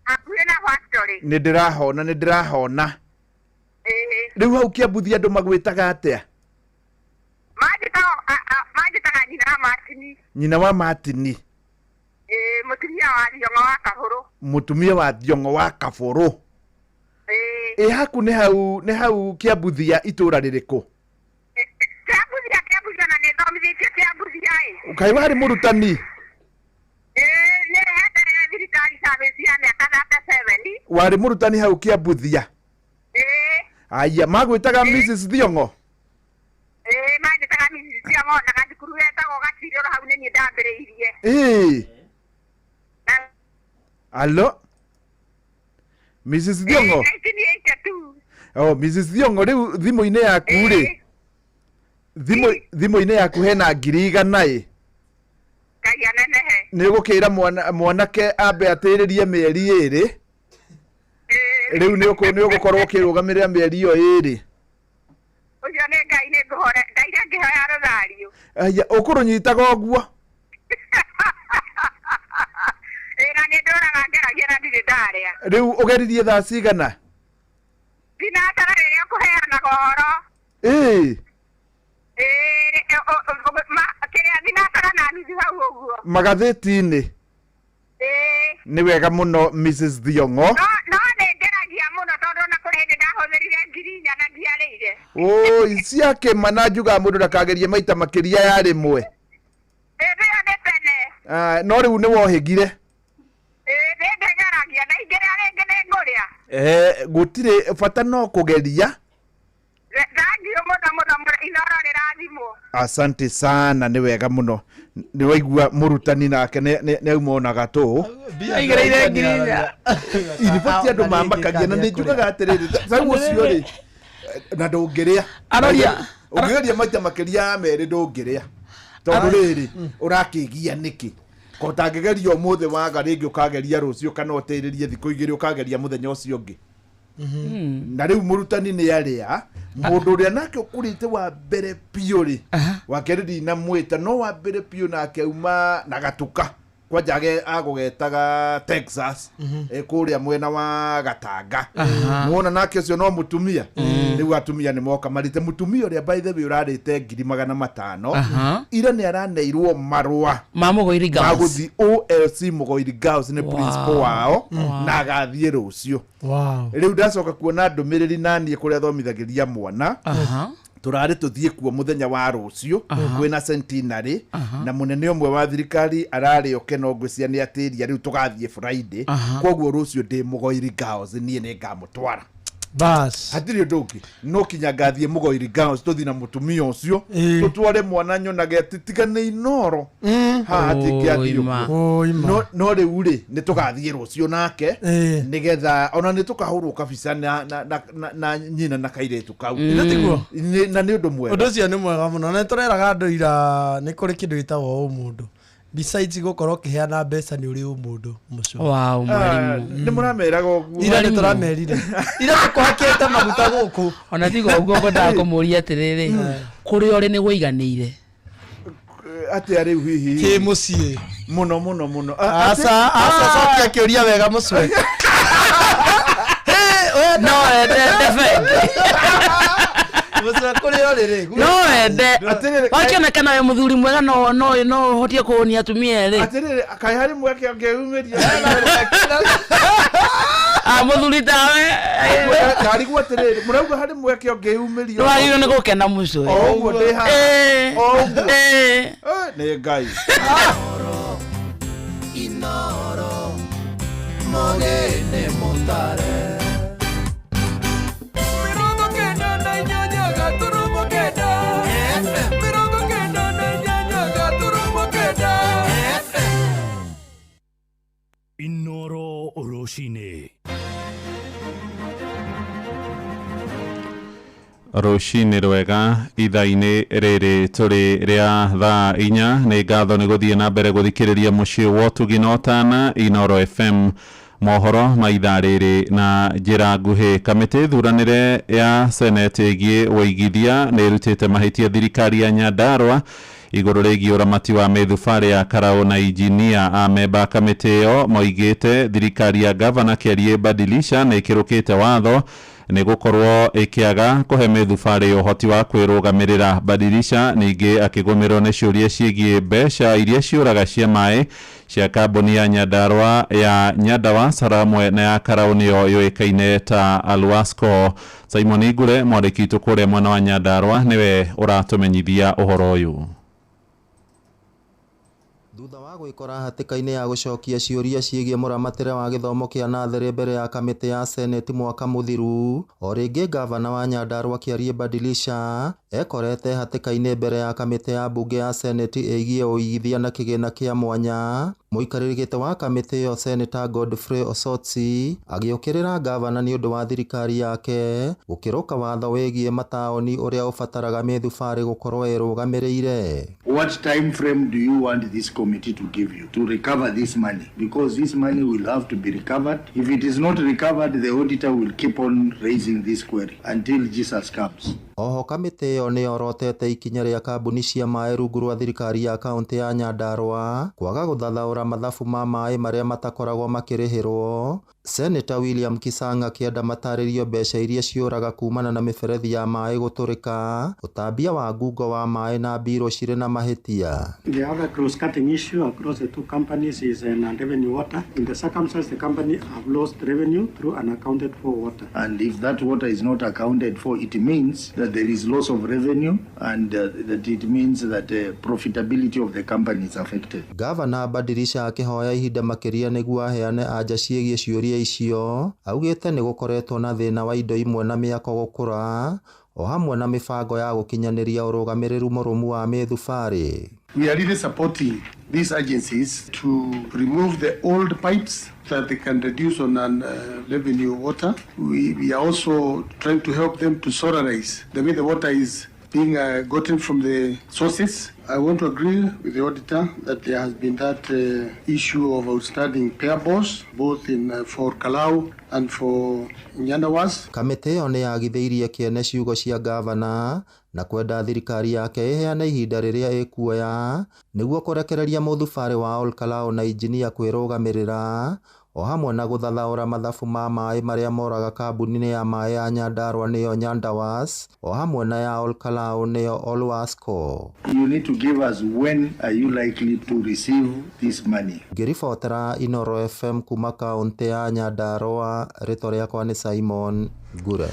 Hakuhĩ na factory. Nĩ ndĩrahona nĩ ndĩrahona. Ĩĩ. Rĩu hau Kĩambuthia andũ magwĩtaga atĩa? Manjĩtaga nyina wa Martini. Nyina wa Martini. Ĩĩ mũtumia wa Thiong'o wa Kabũrũ. Mũtumia wa Thiong'o wa Kabũrũ. Ĩĩ haku nĩ hau Kĩambuthia itũra rĩrĩkũ? Kĩambuthia na nĩ thomithĩtio Kĩambuthia ĩ. Kaĩ warĩ mũrutani? Ĩĩ nĩ hete thirikari service ya mĩaka 37. Warĩ mũrutani hau Kĩambuthia? Ĩĩ. Aya magwĩtaga Mrs Thiong'o? Ĩĩ manjĩtaga Mrs Thiong'o na gathukuru getagwo Gacirĩro hau nĩ niĩ ndambĩrĩirie. Ĩĩ. Alo? Mrs Thiong'o? 1982. Oh, Mrs Thiong'o rĩu thimũ-inĩ yaku rĩ thimũ-inĩ yaku hena 100,000 ĩ. Ngai anenehe. Nĩ ũgũkĩra mwanake ambe atĩrĩrie mĩeri ĩrĩ. Rĩu nĩ ũgũkorwo ũkĩrũgamĩrĩra mĩeri ĩyo ĩrĩ. Ũcio nĩ Ngai nĩ ngũhore ndaire ngĩhoya rũthario. Aya ũkũrũnyitaga ũguo? Ĩĩ na nĩ ndũraga ngeragia na ndirĩ ndarĩa. Rĩu ũgeririe thaa cigana? Ndinatara rĩrĩa ũkũheanaga ũhoro. Ĩĩ. Ĩĩ kĩrĩa thinatara na nuthu hau ũguo. Magathĩti-inĩ. Ĩĩ. Nĩ wega mũno Mrs Thiong'o. No nĩ ngeragia mũno tondũ ona kũrĩ hĩndĩ ndahũthĩrire 4,000 na ndiarĩire. Ũi cia kĩma na njugaga mũndũ ndakagerie maita makĩria ya rĩmwe. Hĩndĩ ĩyo nĩ tene. No rĩu nĩ wohĩgire. Ĩĩ nĩ ngeragia na ingĩrĩa rĩngĩ nĩ ngũrĩa. Gũtirĩ bata no kũgeria. Thank you mũno mũno mũno Inoro rĩrathimwo. Asante sana nĩ wega mũno. Nĩ waigua mũrutani nake nĩ auma ona gatũ. Aigĩrĩire 4,000. Inibati andũ mamakagia na nĩ njugaga atĩrĩrĩ sau ũcio rĩ na ndũngĩrĩa. Aroria. Ũngĩgeria maita makĩria ya merĩ ndũngĩrĩa. Tondũ rĩrĩ ũrakĩgia nĩkĩ? Ko ũtangĩgeria ũmũthĩ waga rĩngĩ ũkageria rũciũ kana ũtĩrĩrie thikũ igĩrĩ ũkageria mũthenya ũcio ũngĩ. Na rĩu mũrutani nĩ arĩa mũndũ ũrĩa nake ũkũrĩte wa mbere biũ rĩ wa kerĩ ndinamwĩta no wa mbere biũ nake auma na gatuka. Kwanja agũgetaga Texas kũrĩa mwena wa Gatanga. Muona nake ũcio no mũtumia. Rĩu atumia nĩ moka marĩte mũtumia ũrĩa by the way ũrarĩte 500,000. Ira nĩ araneirwo marũa ma Mugoiri Girls. Magũthiĩ OLC Mugoiri Girls nĩ principal wao na agathiĩ rũciũ. Rĩu ndacoka kuona ndũmĩrĩri naniĩ kũrĩa thomithagĩria mwana. Turari tuthie kuo muthenya wa rucio kwina centenary na munene umwe wa thirikari arari oke no ngwicia ni atiria riu tugathie Friday koguo rucio ndi Mugoiri Girls nie ni ngamutwara bas hatiri undu ungi no kinya ngathie Mugoiri Girls tuthi na mutumia ucio tutware mwana nyonage tigane inoro ha hatingiathio no no riu ri ni tugathie rucio nake nigetha ona ni tukahurwo kabisa na na nyina na kairetu kau na ni undu mwega undu ucio ni mwega muno na tureraga andu ira ni kuri kindu gitagwo umundu besides gukorwo kiheana mbeca ni uri umundu mucio. Wow, mwarimu ni murameraga uguo ira ni turamerire ira tukuhakite maguta guku ona tigo uguo ngwendaga kumuria atiriri kuri ori ni guiganire atia riu hihi ki mucii muno muno muno asa asa cokia kiuria wega mucwe no defend no ende wakionekana we muthuri mwega no no no uhotie kuhunia atumia eri atiriri kai hari mweke angeumiria ah muthuri tawe ndarigwo atiriri murauga hari mweke angeumiria no wagirwo ni gukena mucwe o uguo ndi ha o uguo ni Ngai Inoro mogene mutare Inoro Oroshine. Rũcinĩ rwega ithaa-inĩ rĩrĩ tũrĩ rĩa thaa 4 nĩ ngatho nĩ gũthiĩ na mbere gũthikĩrĩria mũciĩ wa ũtugi na ũtana Inoro FM mohoro ma ithaa rĩrĩ na njĩra nguhĩ. Kamĩtĩ thuranĩre ya senate ĩgiĩ ũigithia nĩ ĩrutĩte mahĩtia thirikari ya Nyandarua igũrũ rĩgiĩ ũramati wa mĩthubarĩ ya Karau na injinia amemba kamĩtĩ ĩyo moigĩte thirikari ya gavana Kĩarie Badilisha nĩ ĩkĩrũkĩte watho nĩ gũkorwo ĩkĩaga kũhe mĩthubarĩ ũhoti wa kwĩrũgamĩrĩra. Badilisha ningĩ akĩgũmĩrwo nĩ ciũria ciĩgiĩ mbeca iria ciũraga cia maĩ cia kambuni ya Nyandarua ya Nyandawa hamwe na ya Karau nĩyo yũĩkaine ta Alwasco. Simon Igure mwandĩki witũ kũrĩa mwena wa Nyandarua nĩwe ũratũmenyithia ũhoro ũyũ. Thutha wa gwikora hatĩka-inĩ ya gũcokia ciũria ciĩgiĩ mũramatĩre wa gĩthomo kĩa natharĩ mbere ya kamĩtĩ ya seneti mwaka mũthiru, o rĩngĩ gavana wa Nyandarua Kĩarie Badilisha ekorete hatĩka-inĩ mbere ya kamĩtĩ ya mbunge ya seneti ĩgiĩ ũigithia na kĩgĩna kĩa mwanya. Mũikarĩri gĩtĩ wa kamĩtĩ ĩyo Seneta Godfrey Osotsi agĩũkĩrĩra gavana nĩ ũndũ wa thirikari yake gũkĩrũka watho wĩgiĩ mataũni ũrĩa ũbataraga mĩthubarĩ gũkorwo ĩrũgamĩrĩire. What time frame do you want this committee to give you to recover this money? Because this money will have to be recovered. If it is not recovered, the auditor will keep on raising this query until Jesus comes. Oho kamĩtĩ ĩyo nĩ yorotete ikinya rĩa kambuni cia maĩ rungu rwa thirikari ya kaũntĩ ya Nyandarua kwaga gũthathaũra mathabu ma maĩ marĩa matakoragwo makĩrĩhĩrwo. Senator William Kisanga akĩenda matarĩrio mbeca iria ciũraga kumana na mĩberethi ya maĩ gũtũrĩka, ũtambia wa ngungo wa maĩ na mbirũ cirĩ na mahĩtia. The other cross-cutting issue across the two companies is non-revenue water. In the circumstance, the company have lost revenue through unaccounted for water. And if that water is not accounted for, it means that there is loss of revenue and that it means that the profitability of the company is affected. Gavana Badilisha akĩhoya ihinda makĩria nĩguo aheane anja ciĩgiĩ ciũria icio, augĩte nĩ gũkoretwo na thĩna wa indo imwe na mĩako gũkũra o hamwe na mĩbango ya gũkinyanĩria ũrũgamĩrĩru mũrũmu wa mĩthubarĩ. We are really supporting these agencies to remove the old pipes that they can reduce on revenue water. We are also trying to help them to solarize the way the water is being gotten from the sources. I want to agree with the auditor that there has been that issue of outstanding payables, both in for Kalau and for Nyandawas. Kamĩtĩ ĩyo nĩ yagithĩirie kĩene ciugo cia gavana Na kwenda thirikari yake ĩheane ihinda rĩrĩa ĩkuoya nĩguo kũrekereria mũthubarĩ wa Olkalau na injinia kwĩrũgamĩrĩra, o hamwe na gũthathaũra mathabu ma maĩ marĩa moraga kambuni-inĩ ya maĩ ya Nyandarua nĩyo Nyandawas o hamwe na ya Olkalau nĩyo Olwasco. You need to give us when are you likely to receive this money. Ngĩribotera Inoro FM kuma kaũntĩ ya Nyandarua, rĩtwa rĩakwa nĩ Simon Ngure.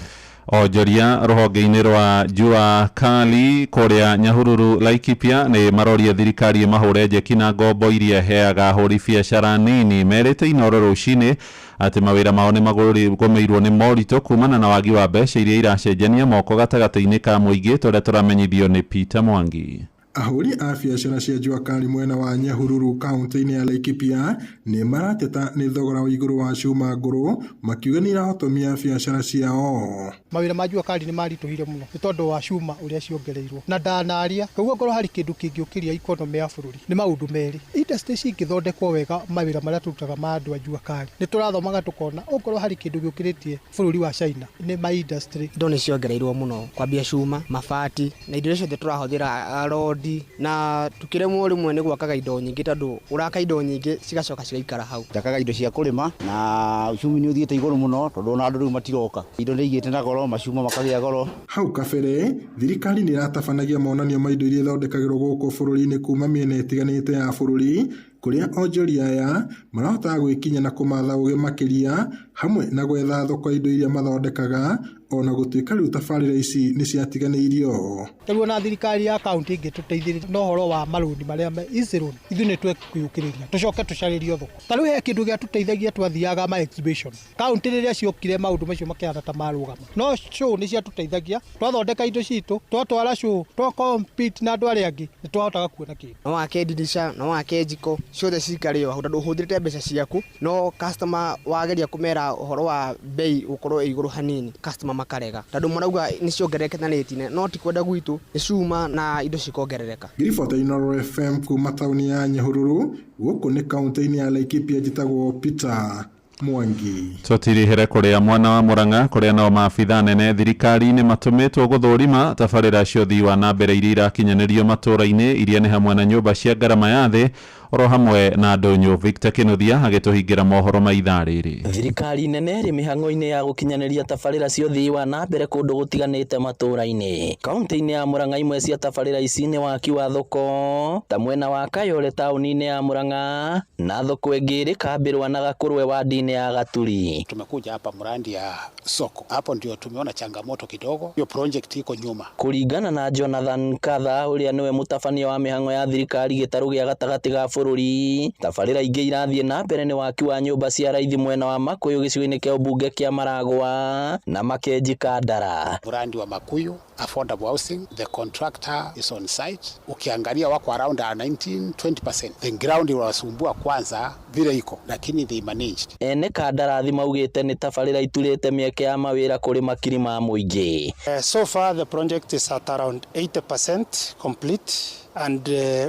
Onjoria rũhonge-inĩ rwa Jua Kali kũrĩa Nyahururu Laikipia nĩ maroria thirikari ĩmahũre njeki na ngombo iria ĩheaga ahũri biacara nini. Merĩte Inoro rũcinĩ atĩ mawĩra mao nĩ magũmĩirwo nĩ moritũ kumana na wagi wa mbeca iria iracenjania moko gatagatĩ-inĩ ka mũingĩ, tũrĩa tũramenyithio nĩ Peter Mwangi. Ahũri a biacara cia Jua Kali mwena wa Nyahururu kaũntĩ-inĩ ya Laikipia nĩ marateta nĩ thogora wa igũrũ wa cuma ngũrũ, makiuga nĩ irahotomia biacara ciao. Mawĩra ma Jua Kali nĩ maritũhire mũno nĩ tondũ wa cuma ũrĩa ciongereirwo na ndanaria koguo ngorwo harĩ kĩndũ kĩngĩũkĩria economy ya bũrũri nĩ maũndũ merĩ. Industry cingĩthondekwo wega, mawĩra marĩa tũrutaga ma andũ a Jua Kali nĩ tũrathomaga tũkona okorwo harĩ kĩndũ gĩũkĩrĩtie bũrũri wa China nĩ ma industry. Indo nĩ ciongereirwo mũno, kwambia cuma, mabati na indo iria ciothe tũrahũthĩra, rodi, na tukĩremwo rĩmwe nĩ gwakaga indo nyingĩ tondũ ũraka indo nyingĩ cigacoka cigaikara hau. Njakaga indo cia kũrĩma na uchumi nĩ ũthiĩte igũrũ mũno tondũ ona andũ rĩu matiroka, indo nĩ igĩte na goro, macuma makagĩa goro. Hau kabere thirikari nĩ ĩratabanagia monanio ma indo iria ithondekagĩrwo gũkũ bũrũri-inĩ kuma mĩena ĩtiganĩte ya bũrũri, kũrĩa onjoria aya marahotaga gwĩkinya na kũmatha ũgĩ makĩria hamwe na gwetha thoko indo iria mathondekaga, ona gũtuĩka rĩu tabarĩra ici nĩ ciatiganĩirio. Rĩu ona thirikari ya kaunti ĩngĩtũteithĩrĩria na ũhoro wa marũni marĩa me easy loan, ithuĩ nĩ twekũyũkĩrĩria tũcoke tũcarĩrio thoko. Ta rĩu he kĩndũ gĩatũteithagia twathiaga ma exhibition kaunti rĩrĩa ciokire maũndũ macio makĩhana ta marũgama, no show nĩ ciatũteithagia, twathondeka indo citũ twatwara show twa compete na andũ arĩa angĩ nĩ twahotaga kuona kĩndũ. No wake ndirisha, no wake njiko, ciothe cikare o hau tondũ ũhũthĩrĩte mbeca ciaku, no customer wageria kũmera ũhoro wa bei gũkorwo ĩ igũrũ hanini, customer makarega tondũ marauga nĩ ciongererekete na rĩti, no ti kwenda gwitũ, nĩ cuma na indo cikongerereka. Ngiribota Inoro FM kuma taũni ya Nyahururu gũkũ nĩ kaũntĩ-inĩ ya Laikipia, njĩtagwo Peter Mwangi. Tũtirihĩre kũrĩa mwana wa Murang'a kũrĩa nao maabitha nene thirikari-inĩ matũmĩtwo gũthũrima tabarĩra cia ũthii wa na mbere iria irakinyanĩrio matũũra-inĩ iria nĩ hamwe na nyũmba cia ngarama ya thĩ oro hamwe na ndũnyũ. Victor Kinuthia agĩtũhingĩra mohoro ma ithaa rĩrĩ. Thirikari nene ĩrĩ mĩhang'o-inĩ ya gũkinyanĩria tabarĩra cia ũthii wa na mbere kũndũ gũtiganĩte matũũra-inĩ. Kaũntĩ-inĩ ya Murang'a imwe cia tabarĩra ici nĩ waki wa thoko ta mwena wa Kayole taũni-inĩ ya Murang'a na thoko ĩngĩ ĩrĩ Kambĩrwa na Gakũrwe wadi-inĩ ya Gaturi. Tumekuja hapa mradi ya soko, hapo ndio tumeona changamoto kidogo, hiyo project iko nyuma. Kũringana na Jonathan Katha ũrĩa nĩwe mũtabania wa mĩhang'o ya thirikari gĩtarũ gĩa gatagatĩ ga bũrũri, tabarĩra ingĩ irathiĩ na mbere nĩ waki wa nyũmba cia raithi mwena wa Makuyu gĩcigo-inĩ kĩa ũmbunge kĩa Maragwa na Makenji Kandara. Mradi wa Makuyu affordable housing, the contractor is on site. Ukiangalia wako around 19 20%. The ground iwasumbua kwanza vile iko, lakini they managed. Ene kandarathi maugĩte nĩ tabarĩra iturĩte mĩeke ya mawĩra kũrĩ makiri ma mũingĩ. So far the project is at around 80% complete and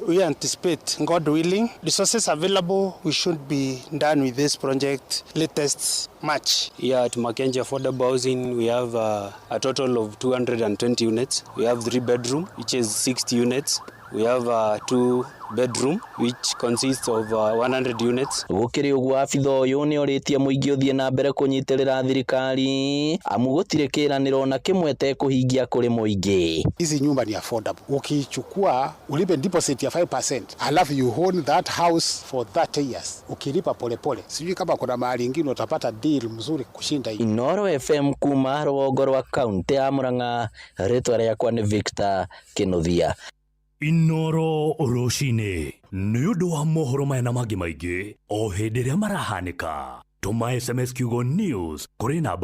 we anticipate, God willing, resources available, we should be done with this project latest March. Here at Makenji Affordable Housing, we have a total of 220 units. We have 3 bedroom, which is 60 units. We have 2 bedroom which consists of 100 units. Gũkĩrĩ ũguo abitha ũyũ nĩ orĩtie mũingĩ ũthiĩ na mbere kũnyitĩrĩra thirikari amu gũtirĩ kĩranĩro na kĩmwe tekũhingia kũrĩ mũingĩ. Hizi nyumba ni affordable. Ukichukua ulipe deposit ya 5% alafu you own that house for 30 years ukilipa polepole. Sijui kama kuna mahali ingine utapata deal mzuri kushinda hii. Inoro FM kuma rũgongo rwa kaunti ya Murang'a, rĩtwa rĩakwa nĩ Victor Kinuthia. Inoro rũcinĩ nĩ ũndũ wa mohoro maya na mangĩ maingĩ o hĩndĩ ĩrĩa marahanĩka, tũma SMS kiugo news kũrĩ namba